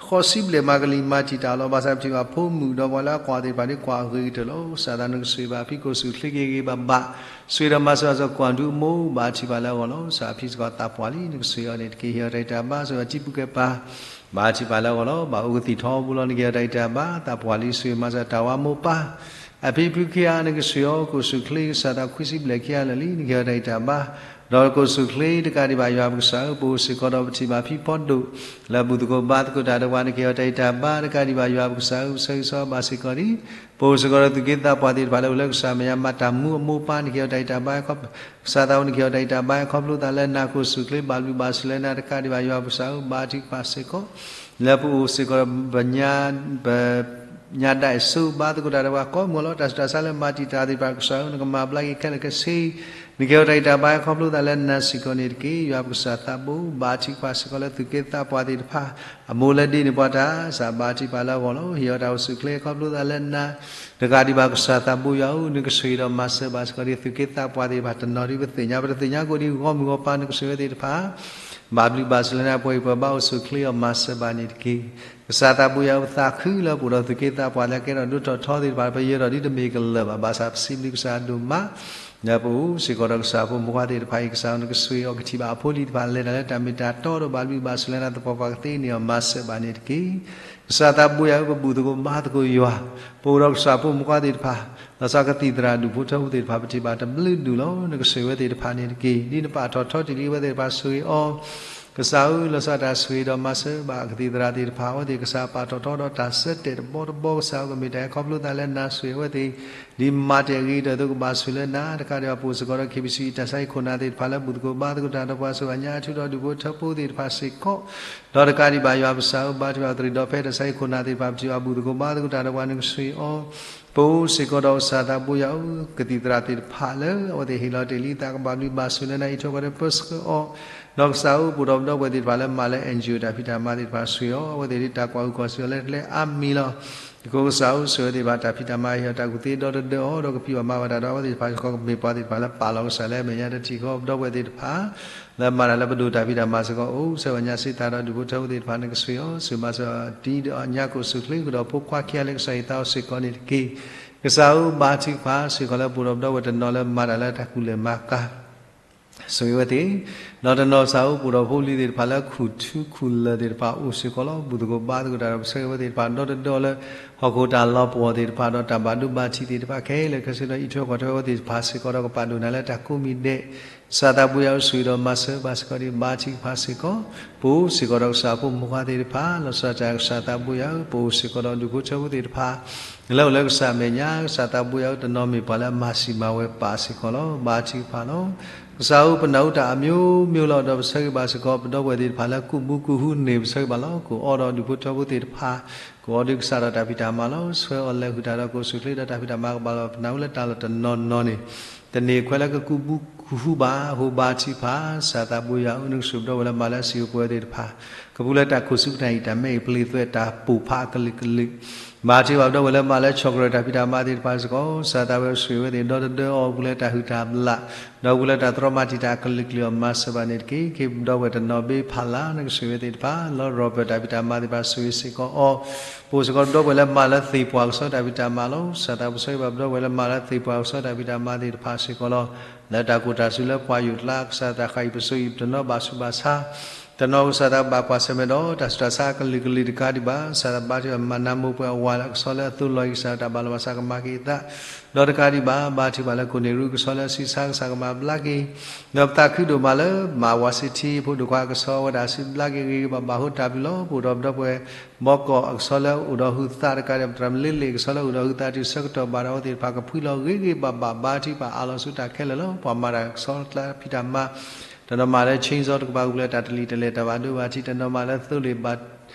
ဃိးဆံဘျဲၣ်မး ကလံၤမၤတံာ်တာ်လီၤ. ဘၣ်ဆၣ်ပထံၣ်ဘၣ်ဖိမုၣ်ဒီးပှၤလၢအကွၢ်သ့ၣ်တဖၣ်ဒ်ကွၢ်အဂ့ၤကတၢၢ်လီၤ. ကစၢ်သးနကဆိၣ်ဂ့ၤဘၣ်အဖံ ကအိၣ်ဆူၣ်ချ့က့ၤဂ့ၤဂ့ၤဘၣ်ဘၣ် ဆိၣ်ဂ့ၤဒီးမၤစၢၤစ့ၢ်ကီး ကွၢ်ဒူအမိၢ် ဘါထုကဖၣ်လၢအဂီၢ်လီၤ. ကစၢ်အဖံစ့ၢ်ကီးသးပှၢ်လံ နကဆိၣ်ဂ့ၤအီၤန့ၣ်တက့ၢ် ဟ့ၣ်အီၤတၢ်ဂံၢ်တၢ်ဘါ ဆိၣ်ဂ့ၤအီၤတံၤပူၤကဲပၤ ဘါထုကဖၣ်လၢအဂီၢ်လီၤ. ဘၣ်အိၣ်ကသံၣ်ထီဘိလီၤ နကဟ့ၣ်အီၤတၢ်ဂံၢ်တၢ်ဘါ သးပှၢ်လံ ဆိၣ်ဂ့ၤမၤစၢၤတၢ်ဝၤမိၢ်ပၢ် အဖံဖုခံဂၤ နကဆိၣ်ဂ့ၤအီၤ ကအိၣ်ဆူၣ်ချ့ ကစၢ်သးခွံဆံဘျဲၣ်ခံဂၤလၢာ်လံ နကဟ့ၣ်အီၤတၢ်ဂံၢ်တၢ်ဘါ ဒီးကအိၣ်ဆူၣ်ချ့ တကးဒံးဘၣ်ယွၤပကစၢ်ဧၢ ပအိၣ်စ့ၢ်ကီးဒီးပထံၣ်ဘၣ်ဖံဖီဒိၣ် လၢဘူၣ်သကိးဘါသကိးတၢ်ဒီးပှၤ နကဟ့ၣ်အီၤတၢ်ဂံၢ်တၢ်ဘါ တကးဒံးဘၣ်ယွၤပကစၢ်ဧၢ ပဆၢဂ့ၤဆၢဝါဘၣ်စ့ၢ်ကီးဒံး ပအိၣ်စ့ၢ်ကီးဒီးသုးက့သးပှၢ်သ့ၣ်တဖၣ်လၢအိၣ်လၢကစၢ်မဲာ်ညါ မၤတၢ်မူအမိၢ်ပၢ် နကဟ့ၣ်အီၤတၢ်ဂံၢ်တၢ်ဘါ ကစၢ်သးဝဲ နကဟ့ၣ်အီၤတၢ်ဂံၢ်တၢ်ဘါ ခီဖျိသးလၢနၤ ကအိၣ်ဆူၣ်ချ့ ဘၣ်ဘျုးဘၣ်ဆိၣ်လၢနၤ တကးဒံးဘၣ်ယွၤပကစၢ်ဧၢ ဘါထုကဖၣ်စ့ၢ်ကီး လၢပအိၣ်စ့ၢ်ကီးဒီး ပ ညါဒၣ်အစိၤ ဘါသကိးတၢ်ဒီးပှၤကိးမုၢ်လီၤ. တၢ်ဆူးတၢ်ဆါလၢမၤတံာ်တာ်သ့ၣ်တဖၣ် ကစၢ်ဧၢ နကမၤဘျါက့ၤခဲလၢာ်ခဲဆ့ နကဟ့ၣ်အီၤတၢ်ဂံၢ်တၢ်ဘါ ခီဖျိသးလၢနၤစ့ၢ်ကီးန့ၣ်တက့ၢ်. ယွၤပကစၢ်သးဘိ ဘါထုကဖၣ်စ့ၢ်ကီးလၢသုးက့သးပှၢ်သ့ၣ်တဖၣ် အမိၢ်လၢဒ်န့ၣ်ပှၤတၢ် ကစၢ်ဘါထုကဖၣ်လၢအဂီၢ်လီၤ. ဟ့ၣ်အီၤတၢ်အိၣ်ဆူၣ်ချ့ ခီဖျိသးလၢနၤ တကးဒံးဘၣ်ကစၢ်သးဘိယွၤဧၢ နကဆိၣ်ဂ့ၤဒီးမၤစၢၤဘၣ်စ့ၢ်ကီးဒံး သုးက့သးပှၢ်သ့ၣ်တဖၣ် တနီၤဒ်ပသ့ၣ်ညါ ပတသ့ၣ်ညါကိးဒံး ဂီၢ်မုၢ်ဂီၢ်ပၤ နကဆိၣ်ဂ့ၤဝဲသ့ၣ်တဖၣ် ဘၣ်ဘျုးဘၣ်ဆိၣ်လၢနၤ ပှၤအံၤပှၤဘါအိၣ်ဆူၣ်ချ့အီၤ မၤစၢၤဘၣ်န့ၣ်တက့ၢ်. ကစၢ်သးဘိယွၤဧၢ ပသးခုလၢပအိၣ်ဒီးသုးက့သးပှၢ်လၢအကဲထီၣ်ဒိၣ်ထီၣ်ထီသ့ၣ်တဖၣ် ပယၢၤထီၣ်ဒ်တမ့ၢ်ကလၢာ်ဘၣ် ဘၣ်ဆၣ်ပစံးဘျုးကစၢ်ဒိၣ်မး လၢပအိၣ်စ့ၢ်ကီးဒီးကစၢ်ဖိမုၣ်ခွါသ့ၣ်တဖၣ်အံၤ ကစၢ်ဧၢ နကဆိၣ်ဂ့ၤအီၤ ကထံၣ်ဘၣ်အဖိလံၤတဖၣ် လဲၤတၢ်လၢတၢ်မ့ၢ်တၢ်တီဒီး ဘၣ်ဘျုးဘၣ်ဆိၣ်လၢနၤ သပှၢ်ပှၢ်ကသ့န့ၢ်အီၤ မၤစၢၤဘၣ်န့ၣ်တက့ၢ်. ကစၢ်သးဘိယွၤဧၢ ပဘူၣ်သကိးဘါသကိးယွၤ ပအိၣ်ဒီးကစၢ်ဖိမုၣ်ခွါသ့ၣ်တဖၣ် လီၤဆီကသံၣ်သရၣ်ဒူၣ်ဖိထၢဖိသ့ၣ်တဖၣ် ပထံၣ်ဘၣ်တဘျုးဒူၣ်လီၤ. နကဆိၣ်ဂ့ၤဝဲသ့ၣ်တဖၣ်န့ၣ်တက့ၢ်. ဒ်နပာ်ထီၣ်ထီတ့ၢ်လံအဝဲသ့ၣ်တဖၣ် ဆိၣ်ဂ့ၤအီၤ ကစၢ်ဧၢ လီၤဆီတၢ်ဆိၣ်ဂ့ၤဒီးမၤစၢၤဘၣ်ကသံၣ်သရၣ်သ့ၣ်တဖၣ် အဝဲသ့ၣ်ကစၢ်ပာ်ထီၣ်ထီဒီးတၢ်ဆၢတဲာ်တဘီတဘီ ကစၢ်ဧၢ ကမ့ၢ်တၢ်အဲၣ်ခီဖျိသးလၢနၤ ဆိၣ်ဂ့ၤအဝဲသ့ၣ် ဒ်မၤတ့ၢ်အဂ့ၤကတၢၢ်အသိး ကဘၣ်ဆိၣ်လၢနၤ တကးဒံးဘၣ်ပအိၣ်စ့ၢ်ကီးဒီး KBC တၢ်ဆါဟံၣ်ခိၣ်နၢ်သ့ၣ်တဖၣ်လၢဘူၣ်သကိးဘါသကိးတၢ်ဒီးပှၤ ဆိၣ်ဂ့ၤညါအထူဒီးဒူၣ်ဖိထၢဖိသ့ၣ်တဖၣ်စ့ၢ်ကီး ဒီးတကးဒံးဘၣ်ယွၤပကစၢ်ဧၢ ဘါထုကဖၣ်သရံးဒီးဖဲ တၢ်ဆါဟံၣ်ခိၣ်နၢ်သ့ၣ်တဖၣ် ပထံၣ်ဘၣ်ဘူၣ်သကိးဘါသကိးတၢ်ဒီးပှၤ နကဆိၣ်ဂ့ၤအီၤ ပအိၣ်စ့ၢ်ကီးဒီးကစၢ်သးဘိယွၤဧၢ ကသံၣ်သရၣ်သ့ၣ်တဖၣ်လၢ အဝဲသ့ၣ်ဟ့ၣ်လီၤတ့ၢ်လံသး ကဘၣ်ဘျုးဘၣ်ဆိၣ်လၢနၤ အံးထွဲကွၢ်ထွဲပၢဆှၢအီၤ ဒီးကစၢ်ဧၢ ပအိၣ်ဒီးပဒီပုၢ်ဝဲၢ်သ့ၣ်တဖၣ်လၢမၤလၢ N G O တၢ်ဖံးတၢ်မၤသ့ၣ်တဖၣ် ဆိၣ်ဂ့ၤအီၤ, အဝဲသ့ၣ်ဒ်တၢ်ကွၢ်ဟုၣ်ကီၢ်စံၣ်အီၤလၢကျဲအါမံၤလီၤ. သကိးကစၢ်ဧၢ ဆိၣ်ဂ့ၤဝဲသ့ၣ်တဖၣ် တၢ်ဖံးတၢ်မၤဟ့ၣ်အီၤတၢ်ကူၣ်သ့ဒီတဒၢအီၤ, ဒီးကဖံးဘၣ်မၤဘၣ်တၢ်ဒီးအဝဲသ့ၣ်တဖၣ်စ့ၢ်ကီး ကမ့ၢ်ပှၤသ့ၣ်တဖၣ်လၢပာ်လီၤကစၢ်လၢအမဲာ်ညါတထံၣ်ဃီ, ပဒီပုၢ်ဝဲၢ်သ့ၣ်တဖၣ် လၢမၤတၢ်လၢပဒိၣ်တၢ်ဖံးတၢ်မၤစ့ၢ်ကီး အိၣ်ဆၢဝဲညါစ့ၢ်ကီးဒီး ဒူၣ်ဖိထၢဖိသ့ၣ်တဖၣ်န့ၣ် ကဆိၣ်ဂ့ၤအီၤ, ဆိၣ်ဂ့ၤမၤစၢၤအီၤဒ်ဒီးအညါကိၣ်ဆူၣ်ချ့ဃုာ်ဒီးဖိခွါခံဂၤလၢကစၢ်ယွၤသးအိၣ်စ့ၢ်ကီးန့ၣ်တက့ၢ်. ကစၢ်ဧၢ ဘါထုကဖၣ်စ့ၢ်ကီးလၢပအိၣ်ဒီးပဒီပုၢ်ဝဲၢ်တနီၤလၢမၤတၢ်လၢတၢ်ကူၣ်လဲၤမၤကၤ ဆိၣ်ဂ့ၤဝဲသ့ၣ်, ဒီးတနီၤကစၢ်ဧၢ ပအိၣ်ဒီးဖိလံၤသ့ၣ်တဖၣ်လၢခူၣ်ထူခူၣ်လၢၢ်သ့ၣ်တဖၣ်အိၣ်စ့ၢ်ကီးလီၤ. ဘူၣ်သကိးဘါသကိးတၢ်ဒီးပဆၢဂ့ၤဝဲသ့ၣ်တဖၣ်ဒီတဒၢအီၤလၢ ဟီၣ်ခိၣ်တၢ်လီၤပှီၢ်သ့ၣ်တဖၣ် ဒီးတၢ်ဘၣ်ဒိဘၣ်ထံးသ့ၣ်တဖၣ်ခဲလၢာ်ခဲဆ့ဒီး အံးထွဲကွၢ်ထွဲဝဲသ့ၣ်တဖၣ်စ့ၢ်ကီးဒီး ကပာ်ဒိၣ်နၤလၢတၢ်ကိးမံၤဒဲး ကစၢ်သးပူၤယၤဧၢ ဆိၣ်ဂ့ၤဒီးမၤစၢၤဘၣ်စ့ၢ်ကီးဒံး ဘါထုကဖၣ်စ့ၢ်ကီး, ပအိၣ်စ့ၢ်ကီးဒီးကစၢ်ဖိမုၣ်ခွါသ့ၣ်တဖၣ် လီၤဆီဒၣ်တၢ် ကစၢ်သးပူၤယၤဧၢ ပအိၣ်စ့ၢ်ကီးဒီးဒူၣ်ဖိထၢဖိသ့ၣ်တဖၣ် လၢအိၣ်လၢကစၢ်အမဲာ်ညါ ကစၢ်သးပူၤယၤဧၢ တနီၤမ့ၢ်ပှၤလၢအမၤစံာ်မၤဝဲပာ်စ့ၢ်ကီးလီၤ. ဘါထုကဖၣ်လီၤ. ကစၢ်ဧၢ ပနၢ်ဟူတၢ်အမျိုးမျိုးလီၤ ဒီးပဆၢဂ့ၤဘၣ်စ့ၢ်ကီး ပဒီပုၢ်ဝဲၢ်သ့ၣ်တဖၣ်လၢကူၣ်ဘုကူၣ်ဟုန့ၣ် ပဆၢဂ့ၤဘၣ်လီၤ. ကိၣ်အီဒီးဒူၣ်ဖိထၢဖိသ့ၣ်တဖၣ် ကိၣ်အီဒုးကစၢ်ဒီးတၢ်ဖံးတၢ်မၤလီၤ. ဆှၢအီၤလဲၤဃုာ်တၢ်ဒီးကိၣ်ဆူၣ်ချ့ဒီးတၢ်ဖံးတၢ်မၤ ကဘၣ်လီၤပနၢ်ဟူလၢတၢ်လီၢ်တနီၤနီၤန့ၣ် တန့ၢ်ခွဲးလၢကကူၣ်ဘုကူၣ်ဟုဘၣ်အဃိ ဘါထုကဖၣ် ကစၢ်သးပူၤယၤဧၢ နကဆိၣ်ပဒီပုၢ်ဝဲၢ်လၢမၤလၢစံာ်ပှဲၤသ့ၣ်တဖၣ် ကပူၤလၢတၢ်ခိၣ်ဆူကတၢၢ်အံၤ တၢ်မဲအံၤပျ့ၤသွဲၣ်တၢ်ပိာ်ဖးအကလုာ်ကလုာ် ဘါထုကဖၣ်ပဒီပုၢ်ဝဲၢ်လၢမၤလၢဆီၣ်ကရၢၢ်တၢ်ဖံးတၢ်မၤသ့ၣ်တဖၣ်စ့ၢ်ကီး ကစၢ်သးပူၤယၤဧၢ ဆိၣ်ဂ့ၤဝဲသ့ၣ်ဒီတဒၢအီၤ ပူၤလၢတၢ်ဟုၣ်တၢ်ဘျၣ် ဒီးပူၤလၢတၢ်တြီမၤတံာ်တာ်အကလုာ်ကလုာ်အီၤမၤစၢၤဘၣ်န့ၣ်တက့ၢ်. က့ၤပဒီပုၢ်ဝဲၢ်တနီၤဘ့ဖးလၢ် နကဆိၣ်ဂ့ၤဝဲသ့ၣ်တဖၣ် လၢရီဘၢၣ်တၢ်ဖံးတၢ်မၤသ့ၣ်တဖၣ်ဆိၣ်ဂ့ၤစ့ၢ်ကီးအီၤ ပအိၣ်စ့ၢ်ကီးဒီပုၢ်ဝဲၢ်လၢမၤလၢသ့ၣ်ပှၢ်ကစီဒီတၢ်ဖံးတၢ်မၤလီၤ. ကစၢ်သးပူၤဆိၣ်ဂ့ၤဘၣ်ပဒီပုၢ်ဝဲၢ်လၢမၤလၢ သ့ၣ်ပှၢ်ကစီဒီတၢ်ဖံးတၢ်မၤသ့ၣ်တဖၣ်စ့ၢ်ကီးလီၤ. လၢတၢ်ကိၢ်တၢ်စူၤလၢပှၤယိာ်ကျါ ကစၢ်သးခါအံၤပစိၤအံၤ ပတနီၤဘၣ်ဆူးဘၣ်ဆါ တနီၤကစၢ်သးဘၣ်ကွၢ်ဆၢၣ်မဲာ်ဒီး တၢ်ဆူးတၢ်ဆါအကလုာ်ကလုာ်တကးဒံးဘၣ် ကစၢ်သးဘါထုကဖၣ်မၤနၢ်မိၢ်ပှဲၤအဝၤလၢအကဆှီလၢအသိးလီၤအံၤ ကစၢ်တၢ်ဘၣ်လီၤဘၣ်စးကမၤက့ၤအသး ဒီးတကးဒံးဘၣ် ဘါထုကဖၣ်လၢကိၣ်န့ၢ်ရူကဆှီလၢအဆံးဆါ ကစၢ်ကမၤဘျါက့ၤ ဒီးပသးခုဒိၣ်မးလၢမၤဝၤစ့ထံဖိဒိၣ်ခွါအကဆှီဝဲဒၣ်အဆံးဘျါက့ၤဂ့ၤဂ့ၤဘၣ်ဘၣ်အဃိ တၢ်ဘျုးလီၤ. ပအိၣ်ဒီးပဒီပုၢ်ဝဲၢ် ဘီကီၢ်အကဆှီလၢအိၣ်ဒီးဟုသးတကးဒံး ပသရၣ်မုၣ်လ့လ့ၣ်အကဆှီလၢအိၣ်ဒီးဟုသးတုၤဆၢကတီၢ်ဘၣ်ဒီးအဝဲသ့ၣ်တဖၣ် ကဖှံလီၤဂ့ၤဂ့ၤဘၣ်ဘၣ် ဘါထုကဖၣ်အးလီၤဆူတၢ်ခဲလၢာ်လီၤ. ပှၤမၤတၢ်ကဆှီတၢ်ဖံးတၢ်မၤ တနီၤမၤလၢ chainsaw တကပၤ ကပူၤလၢတၢ်တလံၣ်တလဲၢ် တၢ်ဘၣ်ဒိဘၣ်ထံး တနီၤမၤလၢသိလ့ၣ်ဘၣ်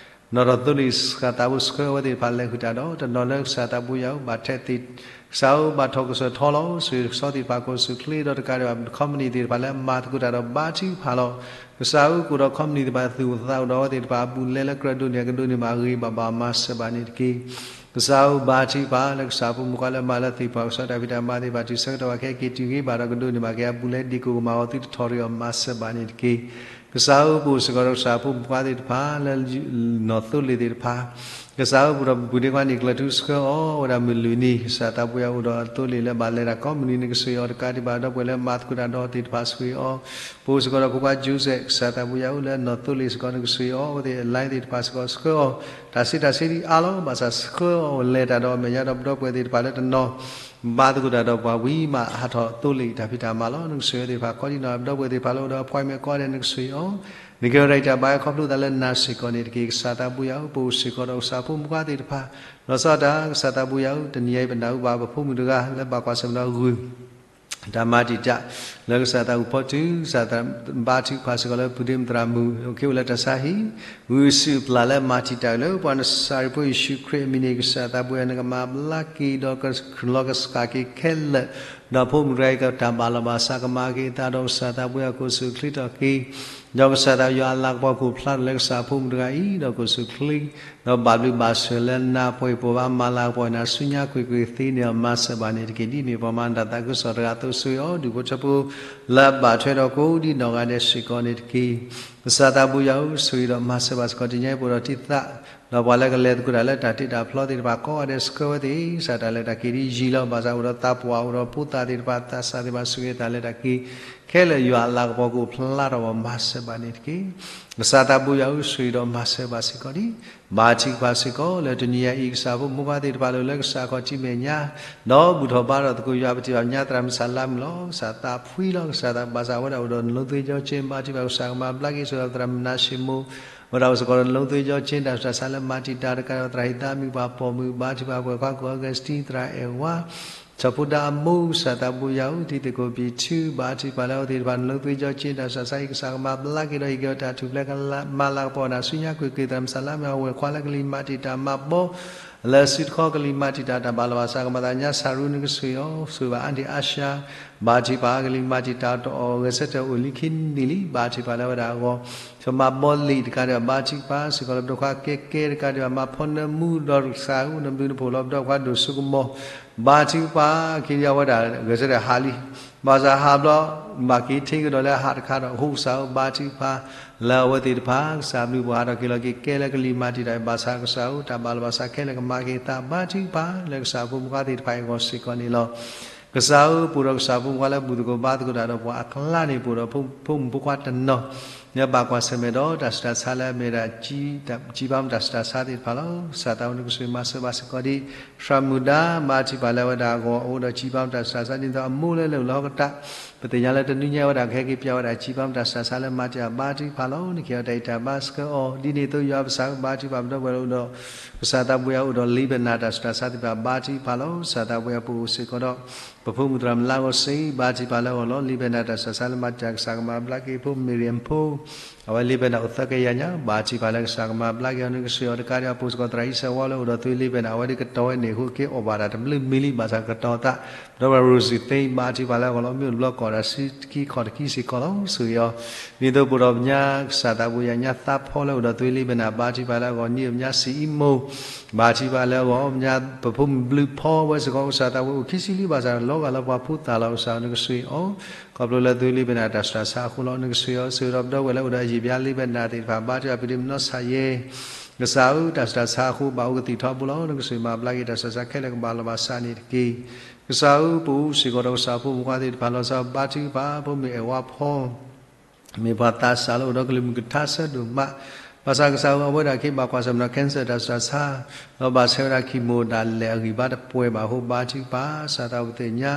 နီၣ်ထီၣ်သိလ့ၣ် ကစၢ်သးဘိယၤဧၢ ဆှၢအဝဲသ့ၣ်တဖၣ်လဲၤဃုာ်တၢ်ဒီး တနီၤလၢကစၢ်သးဘိယၤဧၢ ဘၣ်ထဲးသ့ၣ် ကစၢ်ဧၢ ဘၣ်ထီၣ်ကစၢၢ်ထီလီၤ ဆိၣ်ဂ့ၤကဆှီသ့ၣ်တဖၣ် ကိၣ်ဆူၣ်ချ့ဒီးတကးဒံးဘၣ် company သ့ၣ်တဖၣ်လၢအမၤသကိးတၢ်ဒီးဘါထုကဖၣ်လီၤ. ကစၢ်ဧၢ ကအိၣ်ဒီး company သ့ၣ်တဖၣ် သူၣ်အိၣ်သးအိၣ်ဒီးအဝဲသ့ၣ်တဖၣ် အဘူးအလဲလၢကြၢးဒိးန့ၢ်အကဒိးန့ၢ်ဘၣ်အဂ့ၤဘၣ်ဘၣ် မၤစၢၤဘၣ်န့ၣ်တက့ၢ်. ကစၢ်ဧၢ ဘါထုကဖၣ်လၢကစၢ်ဖိမုၣ်ခွါလၢမၤလၢသ့ၣ်ပှၢ်ကဆှီ တၢ်ဖံးတၢ်မၤသ့ၣ်တဖၣ် တုၤဆၢကတီၢ်ဘၣ်ခဲအံၤ က့ၤတုၤဂ့ၤဘၣ်ဒီးကဒိးန့ၢ်ဘၣ်က့ၤအဘူးအလဲ ဒ်ကိၣ်ကမၤအီၤသုတထီၣ်ရံၣ်အီၤ မၤစၢၤဘၣ်န့ၣ်တက့ၢ်. ကစၢ်ဧၢ ပအိၣ်စ့ၢ်ကီးဒီးကစၢ်ဖိမုၣ်ခွါသ့ၣ်တဖၣ် လၢနီၣ်သိလ့ၣ်သ့ၣ်တဖၣ် ကစၢ်ဧၢ ပအိၣ်ဒီးပပုၢ်ဒ့ခွါန့ၣ် ကျၢၢ်ထူဆှၢအီၤ ဝဲဒၣ်မုၢ်လွံၢ်နံၤ ကစၢ်သးဘိယၤ အိၣ်ဒီးအသိလ့ၣ်လၢဘၣ်လဲၤတၢ်ကိးမုၢ်နံၤန့ၣ် ကဆိၣ်ဂ့ၤအီၤတကးဒံးဘၣ် ဒီပုၢ်ဝဲၢ်လၢမၤသကိးတၢ်ဒီးသ့ၣ်တဖၣ်ဆိၣ်ဂ့ၤအီၤ ပအိၣ်စ့ၢ်ကီးဒီးဖိခွါ Joseph ကစၢ်သးဘိယၤ အိၣ်လၢနီၣ်သိလ့ၣ်စ့ၢ်ကီးန့ၣ် ကဆိၣ်ဂ့ၤအီၤ အဝဲသ့ၣ်အ line သ့ၣ်တဖၣ်စ့ၢ်ကီးဆှၢအီၤ တၢ်ဆံးတၢ်ဆံးဒ်အါလီၤ ဘၣ်ဆၣ်ဆှၢအီၤလဲၤတၢ်ဒီးအမဲာ်ညါဒီးပဒီပုၢ်ဝဲၢ်သ့ၣ်တဖၣ်လၢတနီၤ ဘါသကိးတၢ်ဒီးပှၤဝံၤမး ဟးထီၣ်သိလ့ၣ်တၢ်ဖံးတၢ်မၤလီၤ. နကဆိၣ်ဂ့ၤသ့ၣ်တဖၣ်ကိးဒံနီၢ် ပဒီပုၢ်ဝဲၢ်သ့ၣ်တဖၣ်လၢအိၣ်ဒီး appointment ကိးဂၤဒဲး နကဆိၣ်ဂ့ၤအီၤ နကဲဝဲဒၣ်အံၤတၢ်ဘါယွၤခီဖျိသးလၢနၤစ့ၢ်ကီးန့ၣ်တက့ၢ်. ကစၢ်သးဘိယၤဧၢ ပအိၣ်စ့ၢ်ကီးဒီးကစၢ်ဖိမုၣ်ခွါသ့ၣ်တဖၣ် လီၤဆီဒၣ်တၢ် ကစၢ်သးဘိယၤဧၢ တနံၤအံၤပနၢ်ဟူဘၣ်ပဖိမုၣ်တဂၤလၢဘၣ်ကွၢ်ဆၢၣ်မဲာ်ဒီးဂုၢ် တၢ်မၤတံာ်တာ် လၢကစၢ်သးဂုၢ်ဖီထု ကစၢ်ဘါထုကဖၣ်စ့ၢ်ကီးလၢပုၢ်ဒ့မုၣ်သရၣ်မုၣ် အိၣ်ခ့အိၣ်လၢတၢ်ဆါဟံၣ် ဂုၢ်အစုၣ်အပျၢ်လၢမၤတံာ်တာ်လၢပှၤနစၤရ့းဖိယ့ၣ်ၡူးခရံာ်အမံၤန့ၣ် ကစၢ်သးဘိယၤ နကမၤဘျါက့ၤဒီးကလီၤကစှၤက့ၤခဲလၢာ် ဒီးဖိမုၣ်တဂၤအံၤကတၢ်ဘၣ်လီၤဘၣ်စးကမၤက့ၤအသးဒီးကစၢ်သးဘိယၤ ကိၣ်ဆူၣ်ချ့ထီၣ်က့ၤ ဒီးကစၢ်သးယွၤအလၤကပီၤကအိၣ်ဖျါထီၣ်လၢကစၢ်ဖိမုၣ်တဂၤအံၤ ဒီးကိၣ်ဆူၣ်ချ့ ဒီးဘၣ်ဘျုးဘၣ်ဆိၣ်လၢနၤပှဲၤပှဲၤဘၣ် မၤလၤကပီၤနၤဆူညါကွ့ၢ်ကွ့ၢ်သ့န့ၣ် မၤစၢၤဘၣ်န့ၣ်တက့ၢ်. ဒ်န့ၣ်ပှၤမၤတၢ်သးခုကစီၣ်တဂၤအသိး ဆိၣ်ဂ့ၤအီၤ ဒူၣ်ဖိထၢဖိလၢအဘၣ်ထွဲဒီးကိးဒ်နီၢ်ဂၤဒဲးစ့ၢ်ကီးန့ၣ်တက့ၢ်. ကစၢ်သးဘိယၤဧၢ ဆိၣ်ဂ့ၤဒီးမၤစၢၤဘၣ်စ့ၢ်ကီး တနံၤအံၤပအိၣ်ဒီးတံၢ်သး ဒီးပှၤလၢကလဲၤသကိးတၢ်လၢတၢ်တ့တၢ်ဖျီသ့ၣ်တဖၣ်ကိးဂၤဒဲး ဆှၢဝဲသ့ၣ် ကစၢ်တၢ်လဲၤတၢ်က့ၤဒ်ယံာ်လီၤ ဘၣ်ဆၣ်အိၣ်ဒီးသးပှၢ် အိၣ်ဒီးဖိသၣ်သ့ၣ်တဖၣ် သးစၢ်သ့ၣ်တဖၣ် ဆိၣ်ဂ့ၤတၢ်လဲၤတၢ်က့ၤ ခဲလၢာ်ယွၤအလၤကပီၤကအိၣ်ဖျါထီၣ် မၤစၢၤဘၣ်န့ၣ်တက့ၢ်. ကစၢ်သးဘိယၤဧၢ ဆိၣ်ဂ့ၤဒီးမၤစၢၤဘၣ်စ့ၢ်ကီးဒံး ဘါထုကဖၣ်စ့ၢ်ကီး လၢတနံၤအံၤ ကစၢ်ဖိမုၣ်ခွါသ့ၣ်တဖၣ်လၢ လၢကစၢ်ခီၣ်ထံးမဲာ်ညါ ဒီးဘူၣ်ထီၣ်ဘါထီၣ်သကိးယွၤပထံၣ်ဘၣ်ညါသရၣ်မုၣ်စၢ်လါမုၣ်လီၤ. ကစၢ်သးဖှံလီၤ ကစၢ်သးဘၣ်ဆၣ်ဝဲဒၣ်အိၣ်ဒီးနလိသ့ကၠီကၠ့ ဘါထုကဖၣ်ကစၢ်ကမၤဘျါက့ၤဆိၣ်ဂ့ၤသရၣ်မုၣ်နၤၡ့မိၣ် ဝဲဒၣ်အိၣ်စ့ၢ်ကီးဒီးနလိသ့ကၠီကၠ့ တၢ်ဆူးတၢ်ဆါလၢမၤတံာ်တာ်တကးဒီးသရၣ်ဟ့ၣ်သးမုၣ်ပှၤပိာ်မုၣ် ဘါထုကဖၣ်ပှဲၤခွါကိၣ်အီကူးစတံ သရၣ်အဲၣ်ဝါ စီၤဖိဒါအမိၢ် ကစၢ်သးဘိယၤဧၢ တံၤသကိးပံၤထူ ဘါထုကဖၣ်လၢအဝဲသ့ၣ်တဖၣ်နလိသ့ကၠီကၠ့ တၢ်ဆူးတၢ်ဆါအံၤ ကစၢ်ကမၤဘျါက့ၤဒီးဟ့ၣ်က့ၤအီၤတၢ်ထူၣ်ဖျဲး မၤလၤကပီၤနၤဆူညါကွ့ၢ်ကွ့ၢ် သရၣ်မုၣ်စၢ်လါမုၣ်အဝဲၢ်ခွါလၢကလံၤမၤတံာ်တာ်မၤဘီ လၢစုတခီကလံၤမၤတံာ်တာ်တၢ်ဘၣ်လီၤဘၣ်စးကမၤသးညါ စၤရူနကစၢ်အံၤ ဆိၣ်ဂ့ၤဘၣ်အါဒံၣ်အါရှါ, ဘါထုကဖၣ် ကလံၤမၤတံာ်တာ်တအိၣ် ဂဲၤဆၢထၢၣ်အိၣ်လံခံနံၣ်လံ ဘါထုကဖၣ်လၢဝဲဒၣ်အဂီၢ်, စီၤမၤဘီလံာ်တကးဒံးဘၣ် ဘါထုကဖၣ် စ့ၢ်ကီးလၢပဒိၣ်ခွါကဲကဲတကးဒံးဘၣ် မၤဖီနၢမူဒီးကစၢ်အူနဘျုးနဖှိၣ်လီၤ ပဒိၣ်ခွါဒိၣ်စိကမီၤ ဘါထုကဖၣ် ခံဒံးအဝဲဒၣ် ဂဲၤဆၢထၢၣ်ဟးလံ ဘၣ်ဆၣ်ဟးဘျီ ဘၣ်က့ၤထံကဒီးလၢအဟးတခါဒီး အဃိကစၢ်ဧၢ ဘါထုကဖၣ် လၢအဝဲသ့ၣ်တဖၣ် ကစၢ်ဘျုးဖှိၣ်ဟးထီၣ်က့ၤလီၤက့ၤကဲလၢကလံၤမၤတံာ်တာ် ဘၣ်ဆၣ်ကစၢ်ဧၢ တၢ်ဘၣ်လီၤဘၣ်စးခဲလၢာ်ကမၤက့ၤသး ဘါထုကဖၣ် လၢကစၢ်ဖိမုၣ်ခွါသ့ၣ်တဖၣ်အံၤအဂီၢ်စ့ၢ်ကီးန့ၣ်လီၤ. ကစၢ်ဧၢ ပအိၣ်ဒီးကစၢ်ဖိမုၣ်ခွါလၢဘူၣ်သကိးဘါသကိးတၢ်ဒီးပှၤအကျါန့ၣ် ပအိၣ်ဒီးဖိမုၣ်ဖိခွါတနီၤ လၢဘၣ်ကွၢ်ဆၢၣ်မဲာ်ဒီးတၢ်ဆူးတၢ်ဆါလၢအမ့ၢ်ဒၣ် ကၠံပၢမူတၢ်ဆူးတၢ်ဆါသ့ၣ်တဖၣ်လီၤ. ကစၢ်သးဝဲနကစၢ်မၤစၢၤဘၣ်စ့ၢ်ကီးဒံး သရၣ်မုၣ်ဒါ ဘါထုကဖၣ်လၢအဝဲဒၣ်အဂီၢ် အအိၣ်ဒီးကၠံပၢမူတၢ်ဆူးတၢ်ဆါ ဒ်သိးအမိၢ်လၢလဲၤအိၣ်လၢဟီၣ်ကတၢၢ် ပသ့ၣ်ညါလၢတနွံညါဝဲဒၣ်ကဟဲက့ၤပၠးဝဲဒၣ်ကၠံပၢမူတၢ်ဆူးတၢ်ဆါလၢမၤတံာ်တာ် ဘါထုကဖၣ်လီၤ. နကဟ့ၣ်အီၤတၢ်အံၣ်တၢ်ဘါစ့ၢ်ကီးအီၤ ဒ်န့ၣ်အသိးယွၤပကစၢ်ဧၢ ဘါထုကဖၣ်ပဒီပုၢ်ဝဲၢ်လၢအိၣ်ဒီး ကစၢ်သးပူၤယၤအိၣ်ဒီးလံာ်ဘဲနၣ်တၢ်ဆူးတၢ်ဆါသ့ၣ်တဖၣ် ဘါထုကဖၣ်လီၤ. ကစၢ်သးပူၤယၤပအိၣ်စ့ၢ်ကီးဒီး ပဖိမုၣ်သရၣ်မုၣ်လါဂီၤစ့ ဘါထုကဖၣ်လၢအဂီၢ်လီၤ. လံာ်ဘဲနၣ်တၢ်ဆူးတၢ်ဆါလၢမၤတံာ်တာ် ကစၢ်ကမၤဘျါက့ၤ ဖိမ့ၢ်ရံၣ်အဖိ အဝဲလံာ်ဘဲနၣ်အိၣ်သၢကယၤညါ ဘါထုကဖၣ်လၢကစၢ်ကမၤဘျါက့ၤအီၤ နကစၢ်အီၤတကးဒံး အပအိၣ်စ့ၢ်ကီးသရၣ်အံၣ်စၢၤဝါလၢအိၣ်ဒီးသွံလံာ်ဘဲနၣ် အဝဲဒၣ်ကတီၤဝဲန့ၣ်အဃိက့ၤအီၣ်ဘၣ်တၢ်တဘျုးမံၤလံ ဘၣ်ဆၣ်ကတီၤသး ဒီးပရၤရိၤစံသ့ ဘါထုကဖၣ်လၢအဂီၢ်လီၤ. မ့ၢ်အိၣ်တဘျီကီၢ်တၢ်ဆံတကံခီၣ်တကံစ့ၢ်ကီးလီၤ. ဆိၣ်ဂ့ၤအီၤ ဒ်သိးပအိၣ်ဒီးပညါ ကစၢ်သးပူၤယၤညါသးဖီလၢအိၣ်ဒီးသွံလံာ်ဘဲနၣ် ဘါထုကဖၣ်လၢအဂီၢ် နံၣ်အမညါစံအံမူ ဘါထုကဖၣ်လၢအဂီၢ် မညါ ပဖိမုၣ်ဘျုးဖီဝဲစ့ၢ်ကီး ကစၢ်သးပူၤအိၣ်ခံဆံလံ ဘၣ်ဆၣ်လီၤဂာ်လၢပှၤဖိသၣ်လီၤ ကစၢ်နကစၢ်အီၤ ခီဖျိလၢသွံလံာ်ဘဲနၣ်တၢ်ဆူးတၢ်ဆါအဃိလီၤ. နကစၢ်အီၤ ဆိၣ်ဂ့ၤဒီးပဒီပုၢ်ဝဲၢ်လၢအိၣ်ဒီးအယံာ်ဘျါလံာ်ဘဲနၣ်သ့ၣ်တဖၣ် ဘါထုကဖၣ် ပဒ့မနီၣ်ဆၣ်ယဲ ကစၢ်ဧၢ တၢ်ဆူးတၢ်ဆါအဃိ ဘၣ်အိၣ်ကသံၣ်ထီဘိလီၤ. နကစၢ်မၤဘျါက့ၤတၢ်ဆူးတၢ်ဆါခဲလၢာ်ကဘၣ်လီၤဘၣ်စးန့ၣ်တက့ၢ်. ကစၢ်ဧၢ ပအိၣ်စ့ၢ်ကီးဒီးကစၢ်ဖိမုၣ်ခွါသ့ၣ်တဖၣ်လီၤ. ကစၢ်ဘါထုကဖၣ် ဖိမ့ၢ်အဲၣ်ဝါဖီ မ့ၢ်ပှၤသးစၢ်လၢအိၣ်ဒီးကလုၢ်မုၢ်ကထါဆၢဒိၣ်မး ဘၣ်ဆၣ်ကစၢ်ဧၢ အဝဲဒၣ်က့ၤဘၣ်ကွၢ်ဆၢၣ်မဲာ်ဒီး cancer တၢ်ဆူးတၢ်ဆါ ဒီးဘၣ်ဆၢဝဲဒၣ် chemo ဒၣ်လဲာ်အဂံၢ်ဘါတပှဲၤဘၣ်အဃိ ဘါထုကဖၣ် ကစၢ်သးပူၤသ့ၣ်ညါ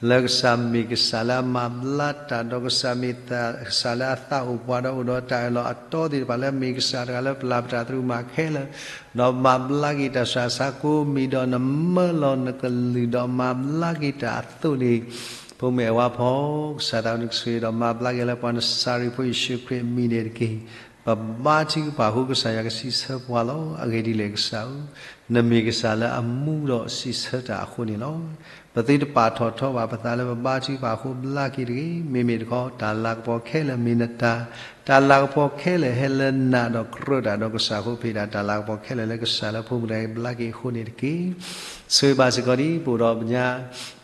လၢကစၢ်မ့ၢ်ကစၢ်လၢအမၤဘျါတၢ် ဒီးကစၢ်မ့ၢ်ကစၢ်လၢအသးအိၣ်ပှၤ ဒီးအိၣ်ဒီးတၢ်အၢၣ်လီၤအတီသ့ၣ်တဖၣ်လၢမ့ၢ်ကစၢ်တဂၤလၢပျၢ်ပတၢ်သရူးမးခဲလၢာ် ဒီးမၤဘျါက့ၤတၢ်ဆူးတၢ်ဆါကိးမံၤ ဒီးနမၢလီၤနကလုၢ်ဒီးမၤဘျါက့ၤတၢ်အသိးန့ၣ် ဖိမ့ၢ်အဲၣ်ဝါဖီ ကစၢ်သးပူၤနကစၢ်ဒီးမၤဘျါက့ၤလၢပှၤနစၤရ့းဖိယ့ၣ်ၡူးခရံာ်အမံၤန့ၣ်တက့ၢ်. ပဘါထုကဖၣ်အဃိ ကစၢ်ယွၤကစံးဆၢပှၤလီၤ. အဂ့ၢ်ဒ်လဲၣ်ကစၢ်ဧၢ, နမ့ၢ်ကစၢ်လၢအမူဒီးစံးဆၢတၢ်အဃိန့ၣ်လီၤ. ပသုတပာ်ထီၣ်ထီဘၣ်ပသးလၢပဘါထုကဖၣ်အဃိဘျါက့ၤတဂ့ၤ. မ့မ့ၢ်တခီ တၢ်လၤကပီၤခဲလၢာ်မ့ၢ်နတၢ်, တၢ်လၤကပီၤခဲလၢာ်ဟဲလၢနၤဒီးကြၢးတၢ်ဒီးကစၢ်အဃိ ပဟ့ၣ်ဒၣ်တၢ်လၤကပီၤခဲလၢာ်လၢကစၢ်လၢဖိမုၣ်တဂၤအံၤဘျါက့ၤအဃိန့ၣ်တက့ၢ်. ဆိၣ်ဂ့ၤဘၣ်စ့ၢ်ကီးဒ်ပအိၣ်ဒီးပညါ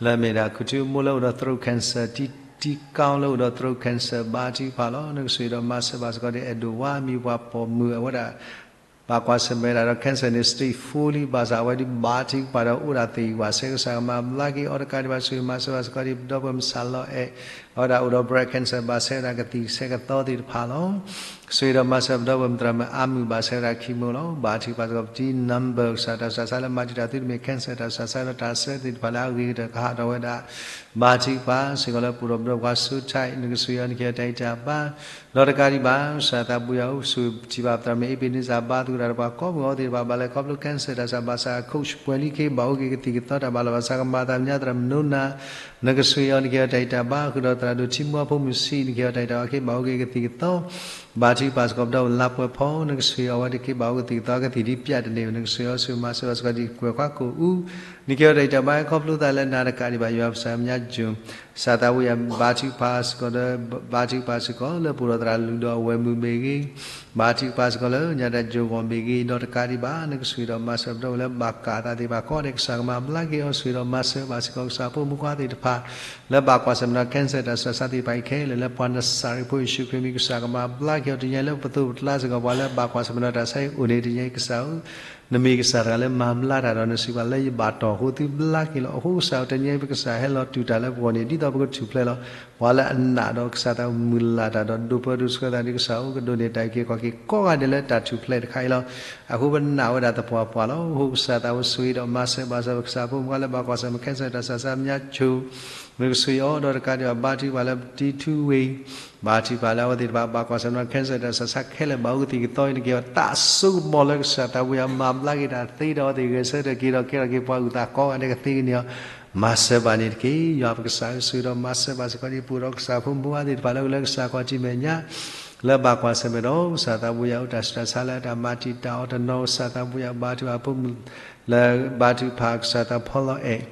လၢအမ့ၢ်ဒၣ် ခူၣ်ထူအမိၢ်လၢအိၣ်ဒီး throat cancer, တံတံကီလၢအိၣ်ဒီး throat cancer ဘါထုကဖၣ်လီၤ. နကဆိၣ်ဂ့ၤဒီးမၤစၢၤဘၣ်စ့ၢ်ကီးဒ် အဲၣ်ဒိၣ်ဝါ မံၤပှၢ်ပိာ်မုၣ်အဝဲဒၣ် ဘၣ်ကွၢ်ဆၢၣ်မဲာ်ဒၣ်ဒီး cancer န့ၣ် stage four လံ ဘၣ်ဆၣ်အဝဲဒၣ်ဘါထုကဖၣ်ဒီးအိၣ်ဒၣ်သ့ၣ်ဂံၢ်ဘါစဲ ကစၢ်ကမၤဘျါက့ၤအီၤတကးဒံးဘၣ် ဆိၣ်ဂ့ၤမၤစၢၤဘၣ်စ့ၢ်ကီးဒ်ပဒီပုၢ်ဝဲၢ်မုၣ်စၢ်လီၤအဲၣ် အဝဲဒၣ်အိၣ်ဒီး breast cancer ဘၣ်ဆဲဝဲဒၣ်ကသံၣ်ဆဲကသီသ့ၣ်တဖၣ်လီၤ. ဆိၣ်ဂ့ၤဒီးမၤစၢၤပဒီပုၢ်ဝဲၢ်မုၣ်သရၣ်မုၣ်အါမုၣ်ဘၣ်ဆဲဝဲဒၣ် chemo လီၤ. ဘါထုကဖၣ်စ့ၢ်ကီးပတံ number ကစၢ်တၢ်ဆူးတၢ်ဆါလၢမၤတံာ်တာ်သုတမ့ၢ် cancer တၢ်ဆူးတၢ်ဆါလၢတၢ်ဆၢသ့ၣ်တဖၣ်လၢအဂ့ၤကတၢၢ်ကဟးထီၣ်ဝဲဒၣ် ဘါထုကဖၣ်စ့ၢ်ကီးလၢပအိၣ်ဒီးပဒီပုၢ်ဝဲၢ် ဆူထၢၣ် နကဆိၣ်ဂ့ၤအီၤ နကဟ့ၣ်အီၤတၢ်အံၣ်တၢ်ဘါ ဒီးတကးဒံးဘၣ် ကစၢ်သးပူၤယၤအိၣ် ဆိၣ်ဂ့ၤပထံၣ်ဘၣ်ပသရၣ်မုၣ် အ့ဘ့နံစၢ် ဘါသကိးတၢ်ဒီးပှၤကိးမုၢ်ဂီၤသ့ၣ်တဖၣ် ဘၣ်လဲၤခီဖျိ cancer တၢ်ဆူးဘၣ်ဆၣ် coach ပှဲၤလံခ့ ဘၣ်အိၣ်က့ၤကသံၣ်ကသီတၢ်ဘၣ်လီၤဘၣ်ဆၣ် ကမၤသးမညါသရၣ်မုၣ်နိနၤ နကဆိၣ်ဂ့ၤအီၤ နကဟ့ၣ်အီၤတၢ်အံၣ်တၢ်ဘါ ဃုာ်ဒီးသရၣ်ဒိၣ်ထံမူအဖိမုၣ်ဆံး နကဟ့ၣ်အီၤတၢ်အံၣ်တၢ်ဘါခ့ ဘၣ်အိၣ်က့ၤကသံၣ်ကသီ ဘါထုကဖၣ်စ့ၢ်ကီးပဒီပုၢ်ဝဲၢ်လါပှဲၤဖီ နကဆိၣ်ဂ့ၤအီၤဝဲတက့ၢ် ဘၣ်အိၣ်ကသံၣ်ကသီ ကသံၣ်ဒ်ပျးတန့ၢ် နကဆိၣ်ဂ့ၤအီၤ ဆိၣ်ဂ့ၤမၤစၢၤဘၣ်စ့ၢ်ကီးဒ်ကွဲၤခွါကိာ်အူ နကဟ့ၣ်အီၤတၢ်အံၣ်တၢ်ဘါ ခီဖျိသးလၢနၤတကးဒံးဘၣ် ယွၤပကစၢ်မညါ June ကစၢ်သးပူၤယၤ ဘါထုကဖၣ်စ့ၢ်ကီးဒီး ဘါထုကဖၣ်စ့ၢ်ကီးလၢပအိၣ်ဒီးသရၣ်လူၢ်ဒီးအဝဲၢ်မုၣ်မ့ၢ်ဂ့ၤ, ဘါထုကဖၣ်စ့ၢ်ကီးလၢညါတၢ် June ဂီၤမ့ၢ်ဂ့ၤ, ဒီးတကးဒံးဘၣ် နကဆိၣ်ဂ့ၤဒီးမၤစၢၤပဒီပုၢ်ဝဲၢ်လၢဘၣ်ကးအသးသ့ၣ်တဖၣ်ကိးဂၤဒဲး ကစၢ်ကမၤဘျါက့ၤအီၤ ဆိၣ်ဂ့ၤဒီးမၤစၢၤဘၣ်စ့ၢ်ကီး ကစၢ်ဖိမုၣ်ခွါသ့ၣ်တဖၣ် လၢဘၣ်ကွၢ်ဆၢၣ်မဲာ်ဒီး cancer တၢ်ဆူးတၢ်ဆါသ့ၣ်တဖၣ်အံၤခဲလၢာ် လၢပှၤနစၤရ့းဖိယ့ၣ်ၡူးခရံာ်မံၤ ကစၢ်ကမၤဘျါက့ၤအီၤ တနံၤအံၤလၢပသိးပကျါစ့ၢ်ကီး ပှၤလၢဘၣ်ကွၢ်ဆၢၣ်မဲာ်ဒီးတၢ်ဆါအံၤအိၣ်န့ၣ် တနံၤအံၤကစၢ်ဧၢ နမ့ၢ်ကစၢ်တဂၤလၢမၤဘျါတၢ်ဒီး နစံးပှၤလၢယဘၣ်တီၢ်အဃိ သုဘျါက့ၤလီၤ. အဃိကစၢ်ဧၢ တနံၤအံၤ ပကစၢ်ဟဲလီၤတူၢ်တၢ်လၢပဂီၢ်န့ၣ် ဒ်သိးပကထူၣ်ဖျဲးလီၤ. ပှၤလၢအနာ်ဒီးကစၢ်သးမုၢ်လၢ်တၢ်ဒီး ဒိးပၢဒိးဆှၢသးန့ၣ် ကစၢ်ဧၢ ကဒိးန့ၢ်တၢ်အုၣ်က့ၤခီၣ်က့ၤကိးဂၤဒဲးလၢတၢ်ထူၣ်ဖျဲးတခါအံၤလီၤ. အဃိပနာ်ဝဲဒၣ်သပှၢ်ပှၢ်လီၤ. အဃိကစၢ်သးဝဲဆိၣ်ဂ့ၤဒီးမၤစၢၤဘၣ်စၢ် ပကစၢ်ဖိမုၣ်ခွါလၢဘၣ်ကွၢ်ဆၢၣ်မဲာ် cancer တၢ်ဆူးတၢ်ဆါ မညါ June နကဆိၣ်ဂ့ၤအီၤ ဒီးတကးဒံးဘၣ် ဘါထုကဖၣ်လၢပတံထူဝ့ၣ် ဘါထုကဖၣ်လၢအဝဲသ့ၣ်တဖၣ် ဘၣ်ကွၢ်ဆၢၣ်မဲာ်ဒီး cancer တၢ်ဆူးတၢ်ဆါခဲလၢာ် ဘၣ်အိၣ်ကသံၣ်ကသီအံၤ နကဟ့ၣ်အီၤတၢ်စိကမီၤလၢကစၢ်သးပူၤယၤ မၤဘျါက့ၤတၢ်သ့ဒီးအဝဲသ့ၣ်ဂဲၤဆၢထၢၣ်က့ၤဒီးကဲထီၣ်က့ၤပှၤအုၣ်သးကိးဂၤဒဲးကသ့ကန့ၢ်အီၤ မၤစၢၤဘၣ်န့ၣ်တက့ၢ်. ယွၤပကစၢ်ဧၢ ဆိၣ်ဂ့ၤဒီးမၤစၢၤဘၣ်စ့ၢ်ကီးဒ်ပအိၣ်ဒီးကစၢ်ဖိမုၣ်ဖိခွါသ့ၣ်တဖၣ်လၢကလၢကစၢ်ခီၣ်ထံးမဲာ်ညါ လၢဘၣ်ကွၢ်ဆၢၣ်မဲာ်ဒီး ကစၢ်သးဘိယွၤအိၣ်တၢ်ဆူးတၢ်ဆါလၢတၢ်မၤတံာ်တာ်အီၤတနီၤ ကစၢ်သးဘိယွၤဘါထုကဖၣ်အဖိမုၣ် လၢဘါထုကဖၣ်ကစၢ်သးဖီလီၤအဲၣ်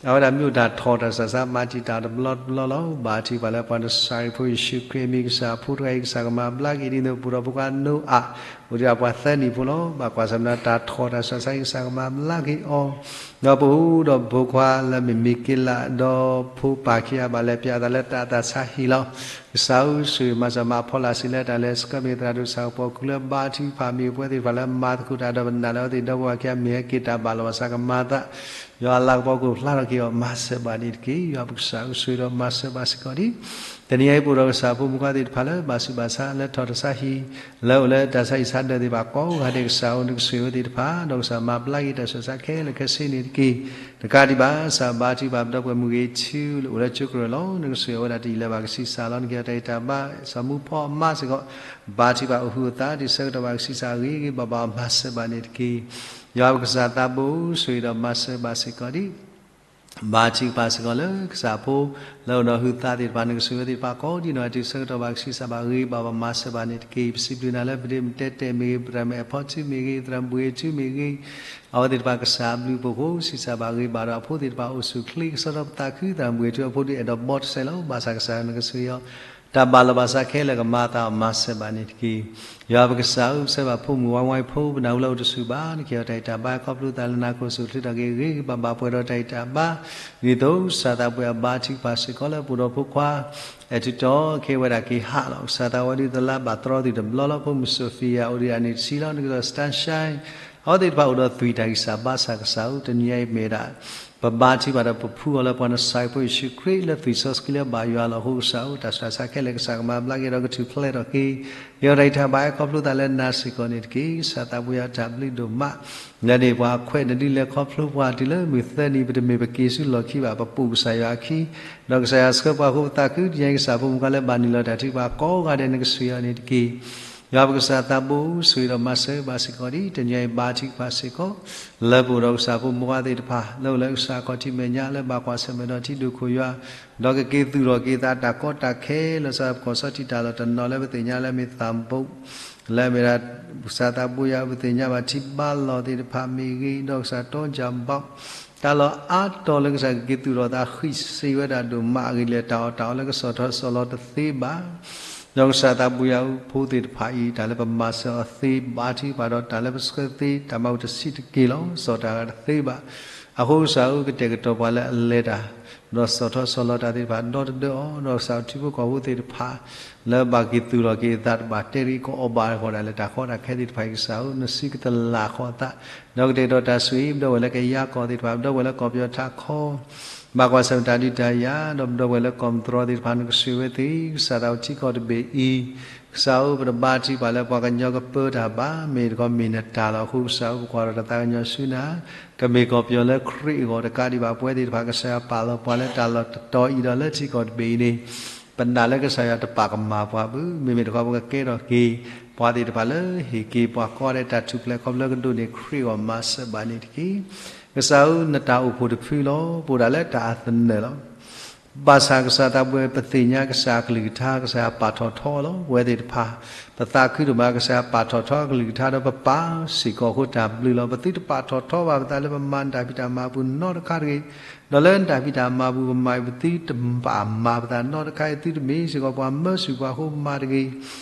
အဝဲဒၣ်မ့ၢ်အိၣ်တၢ်ထီၣ်တၢ်ဆူးတၢ်ဆါမၤတံာ်တာ်အီၤတဘျီတဘျီလီၤ. ဘါထုကဖၣ်လၢပှၤနစၤရ့းဖိယ့ၣ်ၡူးခရံာ်အမံၤ ကစၢ်အဖိတဂၤအံၤ ကစၢ်ကမၤဘျါက့ၤဒ်သိး ပအိၣ်ဒီးဖိခွါနိအၤ အိၣ်ဒီးပှၤသၢနံၣ်ဖိလီၤ. ဘၣ်ကွၢ်ဆၢၣ်မဲာ်ဒီးတၢ်ထီၣ်တၢ်ဆူးတၢ်ဆါအံၤ ကစၢ်ကမၤဘျါက့ၤအီၤ ဒီးပအိၣ်ဒီးဖိခွါလၢမ့ၢ်မံၤက့လး ဒီးဖိပၢ်ခံဂၤဘၣ်လဲၤပၠးအသးလၢတၢ်သးဆါဟံၣ်လီၤ. ကစၢ်ဧၢဆိၣ်ဂ့ၤမၤစၢၤမၤဖီလာ်စ့ၢ်လၢတၢ်လဲၤဆှၢမ့ၢ်သရၣ်ဒိၣ်ကစၢ်ကပီၤ ခူလၢဘါထုကဖၣ်မ့ၢ်ပဝဲသ့ၣ်တဖၣ်လၢမၤသကိးတၢ်ဒီးပနာ်လၢအဝဲသ့ၣ်ဒီပုၢ်ဝဲၢ်ခံဂၤမ့ၢ်ဟဲက့ၤတၢ်ဘၣ်လီၤဘၣ်စးကမၤသး ယွၤအလၤကပီၤကအိၣ်ဖျါထီၣ်က့ၤအီၤ မၤစၢၤဘၣ်န့ၣ်တက့ၢ်. ယွၤပကစၢ်ဧၢဆိၣ်ဂ့ၤဒီးမၤစၢၤဘၣ်စ့ၢ်ကီးဒံး တနံၤအံၤပအိၣ်ဒီးကစၢ်ဖိမုၣ်ခွါသ့ၣ်တဖၣ်လၢဘၣ်ဆူးဘၣ်ဆါလၢထီၣ်တၢ်ဆါဟံၣ် လၢအိၣ်လၢတၢ်ဆါဟံၣ်ဆါဒၢးသ့ၣ်တဖၣ်ကိးဂၤဒဲး ကစၢ်ဧၢနကဆိၣ်ဂ့ၤအဝဲသ့ၣ်တဖၣ် ဒီးကစၢ်မၤဘျါက့ၤတၢ်ဆူးတၢ်ဆါခဲလၢာ်ခဲဆ့န့ၣ်တက့ၢ်. တကးဒံးဘၣ် ကစၢ်ဘါထုကဖၣ်ပဒီပုၢ်ဝဲၢ်မုၢ်ဂ့ၤထူလၢအိၣ်လၢကၠိကရၢၢ်လီၤ. နကဆိၣ်ဂ့ၤအဝဲဒၣ်တယံာ်လၢၤဘၣ်ကဆံးစၢ်လီၤ. နကဟ့ၣ်အီၤတၢ်ဂံၢ်တၢ်ဘါ စီၤမူဖီအမါစ့ၢ်ကီး ဘါထုကဖၣ်အိၣ်ဟုးအသး တၢ်ဆၢကတီၢ်ဘၣ်ကဆံးစၢ်ဂ့ၤဂ့ၤဘၣ်ဘၣ် မၤစၢၤဘၣ်န့ၣ်တက့ၢ်. ယွၤပကစၢ်သးဘိဆိၣ်ဂ့ၤဒီးမၤစၢၤဘၣ်စ့ၢ်ကီးဒံး ဘါထုကဖၣ်စ့ၢ်ကီးလၢကစၢ်ဖိ လၢအိၣ်ဒီးဟုးသးသ့ၣ်တဖၣ် နကဆိၣ်ဂ့ၤအဝဲသ့ၣ်တဖၣ်ကိးဒံးနီၢ် တၢ်ဆၢကတီၢ်ဘၣ်ကဆံးစၢ်ဘၣ်ဂ့ၤဘၣ်ဘၣ် မၤစၢၤဘၣ်န့ၣ်တက့ၢ်. ပစံးဘျုးနၤလၢပဒ့မတဲတဲာ်မ့ၢ်ဂ့ၤ ပတၢ်မဲာ်အဲၣ်ဖီထူမ့ၢ်ဂ့ၤ သရၣ်မုၣ်ဂ့ၤထူမ့ၢ်ဂ့ၤ အဝဲသ့ၣ်တဖၣ်ကစၢ်အဘျုးအဖှိၣ်အဃိ ဆံးစၢ်ဘၣ်ဂ့ၤဘၣ်ဒီးအဖိသ့ၣ်တဖၣ်အိၣ်ဆူၣ်အိၣ်ချ့ ကစီဒီးပသးခု သရၣ်မုၣ်ဂ့ၤထူအဖိဒုးအဲၣ်ဒိးဘီတစဲးလီၤ. ဘၣ်ဆၣ်ကစၢ်နကဆိၣ်ဂ့ၤအီၤ တၢ်ဘၣ်လီၤဘၣ်စးခဲလၢာ်ကမၤအသးအီၤ မၤစၢၤဘၣ်န့ၣ်တက့ၢ်. ယွၤပကစၢ်ဧၢ ပဆၢဘၣ်ဖိမုၣ်ဝါဝါဖိ ပနၢ်ဟူလၢအိၣ်တဆူၣ်ဘၣ် နကဟ့ၣ်အီၤတၢ်ဂံၢ်တၢ်ဘါ ခီဖျိသးလၢနၤ ကအိၣ်ဆူၣ်အိၣ်ချ့ထီၣ်က့ၤဂ့ၤဂ့ၤဘၣ်ဘၣ် ပှဲၤဒီးတၢ်ဂံၢ်တၢ်ဘါ ဒ်သိးကစၢ်သးပှ့ၤအဘါထုကဖၣ်စ့ၢ်ကီးလၢပအိၣ်ဒီးဖိခွါ အဲၣ်ထူတီ ကဟ့ၣ်ဝဲဒၣ်က့ၤဟးလီၤ. ကစၢ်သးဝဲဒုးသလါဘၣ်သရီသုးတဘျီလီၤ. ဖိမုၣ်စီၤဖံယၤအိၣ်ဒံးအနံၣ်တဆံလီၤ. နကဒီး Sunshine အဝဲသ့ၣ်တဖၣ်အိၣ်ဒီးသွံၣ်တၢ်ဂံၢ်စၢ်ဘါစၢ် ကစၢ်ဧၢ တနံၤအံၤမ့ၢ်ဒၣ် ပဘါထုကဖၣ်ဒီးပဖှူအီၤလၢပှၤနစၤရ့းဖိယ့ၣ်ၡူးခရံာ်လၢသွံၣ်စီဆှံလၢဘၣ်ယွၤလီၤ. အဃိကစၢ်ဧၢ တၢ်ဆူးတၢ်ဆါခဲလၢာ်ကစၢ်ကမၤဘျါက့ၤဒီးကထူၣ်ဖျဲးထီၣ်က့ၤ ကဟ့ၣ်အီၤတၢ်ဂံၢ်တၢ်ဘါ ခီဖျိသးလၢနၤစ့ၢ်ကီးန့ၣ်တက့ၢ်. ကစၢ်သးပှ့ၤအီၤတၢ်ဘျုးဒိၣ်မး လၢန့ၣ်ပှၤခွဲးနဒုးလဲၤခီဖျိပှၤတုၤလၢမုၢ်သၢနံၤ ပတမ့ၢ်ပက့ၤဆူလီၢ်ခံဘၣ် ပပိာ်ကစၢ်ယွၤအခံ ဒီးကစၢ်ယွၤဆှၢပှၤဃိပသးခု တနံၤအံၤကစၢ်ဖိမုၣ်ခွါလၢဘၣ်နုာ်လီၤတၢ်ထုကဖၣ်ကိးဂၤဒဲး နကဆိၣ်ဂ့ၤအီၤန့ၣ်တက့ၢ်. ယွၤပကစၢ်သးဘိဆိၣ်ဂ့ၤဒီးမၤစၢၤဘၣ်စ့ၢ်ကီးဒံး တနံၤအံၤ ဘါထုကဖၣ်စ့ၢ်ကီး လၢပအိၣ်ဒီးကစၢ်ဖိမုၣ်ခွါသ့ၣ်တဖၣ် လၢအိၣ်လၢကစၢ်ခီၣ်ထံးမဲာ်ညါ လၢဘၣ်ကွၢ်ဆၢၣ်မဲာ်ဒီးထံဒိၣ်ခိၣ်ယွၤ ဒီးကက့ၤသူၣ်ထီၣ်က့ၤသးတၢ်ကီတၢ်ခဲ လၢကစၢ်ယွၤပကီၢ်စီထံတၢ်လီၢ်တနီၤလၢပသ့ၣ်ညါလၢမ့ၢ်သးဘိ လၢမ့ၢ်ဒၣ် ကစၢ်သးဘိယွၤပသ့ၣ်ညါဘၣ်ထံဘါလီၢ်သ့ၣ်တဖၣ်မ့ၢ်ဂ့ၤ ဒီးကစၢ်တီကၢ်ဘီ တၢ်လီၢ်အါတီၤလၢကစၢ်ကက့ၤသူၣ်ထီၣ်သးဃံးစ့ဝဲဒၣ်ဒိၣ်မးအဂ့ၢ် လဲၤတၢ်အီၣ်တၢ်အီလၢကဆီၣ်ထွဲဆီၣ်လီၤတသ့ဘၣ် ဒီးကစၢ်သးဘိယွၤဖိသ့ၣ်တဖၣ်အံၤ တၢ်လၢပမၤစၢၤအီၤသ့ ဘါထုကဖၣ်ဒီးတၢ်လၢပဆှၢသ့ တၢ်မၤအူတစံးတက့ၢ်လီၤ. စီၣ်တၢ်ဂၤတသ့ဘၣ်. အဃိကစၢ်ဧၢ ကတဲာ်ကတီၤပှၤလၢအလဲၤတၢ် ဒီးဆီၣ်ထွဲဆီၣ်လီၤတၢ်သ့ၣ်တဖၣ် ဒီတဒၢအီၤ ဒီးကစၢ်ထံဖိကီၢ်ဖိသ့ၣ်တဖၣ် လၢဘၣ်က့ၤသူၣ်ထီၣ်က့ၤအသးတဘၣ်တဲတဂ့ၤ ကအီၣ်ဘၣ်အဂီၢ်ဒၣ်လၢတၢ်ကီတၢ်ခဲသ့ၣ်တဖၣ်အံၤ ကစၢ်ဧၢ နစုကတလၢ်ဃီအသး ဒီးကတဲာ်ကတီၤတၢ်ဆိၣ်ဂ့ၤ ပဒီပုၢ်ဝဲၢ်လၢကယၤကီၢ်သ့ၣ်တဖၣ် ပဒီပုၢ်ဝဲၢ်လၢကီၢ်ပယီၤထးခီ ဘၣ်ကွၢ်ဆၢၣ်တၢ်ဒုးတၢ်ယၤ ဒီးပဒီပုၢ်ဝဲၢ်လၢကီၢ်ပသရိၤသ့ၣ်တဖၣ် နကဆိၣ်ဂ့ၤဝဲသ့ၣ် ကစၢ်သးဝဲထံကီၢ်တဘ့ၣ်အံၤ ကစၢ်ဧၢ ပတဘါထုကဖၣ်လၢပှၤကညီကပၢတၢ်ဘၣ် မ့ၢ်တခီမ့ၢ်နတၢ်လီၤ. အဃိကစၢ်ဧၢ ပကွၢ်ထီၣ်တၢ်သးကညီၤဆူနၤ ကမ့ၢ်ကီၢ်ပယီၤလၢခရံာ်အဂီၢ်တကးဒံးဘၣ် ပဝဲသ့ၣ်တဖၣ် ကစၢ်ယွၤပာ်လီၤပှၤလၢတၢ်လီၢ်တတီၤအံၤဒီးလၢထံကီၢ်တဘ့ၣ်အံၤန့ၣ် ပနာ်လၢကစၢ်ယွၤတပာ်ကမၣ်ပှၤဘၣ် မ့မ့ၢ်တခီပကကဲထီၣ်က့ၤ ပှၤသ့ၣ်တဖၣ်လၢဟ့ၣ်က့ၤပှၤကိးဂၤဒဲးတၢ်ထူၣ်ဖျဲးခီဖျိကဒိးန့ၢ်ခရံာ်အဂီၢ် မၤစၢၤဘၣ်န့ၣ်တက့ၢ်. ကစၢ်ဧၢ နတၢ်အိၣ်ဖှိၣ်တဖုလီၤ. ပအိၣ်ဒၣ်လၢတၢ်အသနၢၣ်လီၤ. ဘၣ်ဆၣ်ကစၢ်သးပှ့ၤပသ့ၣ်ညါကစၢ်အကလုၢ်ကထါ ကစၢ်ယွၤပာ်ထီၣ်ထီလီၤ. ပဝဲသ့ၣ်တဖၣ် ပသးခုဒိၣ်မး ကစၢ်ယွၤပာ်ထီၣ်ထီအကလုၢ်ကထါဒီးပပာ်စ့ၢ်ကီးအဃိတၢ်ဘျုးလီၤ. ပသုတပာ်ထီၣ်ထီဘၣ်ပသးလၢပမၤနတၢ်ဖံးတၢ်မၤအပူၤနီတခါတဂ့ၤ. ဒီးလၢနတၢ်ဖံးတၢ်မၤအပူၤ ပမၤအံၤ ပသုတပာ်မၤပသးနီတခါအံၤ သုတမ့ၢ်စ့ၢ်ကီးပှၤမၢဆူၣ်ပှၤဃိမၤတဂ့ၤ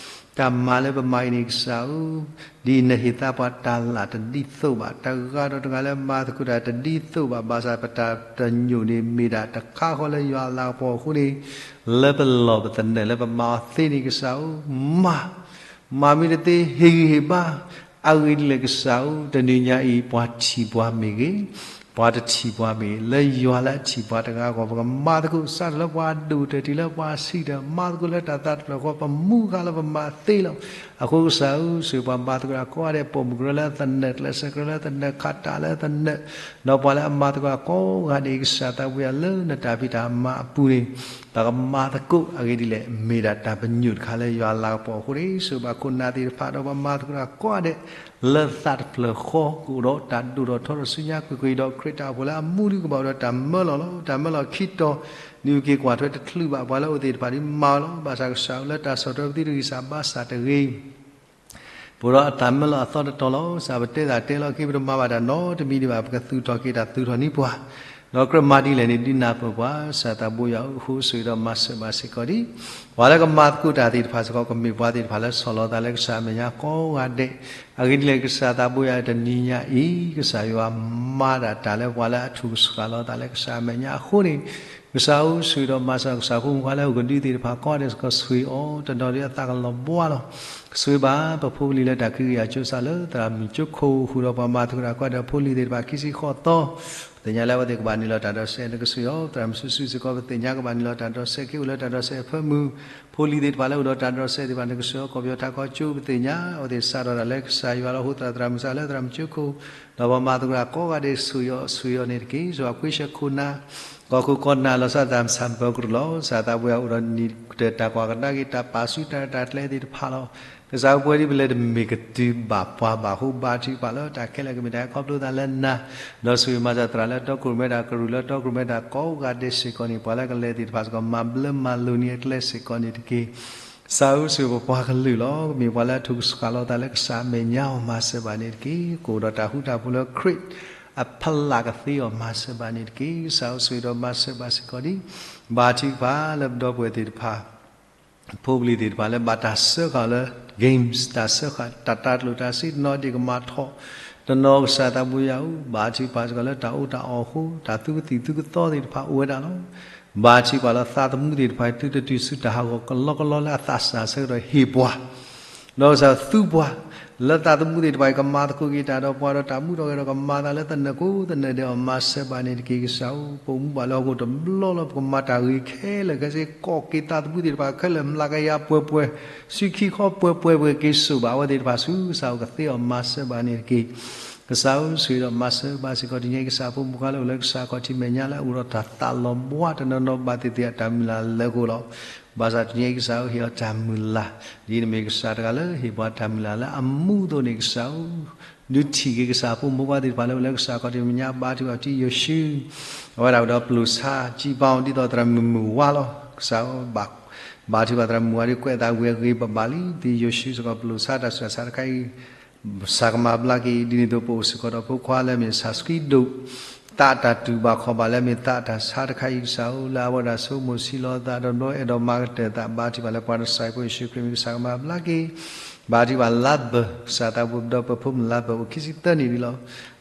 တၢ်မၤလၢပမၤအံၤန့ၣ် ကစၢ်ဧၢ ဒ်နဟ့ၣ်သါပှၤတၢ်လၢ်တဒ်သိးဘၣ်, တဂၤဒီးတဂၤလၢမၤသကိးတၢ်တဒ်သိးဘၣ်, ဘၣ်ဆၣ်ပတၢ်ပညိၣ်န့ၣ် မ့ၢ်ဒၣ်တခါဃီလၢယွၤအလၤကပီၤအဃိန့ၣ်, လၢပလီၢ်ပသနၢၣ်လၢပမၤအီၤသ့န့ၣ် ကစၢ်ဧၢ, မၤ, မၤမ့ၢ်တသ့ ဟ့ၣ်ဂံၢ်ဟ့ၣ်ဘါ, အဂ့ၢ်ဒ်လဲၣ်ကစၢ်ဧၢ, တနံၤညါအံၤ ပှၤထံၣ်ပှၤမ့ၢ်ဂ့ၤ, ပှၤတထံၣ်ပှၤမ့ၢ်ဂ့ၤ, လၢယွၤလၢအထံၣ်ပှၤတဂၤအဂီၢ် ပကမၤသကိးစးထီၣ်လၢပှၤဒိၣ်တၢၢ်တုၤလၢပှၤဆံးတၢၢ်, မၤသကိးလၢတၢ်သးတဖျၢၣ်ဃီ ပမူဃာ်လၢပမၤသ့လီၤ. အဃိကစၢ်ဧၢ, ဆိၣ်ပှၤမၤသကိးတၢ်ကိးဂၤဒဲး, ပိာ်မုၣ်ကရၢလၢသနၢၣ်, ကျဲးစၢးကရၢလၢသနၢၣ်, ခးတၢ်လၢသနၢၣ်, ဒီးပှၤလၢအမၤသကိးတၢ်ကိးဂၤဒဲး ကစၢ်သးဝံၣ်အလၢနတၢ်ဖံးတၢ်မၤအပူၤန့ၣ် ပကမၤသကိးအဂ့ၢ်ဒ်လဲၣ်, မ့ၢ်ဒၣ်တၢ်ပညိၣ်တခါလၢယွၤလၤကပီၤအဃိန့ၣ်, ဆိၣ်ဂ့ၤဘၣ်ခိၣ်နၢ်သ့ၣ်တဖၣ်ဒီးပှၤမၤသကိးတၢ်ကိးဂၤဒဲး, လၢသးတဖျၢၣ်ဃီ ကအိၣ်ဒီးတၢ်ဒိၣ်ထီၣ်ထီထီၣ်ဆူညါကွ့ၢ်ကွ့ၢ်ဒီး ခရံာ်တၢ်အိၣ်ဖှိၣ်လၢအမူဒုးကဘၣ်အိၣ်ဒီးတၢ်မၢလီၤလီၤ. တၢ်မၢလီၤခံတီၤ, ဒ်အုၣ်က့ၤကွၢ်ထွဲတချုးဘၣ်ပှၤလၢအအိၣ်သ့ၣ်တဖၣ်ဒ်မၤအီၤလီၤ. ဘၣ်ဆၣ်ကစၢ်ဧၢ လၢတၢ်ဆီၣ်ထွဲပသံတဂ့ၤဆၣ်ဘါဆၣ်တဂ့ၤ ပအိၣ်ဒီးအတၢ်မၢလီၤအသီတတီၤလီၤ. ကစၢ်ပတဲတၢ်တဲလီၤက့ၤ ပတမၤဘၣ်တၢ်နီတမံၤဒံးဘၣ်, ပကသူၣ်ထီၣ်က့ၤတၢ်သူၣ်ထီၣ်န့ၢ်ပှၤ, ဒီးကြၢးမၤဒ်လဲၣ်န့ၣ် ဒုးနၢ်ပၢၢ်ပှၤ, ကစၢ်သးဘိယွၤဧၢ, အဃိဆိၣ်ဂ့ၤဒီးမၤစၢၤဘၣ်စ့ၢ်ကီးဒံး ပှၤလၢကမၤသကိးတၢ်သ့ၣ်တဖၣ်စ့ၢ်ကီး ကမ့ၢ်ပှၤသ့ၣ်တဖၣ်လၢဆီၣ်လီၤသးလၢကစၢ်အမဲာ်ညါကိးဂၤဒဲး, အဂ့ၢ်ဒ်လဲၣ် ကစၢ်သးဘိယွၤဧၢ, တနံၤညါအံၤ ကစၢ်ယွၤမၤဒၣ်တၢ်လၢပှၤလၢအထူၣ်ကဆှၣ်လီၤသးလၢကစၢ်အမဲာ်ညါအဃိန့ၣ်, ကစၢ်ဧၢ ဆိၣ်ဂ့ၤဒီးမၤစၢၤ ကစၢ်ဖိမုၣ်ဖိလၢဟီၣ်ခိၣ်ဒူသ့ၣ်တဖၣ်ကိးဂၤဒဲးစ့ၢ်ကီး ဆိၣ်ဂ့ၤအီၤ တနီၤဒ်အသးကလီၤဘှါလီၤ. ကဆိၣ်ဂ့ၤဘၣ် ပဖိပလံၤလၢတၢ်ကဟုကယာ်ကၠိစးလၢ သရၣ်မုၣ်ကၠိခိၣ် ဃုာ်ဒီးပှၤမၤသကိးတၢ်ကိးဂၤဒဲး ဖိလံၤသ့ၣ်တဖၣ်ခံဆံဃိးသီ, ပသ့ၣ်ညါလၢအဝဲသ့ၣ်ကဘၣ်နုာ်လီၤတၢ်ဒိးစဲး နကဆိၣ်ဂ့ၤအီၤ, သရၣ်မုၣ်စုစုစ့ၢ်ကီး ပသ့ၣ်ညါကဘၣ်နုာ်လီၤတၢ်ဒိးစဲး က့ၤအိၣ်လၢတၢ်ဒိးစဲးအဖၢမုၢ်, ဖိလံၤသ့ၣ်တဖၣ်လၢအိၣ်ဒီးတၢ်ဒိးစဲးသ့ၣ်တဖၣ် နကဆိၣ်ဂ့ၤအီၤ ကီၢ်ပယီၤထးခီကၠိ ပသ့ၣ်ညါ အဝဲသ့ၣ်စးထီၣ်တၢ်လၢကစၢ်ယွၤလီၤ. အဃိသရၣ် သရၣ်မုၣ်စးလၢသရၣ်မုၣ်ကၠိခိၣ် ဒီးပှၤမၤသကိးတၢ်ကိးဂၤဒဲး ဆိၣ်ဂ့ၤအီၤ ဆိၣ်ဂ့ၤအီၤန့ၣ်တက့ၢ်. ဆိၣ်ဂ့ၤအီၤ ခွံဆၢခိၣ်နၢ် ကီၢ်ခိၣ်ကီၢ်နၢ် လီၤဆီဒၣ်တၢ်ဆၣ်ဘၢကရူၢ်လီၤ. ကစၢ်သးဘိယွၤအိၣ်ဒီးနံၤကတၢၢ် တၢ်ကွၢ်ကဒါက့ၤ တၢ်ပာ်ဆူတၢ်ရဲၣ်တၢ်ကျဲၤသ့ၣ်တဖၣ်လီၤ. ကစၢ်ဧၢ ပဝဲဒ်ပလဲၤတမ့ၢ်ကတုၤဘၣ်ပှၤဘၣ်အဃိ ဘါထုကဖၣ်လၢတၢ်ခဲလၢာ်ကမ့ၢ်တၢ်ဟဲခီဖျိသးလၢနၤ, ဒီးဆိၣ်ဂ့ၤမၤစၢၤသရၣ်လၢတီကရူၢ်မဲဒၣ် ကရူၢ်လၢတီကရူၢ်မဲဒၣ်ကိးဂၤဒဲးစ့ၢ်ကီးန့ၣ် ပှၤလၢကလဲၤသ့ၣ်တဖၣ်စ့ၢ်ကီး မၤဘျၢမၤလိၤန့ၢ်အကျဲစ့ၢ်ကီးန့ၣ်တက့ၢ်. ကစၢ်ဧၢ ဆိၣ်ဂ့ၤပပှၤကလုာ်လီၤ. မ့ၢ်ပှၤလၢအထူၣ်ကဆှၣ်လီၤသးလၢကစၢ်အမဲာ်ညါအီၤ မၤစၢၤဘၣ်န့ၣ်တက့ၢ်. ကအိၣ်ဒီးတၢ်ဃူတၢ်ဖိးလၢခရံာ်အဖီလာ်ကသ့အီၤ မၤစၢၤဘၣ်န့ၣ်တက့ၢ်. ကစၢ်ဧၢ ဆိၣ်ဂ့ၤဒီးမၤစၢၤဘၣ်စ့ၢ်ကီးဒံး ဘါထုကဖၣ်လၢပဒီပုၢ်ဝဲၢ်သ့ၣ်တဖၣ် ဖိပလံၤသ့ၣ်တဖၣ်လၢဘၣ်တၢ်စၢဃာ်လၢ games တၢ်စၢဃာ် တၢ်တၤကျိၣ်တၢ်စ့ တနီၤဒ့ၣ်ကမၤထီၣ်, တနီၤကစၢ်သးဘိယွၤဧၢ ဘါထုကဖၣ်စ့ၢ်ကီးလၢတၢ်အီၣ်တၢ်အီအဃိ တၢ်သူကသံၣ်သူကသီသ့ၣ်တဖၣ်အိၣ်ဝဲဒၣ်လီၤ. ဘါထုကဖၣ်လၢသးသမူသ့ၣ်တဖၣ် သုတတုၤဆူတၢ်ဟးဂီၤကလီကလီလၢအသးစၢ်ဆၢကတီၢ် ဟ့ၣ်ပှၤ ဒီးကစၢ်သူပှၤ လၢသးသမူသ့ၣ်တဖၣ်အံၤ ကမၤသကိးက့ၤတၢ်ဒီးပှၤဒီးတၢ်မူထီၣ်ဂဲၤဒီး ကမၤသးလၢသနၢၣ်ကိးသနၢၣ်ဒဲးအီၤ မၤစၢၤဘၣ်န့ၣ်တက့ၢ်. ကစၢ်ဧၢ ပအိၣ်မူဘၣ်လၢဟီၣ်ခိၣ်တဘျီလီၤ. ပကမၤတၢ်ဂ့ၤခဲလၢာ်ခဲဆ့ ကိးက့ၤသးသမူသ့ၣ်တဖၣ်ခဲလၢာ် မျးကယၤပှဲၤပှဲၤ စုခံခီပှဲၤပှဲၤ ပက့ၤစိာ်ဘၣ်အဝဲသ့ၣ်တဖၣ်ဆူ ကစၢ်ဧၢ ကသ့အီၤ မၤစၢၤဘၣ်န့ၣ်တက့ၢ်. ကစၢ်ဧၢ ဆိၣ်ဂ့ၤဒီးမၤစၢၤဘၣ်စ့ၢ်ကီး တနံၤအံၤ ကစၢ်ဖိမုၣ်ဖိလၢအိၣ်လၢကစၢ်ခီၣ်ထံးမဲာ်ညါလၢအအိၣ်ဒီးတၢ်သးလီၤဘှါ တနီၤနီၤဘၣ်သ့ၣ်သ့ၣ်အတၢ်မုၢ်လၢ်လၢအဃိလီၤ. ဘၣ်ဆၣ်တနံၤအံၤ ကစၢ်ဧၢ ဟ့ၣ်အီၤတၢ်မုၢ်လၢ်, ဒ်နမ့ၢ်ကစၢ်တဂၤလၢဟ့ၣ်ပှၤတၢ်မုၢ်လၢ်လၢအမူအသိးန့ၣ် ကစၢ်ဧၢ ဒုးထံၣ်က့ၤကစၢ်ဖိမုၣ်ဖိသ့ၣ်တဖၣ်လၢအိၣ်လၢ ကစၢ်ခီၣ်ထံးမဲာ်ညါ ဘါထုကဖၣ်ထံယိၤၡူ အဝဲဒၣ်အိၣ်ဒီးပျိၢ်ဆါ ကံပီ ဒ်သိးသရၣ်မုၣ်မုၢ်ဝါလီၤ. ကစၢ်ဧၢ ဘါထုကဖၣ်သရၣ်မုၣ်ဝါဒီး ကွဲးသးဝံၤအဂ့ၤဘၣ်ဘၣ်လံ ထံယိၤၡူစ့ၢ်ကီး ပျိၢ်ဆါတၢ်ဆူးတၢ်ဆါတခါအံၤ ကစၢ်ကမၤဘျါက့ၤ ဒ်န့ၣ်အသိး ပအိၣ်စ့ၢ်ကီးဒီးဖိခွါလၢအမ့ၢ် ဆၣ်စကံဒိၣ် သးတၢ်တူၢ်ဘၣ်ခီၣ်ဘၣ်လၢအမ့ၢ်သးတၢ်ဆါတခါအံၤ ကစၢ်ဧၢ လၢအဝဲဒၣ်ဆိကမိၣ်ဆံးလီၤသးဒီး ဘျီအဲၣ်ဒိးမၤကတၢၢ်သး ဘါထုကဖၣ်လၢပှၤနစၢ်ဖိယ့ၣ်ၡူးခရံာ်မံၤ ကစၢ်ကမၤဘျါက့ၤ ဘါထုကဖၣ်လါပၢၢ် ကစၢ်သးဘိဒီးပဖိမုၣ်လါပၢၢ် အိၣ်ခံဆံသၢနံၣ်ဒံးလီၤ.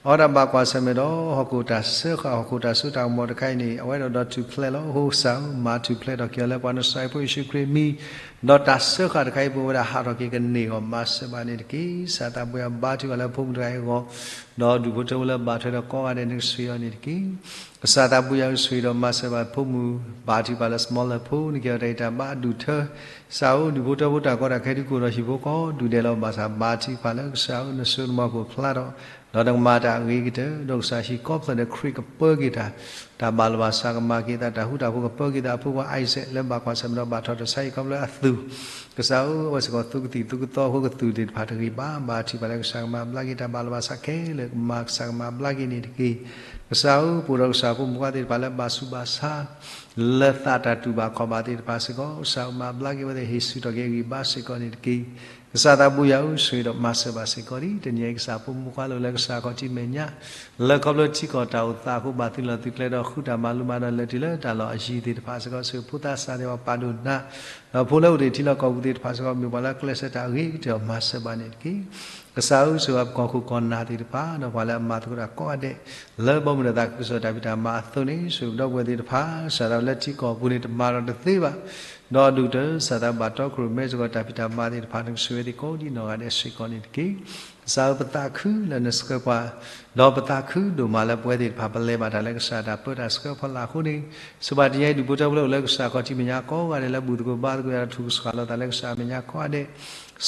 အဝဲဒၣ်ဘၣ်ကွၢ်ဆၢၣ်မဲာ်ဒီး ဟီၣ်ခိၣ်တၢ်စၢဃာ် ဟီၣ်ခိၣ်တၢ်စိတၢ်ကမီၤတခါအံၤန့ၣ် အဝဲဒၣ်ဒီးထူၣ်ဖျဲးလီၤ. အဃိကစၢ်ဧၢ မၤထူၣ်ဖျဲးထီၣ်က့ၤအီၤလၢပှၤနစၢ်ဖိယ့ၣ်ၡူးခရံာ်မံၤ ဒီးတၢ်စၢဃာ်တခါအံၤ ပဝဲဒၣ်ဟးထီၣ်က့ၤကန့ၢ်အဂီၢ် မၤစၢၤဘၣ်န့ၣ်တက့ၢ်. ကစၢ်သးဘိယွၤ ဘါထုကဖၣ်လၢဖိမုၣ်တဂၤအံၤအဂီၢ် ဒီးဒူၣ်ဖိထၢဖိလၢဘၣ်ထွဲဒီးကိးဂၤဒဲး နကဆိၣ်ဂ့ၤအီၤန့ၣ်တက့ၢ်. ကစၢ်သးဘိယွၤ ဆိၣ်ဂ့ၤဒီးမၤစၢၤဘၣ်ဖိမုၣ် ဘါထုကဖၣ်လၢ small လၢဖိ နကဲအီၤတၢ်ဂံၢ်တၢ်ဘါအဒူၣ်ထၢ ကစၢ်ဧၢ ဒူၣ်ဖိထၢဖိတၢ်ကီတၢ်ခဲဒုးကအိၣ်ဒီးဟံၣ်ဖိဃီဖိဒုၣ်ဒဲးလီၤ. ဘၣ်ဆၣ်ဘါထုကဖၣ်လၢကစၢ်ဧၢ နစိနမီၤကအိၣ်ဖျါထီၣ် ဒီးနကမၤတၢ်အဂ့ၤကတၢၢ် ဒီးကစၢ်ဟံၣ်ကိးဖျၢၣ်ဒီးခရံာ်ကပၢက့ၤတၢ် တၢ်ဘၣ်လိာ်ဘၣ်စးကမၤက့ၤသး တၢ်ဃူတၢ်ဖိးကပၢက့ၤသး အဖိခွါ Isaac လၢဘၣ်ကွၢ်ဆၢၣ်မဲာ်ဒီးဘၣ်ထီၣ်တၢ်ဆါဟံၣ်ခီဖျိအသူၣ် ကစၢ်ဧၢ အဝဲစ့ၢ်ကီးသူကသံၣ်သူကသီ အဃိကသူၣ်သ့ၣ်တဖၣ်တဂ့ၤဘၣ် ဘါထုကဖၣ်လၢကစၢ်ကမၤဘျါက့ၤ တၢ်ဘၣ်လိာ်ဘၣ်စးခဲလၢာ် ကမၤကစၢ်ကမၤဘျါက့ၤန့ၣ်တက့ၢ်. ကစၢ်ဧၢ ပအိၣ်ဒီးကစၢ်ဖိမုၣ်ဖိခွါသ့ၣ်တဖၣ်လၢဘၣ်ဆူးဘၣ်ဆါ လၢသးတၢ်တူၢ်ဘၣ်ခီၣ်ဘၣ်သ့ၣ်တဖၣ်စ့ၢ်ကီး ကစၢ်မၤဘျါက့ၤဝဲသ့ၣ် ဟ့ၣ်ဆူၣ်ထီၣ်က့ၤအဂံၢ်ဘါစ့ၢ်ကီးန့ၣ်တက့ၢ်. ကစၢ်သးဘိယွၤဧၢ ဆိၣ်ဂ့ၤဒီးမၤစၢၤဘၣ်စ့ၢ်ကီးဒံး တနံၤအံၤ ကစၢ်ဖိမုၣ်ဖိခွါလၢအိၣ်လၢကစၢ်ခီၣ်ထံးမဲာ်ညါ လၢခီဖျိထံကီၢ်တၢ်အိၣ်သးအဃိ ဘၣ်သုးလီၢ်သုးကျဲဒီးဃုတၢ်မၤလိမၤဒိး လဲၤတုၤလၢတၢ်လီၢ်အယံၤသ့ၣ်တဖၣ်စ့ၢ်ကီး ဆိၣ်ဂ့ၤဖိသးစၢ်သ့ၣ်တဖၣ် ပာ်ဒိၣ်နး ဒီးဖိလၢအိၣ်တ့ၢ်ထံလီၢ်ကီၢ်ပူၤသ့ၣ်တဖၣ်စ့ၢ်ကီး မ့ၢ်ပှၤလၢအကျဲးစၢးတၢ်အဂ့ၤကတၢၢ် မၤစၢၤဘၣ်န့ၣ်တက့ၢ်. ကစၢ်ဧၢ ဆိၣ်ဂ့ၤပကီၢ်ခိၣ်ကီၢ်နၢ်သ့ၣ်တဖၣ် ဒီးပှၤလၢအမၤသကိးတၢ်ကိးဂၤဒဲး လၢဘီမုၢ်ဒီးသးခုကစီၣ်တၢ်ဖံးတၢ်မၤအသိးန့ၣ် ဆိၣ်ဂ့ၤပဒီပုၢ်ဝဲၢ်သ့ၣ်တဖၣ် စးထီၣ်လၢထံကီၢ်ပူၤန့ၣ် တမၤဒီးတသ့ဘၣ် ဒီးအဒိၣ်ကတၢၢ် ကစၢ်သးဘိယွၤ တီကရူၢ်မဲစ့ၢ်ကီး တၢ်ဖံးတၢ်မၤသ့ၣ်တဖၣ် နကဆိၣ်ဂ့ၤဝဲသ့ၣ်ကိးဒံးနီၢ်ဂၤဒဲးစ့ၢ်ကီးန့ၣ်တက့ၢ်. ကစၢ်ဧၢ ပသးခုလၢနဆှၢပှၤ ဒီးပသးခုဒိၣ်မးလၢပဝဲသ့ၣ်တဖၣ် ပလဲၤဘၣ်တၢ်လၢကစၢ်တၢ်ပၢတၢ်ဆှၢအဖီလာ်အဃိန့ၣ်, ဆိၣ်ဂ့ၤဘၣ်တနံၤအံၤ ဒူၣ်ဖိထၢဖိလၢအိၣ်လၢကစၢ်ခီၣ်ထံးမဲာ်ညါကိးဂၤဒဲး လၢဘူၣ်သကိးဘါသကိးယွၤ ထူၣ်ကဆှၣ်လီၤသးလၢကစၢ်အမဲာ်ညါကိးဂၤဒဲး,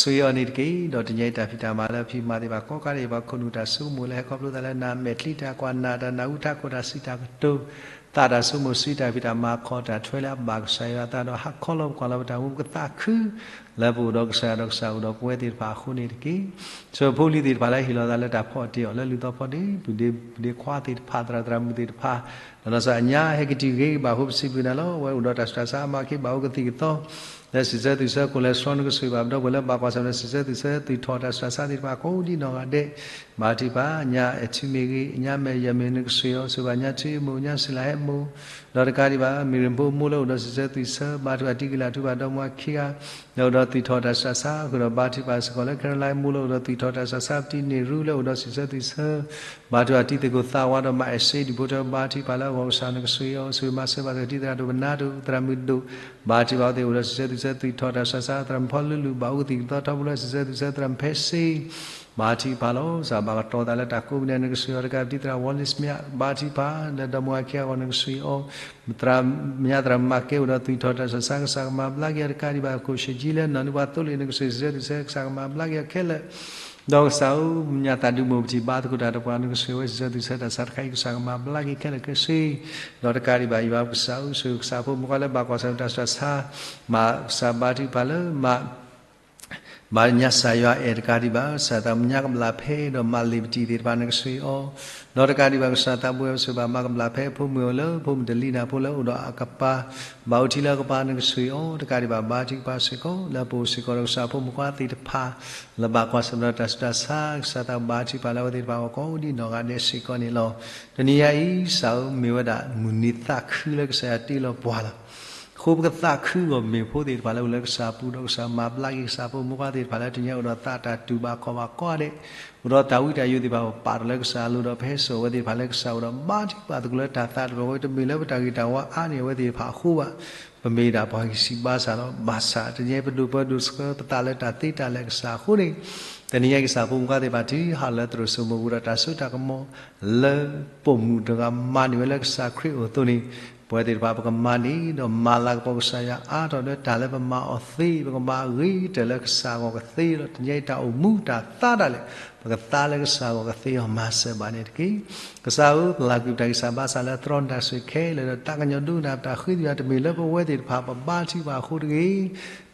ဆိၣ်ဂ့ၤအီၤန့ၣ်တက့ၢ်. ဒီးတနံၤအံၤတၢ်ဖံးတၢ်မၤလၢအဖံးမၤသ့ၣ်တဖၣ်ကိးဂၤဒဲး ပှၤခိၣ်နူာ်တၢ်ဆိကမိၣ်လၢဟဲခီဖျိသးလၢနၤမဲာ်ချံတၢ်ကွၢ် နၤတၢ်နၢ်ဟူ ထးခိၣ်တၢ်စံးတၢ်ကတိၤ သးတၢ်ဆိကမိၣ် စုတၢ်ဖံးတၢ်မၤ ခီတၢ်ထွဲလၢအဘၣ်ကစၢ်ယွၤအသးဒီး ဟးခီလီၤပကွၢ်လီၤပတၢ်အိၣ်မူ ပကသးခု လၢပအိၣ်ဒီးကစၢ်ယွၤဒီးကစၢ်အိၣ်ဒီးပဝဲသ့ၣ်တဖၣ်အဃိန့ၣ်တက့ၢ်. ဆိၣ်ဂ့ၤဖိလံၤသ့ၣ်တဖၣ်လၢဟ့ၣ်လီၤသးလၢတၢ်ဖီၣ်တ့ၢ်အီၤလၢ လုၢ်သီဖီဒ့ ပုၢ်ဒ့ ပုၢ်ဒ့ခွါသ့ၣ်တဖၣ် သရၣ်သရၣ်မုၣ်သ့ၣ်တဖၣ် ဒီးလီၤဆီအညါဟဲက့ၤတုၤဂ့ၤကဘၣ်အဃိ ပစံးဘျုးနၤလီၤ. အဝဲအိၣ်ဒီးတၢ်ဆူးတၢ်ဆါ မၤခ့ဘၣ်အိၣ်ကသံၣ်ကသီ လၢစံးဆၢသူၣ်ဆၢ cholesterol နကဆိၣ်ဂ့ၤဘၣ်ပဒီပုၢ်ဝဲၢ်လၢဘၣ်ကွၢ်ဆၢၣ်မဲာ်ဒီးစံးဆၢသူၣ်ဆၢ သူၣ်ထီၣ်တၢ်ဆူးတၢ်ဆါသ့ၣ်တဖၣ်ကိးဒ်နီၢ်ဂၤဒဲး ဘါထုကဖၣ် ညါအဲၣ်ထံမ့ၢ်ဂ့ၤ ညါမဲာ်ယဲၢ်မ့ၢ် နကဆိၣ်ဂ့ၤအီၤ ဆိၣ်ဂ့ၤဘၣ်ညါထံမိၢ် ညါစံလၤဟဲမိၢ် ဒီးတကးဒံးဘၣ် မ့ၢ်ရ့ၣ်ဖိမိၢ်လၢအိၣ်ဒီးစံးဆၢသူၣ်ဆၢ ဘါထုကဖၣ်တံၤကလၢ်ထူဘၣ်ဒီမါဝၤခံဂၤ လၢအိၣ်ဒီးသူၣ်ထီၣ်တၢ်ဆူးတၢ်ဆါ အဃိဒီးဘါထုကဖၣ်စ့ၢ်ကီးလၢ Caroline မိၢ်လၢအိၣ်ဒီးသူၣ်ထီၣ်တၢ်ဆူးတၢ်ဆါ ပတံၤန့ၢ်ရူလၢအိၣ်ဒီးစံးဆၢသူၣ်ဆၢ ဘါထုကဖၣ်တံၤသကိးသးဝါဒီးမါအဲၣ်စ့ဒံၣ်ဖိထၢ ဘါထုကဖၣ်လၢအဂီၢ်ကစၢ်နကဆိၣ်ဂ့ၤအီၤ ဆိၣ်ဂ့ၤမၤစၢၤဘၣ်သ့ၣ်တံၤသရၣ်ဒိၣ်ပနၢ်ဒိၣ် သရၣ်မုၣ်ဒိၣ် ဘါထုကဖၣ်အဝဲသ့ၣ်အိၣ်ဒီးစံးဆၢသူၣ်ဆၢ သူၣ်ထီၣ်တၢ်ဆူးတၢ်ဆါ သရၣ်မုၣ်ဖီလူလူ ဘၣ်အိၣ်ကသံၣ်ကသီထီဘိလၢစံးဆၢသူၣ်ဆၢ သရၣ်မုၣ်ဖဲစ့ ဘါထုကဖၣ်လီၤ. စးဘၣ်ကတီၤသးလၢတၢ်ကိးမံၤဒဲး နကဆိၣ်ဂ့ၤအီၤတကး ပတံၤသရၣ် Wallace မၠး ဘါထုကဖၣ် လၢဒီမါဝၤခံဂၤအဂီၢ် နကဆိၣ်ဂ့ၤအီၤ သရၣ်မုၣ်သရၣ်မုၣ်မၤကဲအိၣ်ဒီးသူၣ်ထီၣ်တၢ်ဆူးတၢ်ဆါ ကစၢ်ကမၤဘျါက့ၤအီၤတကးဒံးဘၣ် ခိၣ်ၡ့ၣ်ကၠံလၢနီၢ်နုၢ်ပှၤသိလ့ၣ် နကဆိၣ်ဂ့ၤစံးဆၢသူၣ်ဆၢ ကစၢ်ကမၤဘျါက့ၤအီၤခဲလၢာ် ဒီးကစၢ်ဧၢ မၠးသးဒုးမိၢ်ပထံၣ်ဘါသကိးတၢ်ဒီးပှၤ နကဆိၣ်ဂ့ၤဝဲစံးဆၢသူၣ်ဆၢ တၢ်ဆါတခါအံၤ ကစၢ်ကမၤဘျါက့ၤခဲလၢာ်ခဲဆ့ ဒီးတကးဒံးဘၣ် ယွၤကစၢ်ဧၢ ဆိၣ်ဂ့ၤကစၢ်ဖိမုၣ်ခွါလၢဘၣ်ကွၢ်ဆၢၣ်မဲာ်တၢ်ဆူးတၢ်ဆါ မၤကစၢ်ဘါထုကဖၣ်လၢ မ မၤညါစၢ်ယွၤအဲၣ်တကးဒံးဘၣ် ကစၢ်သးမုၢ်ညါကဘျၣ်ဖဲဒီးမၤလ့ၤပတံၤသ့ၣ်တဖၣ် နကဆိၣ်ဂ့ၤအီၤ ဒီးတကးဒံးဘၣ် ကစၢ်သးဘိယွၤဆိၣ်ဂ့ၤဘၣ်မၤကဘျၣ်ဖဲဖိမုၣ်အအိၣ်လၢ ဖိမုၣ်တလံၤနၢ်ဖိလၢအိၣ်ဒီးအကပၤ ဘၣ်အိၣ်ထံလၢအကပၤ နကဆိၣ်ဂ့ၤအီၤ တကးဒံးဘၣ် ဘါထုကဖၣ်စ့ၢ်ကီး လၢပအိၣ်စ့ၢ်ကီးဒီးကစၢ်ဖိမုၣ်ခွါသ့ၣ်တဖၣ် လၢဘၣ်ကွၢ်ဆၢၣ်မဲာ်ဒီးတၢ်ဆူးတၢ်ဆါ ကစၢ်သးဘါထုကဖၣ်လၢအဝဲသ့ၣ်တဖၣ်အဂီၢ် ကိးဒ်နီၢ်ဂၤဒဲးစ့ၢ်ကီးန့ၣ်လီၤ. တနံၤညါအံၤ ကစၢ်ဧၢ မ့ၢ်ဝဲဒၣ်မုၢ်နံၤသးခုလၢကစၢ်ယွၤတ့လီၤပှၤလီၤ. အဃိပကသးခုဂီၢ်မ့ၢ်ဖိသ့ၣ်တဖၣ်လၢအိၣ်လၢကစၢ်ပူၤ ဒီးကစၢ်မၤဘျါက့ၤကစၢ်ဖိမုၣ်ခွါသ့ၣ်တဖၣ်လၢတနံၤညါအိၣ်ဒီးသးတၢ်တူၢ်ဘၣ်ခီၣ်ဘၣ်ကိးဂၤဒဲး အိၣ်ဒီးတၢ်ဝံတၢ်ယိာ်သ့ၣ်တဖၣ် ပပာ်ထီၣ်လၢကစၢ်အလိၤဒီး ပဟဲစိာ်အဝဲသ့ၣ်တဖၣ်လၢကစၢ်အိၣ်ဒီး ဘါထုကဖၣ်သကိးလၢတၢ်သးတဖျၢၣ်ဝဲ တမ့ၢ်လၢပတၢ်ဂ့ၤတၢ်ဝါအါန့ၢ်အဝဲသ့ၣ်တဖၣ်အဃိဘၣ်. ပမ့ၢ်ဒၣ်ပှၤဂံၢ်စၢ်ဘါစၢ်လီၤ. ဘၣ်ဆၣ်တနံၤညါအံၤ ပဒိၣ်ပၢဒိၣ်ဆှၢပသးလၢတၢ်သ့တၢ်လၢာ်ကစၢ်အဃိန့ၣ် တနံၤညါအံၤ ကစၢ်ဖိမုၣ်ခွါသ့ၣ်တဖၣ် တုၤဟးလၢသရိာ်စိမိၤပူၤဒီးတၢ်စိတၢ်ကမီၤ လၢပိာ်မုၣ်တဂၤမၤန့ၢ်ဝဲလၢကစၢ်ခရံာ်အအိၣ်အသိးန့ၣ် ပဝဲသ့ၣ်တဖၣ် ပကမၤန့ၢ်ဒီးမၤလၤကပီၤကစၢ်ယွၤအါထီၣ်လၢတၢ်လၢပမၤအီၤသ့ ပကမၤအဂ့ၤကတၢၢ်လၢကစၢ်အဂီၢ်ကသ့လီၤ. တနံၤညါအံၤ တၢ်အိၣ်မူတၢ်သါဒၣ်လဲာ် ပကသါလၢကစၢ်အဂီၢ်ကသ့အီၤ မၤစၢၤဘၣ်န့ၣ်တက့ၢ်. ကစၢ်ဧၢ ပလၢ်ကွံာ်ပတၢ်ဂံၢ်စၢ်ဘါစၢ်လၢသရိာ်န့ၣ်တၢ်ဆိၣ်ခဲလၢာ်ဒီး သးကညီၤဒိကနၣ်ပတၢ်ဃ့ကညး တမ့ၢ်လၢပဝဲသ့ၣ်တဖၣ်ပဘါထုကဖၣ်အဃိတဂ့ၤ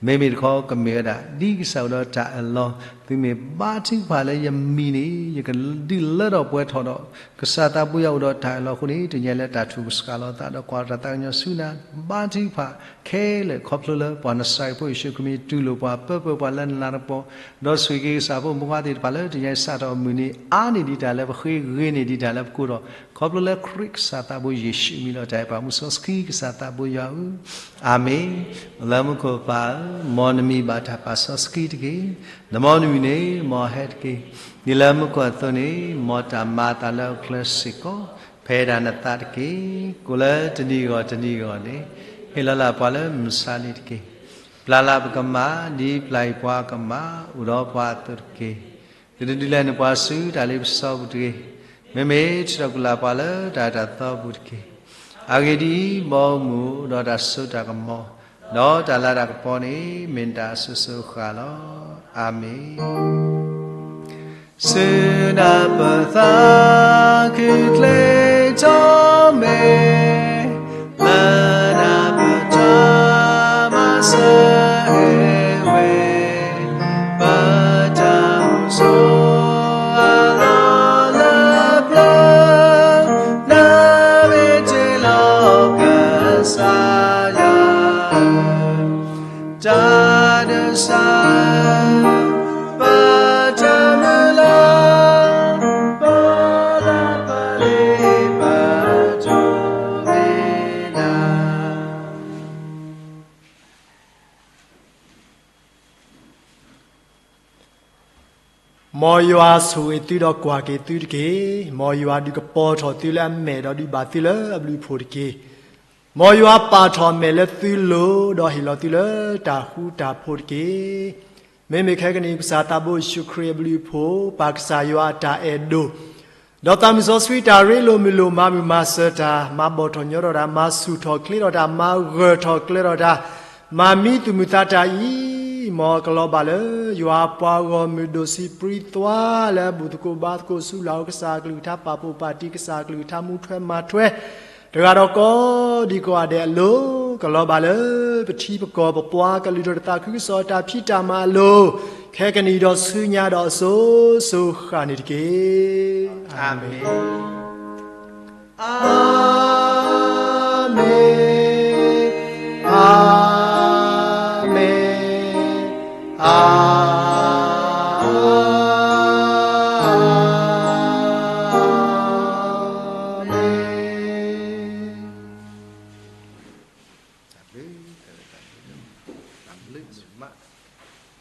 မ့မ့ၢ်တခီ ကမ့ၢ်ဝဲဒၣ် ဒ်ကစၢ်အိၣ်ဒီးတၢ်အၢၣ်လီၤ သုမ့ၢ်ဘါထုကဖၣ်လၢယမံၤန့ၣ် ယကဒုးလၢထီၣ်ပှဲၤထီၣ်ဒီး ကစၢ်သးဘိယွၤအိၣ်ဒီးတၢ်အၢၣ်လီၤအဃိန့ၣ် တနံၤညါလၢတၢ်ထုကဖၣ်စှၤလီၤသးဒီးကွၢ်တၢ်သးကညီၤဆူနၤ ဘါထုကဖၣ်ခဲလၢာ် ခီဖျိလၢပှၤနစၤရ့းဖိယ့ၣ်ၡူးခရံာ်မံၤ တူၢ်လိာ်ပှၤပၢပၢၢ်ပှၤလၢနလၤကပီၤ ဒီးဆိၣ်ဂ့ၤက့ၤကစၢ်ဖိမုၣ်ခွါသ့ၣ်တဖၣ်လၢတနံၤညါအံၤ စးထီၣ်အမုၢ်နံၤ အါန့ၢ်ဒံးတၢ်လၢပဃ့ ဂ့ၤန့ၢ်ဒံးတၢ်လၢပကိးဒီး ခီဖျိလၢခရံာ်ကစၢ်သးဘိယ့ၣ်ၡူးမံၤလီၤ. တၢ်အဲၣ်ပှၤမူစီဆှံ ကစၢ်သးဘိယွၤဧၢ, အၤမ့ၣ်. လၢမူခိၣ်ပၢ်ဧၢ, မ်နမံၤဘၣ်တၢ်ပာ်စီဆှံတက့ၢ်. နမ့ၢ်နမံၤန့ၣ် မ်ဟဲတက့ၢ်. ဒ်လၢမူခိၣ်အသိးန့ၣ် မ်တၢ်မၤအသးလၢအချၢစ့ၢ်ကီး ဖဲဒၣ်နသးတက့ၢ်. ကိးလၢတနံၤဂီၢ်တနံၤဂီၢ်န့ၣ် ဟ့ၣ်လီၤလၢပှၤလၢမုၢ်ဆါလံတက့ၢ်. ပျၢ်လၢပကမၤ ဒ်ပျၢ်ယပှၤကမၤ အိၣ်ဒီးပှၤအသိးတက့ၢ်. ကဒုးဒုးလဲန့ၢ်ပှၤဆူတၢ်လ့ပစီပူၤတဂ့ၤ. မ့မ့ၢ်ထုးထီၣ်ကွံာ်လၢ်ပှၤလၢတၢ်အၢတၢ်သီပူၤတက့ၢ်. အဂ့ၢ်ဒ်အံၤ, မ်အိၣ်မူဒီးတၢ်စိတၢ်ကမီၤ, ဒီးတၢ်လၤတၢ်ကပီၤန့ၣ် မ့ၢ်နတၢ်အစိၤစိၤအဃၣ်လီၤ. အၤမ့ၣ်. ဆူနၢ်ပၢၢ်သးခုချ့ထီၣ်မဲာ်, လၢနၢ်ပၢၢ်တၢ်မၤစၢၤဟ့ၣ်ဝဲ, ပတၢ်အိၣ်ဆိးအလီၢ်လၢပျၢၤ, နမ့ၢ်တ့လီၤကစၢ်ယွၤ တၢ်ဒုးစၢ် ပတၢ်မုၢ်လၢ် ပလၢပလ့ပတိၢ်မ့ၢ်နၤ. မ်ယွၤဆိၣ်ဂ့ၤသုဒီးကွၢ်က့ၤသုတက့ၢ်. မ်ယွၤဒုးကပီၤထီၣ်သုလၢအမဲာ်ဒီးဒုးဘၣ်သုလၢအဘျုးအဖှိၣ်တက့ၢ်. မ်ယွၤပာ်ထီၣ်အမဲာ်လၢသုလိၤ ဒီးဟ့ၣ်လီၤသုလၢတၢ်ဃူတၢ်ဖိးတက့ၢ်. မ့မ့ၢ်ခဲကနံၣ်အံၤ ကစၢ်သးဘိယ့ၣ်ၡူးခရံာ်အဘျုးအဖှိၣ်, ပၢ်ကစၢ်ယွၤအတၢ်အဲၣ်ဒိၣ်, ဒီးသးမုၢ်စီဆှံတၢ်ရ့လိာ်မုာ်လိာ် မၤမုာ်မၤစၢၤတၢ်, မၤဘီၣ်ထီၣ်ညီထီၣ်တၢ်, မၤဆူၣ်ထီၣ်ချ့ထီၣ်တၢ်, မၤဂၢၢ်ထီၣ်ကျၢၤထီၣ်တၢ်, မၤမံသူၣ်မုာ်သးတၢ်အံၤ မ်ကလီၤဘၣ်လၢ ယွၤအပှၤဂီၢ်မုၢ်ဒိၣ်ဆံးပြံသွါလၢအဘူၣ်သကိးဘါသကိးဆူလၢကစၢ်အကလုၢ်ကထါ ပာ်ဖှိၣ်ပာ်တံၢ်ကစၢ်အကလုၢ်ကထါ မူထွဲမၤထွဲ တဂၤဒီးကိးဒံကိးဂၤဒဲးအလိၤ, ကလီၤဘၣ်လၢ ပထံပကီၢ်ပပှၤကလုာ်ဒီးတၢ်သးခုကစီၣ်အတၢ်ဖံးတၢ်မၤအလိၤ, ခဲကနံၣ်ဒီးဆူညါဒီးအစိၤစိၤဃၣ်န့ၣ်တက့ၢ်. အၤမ့ၣ်.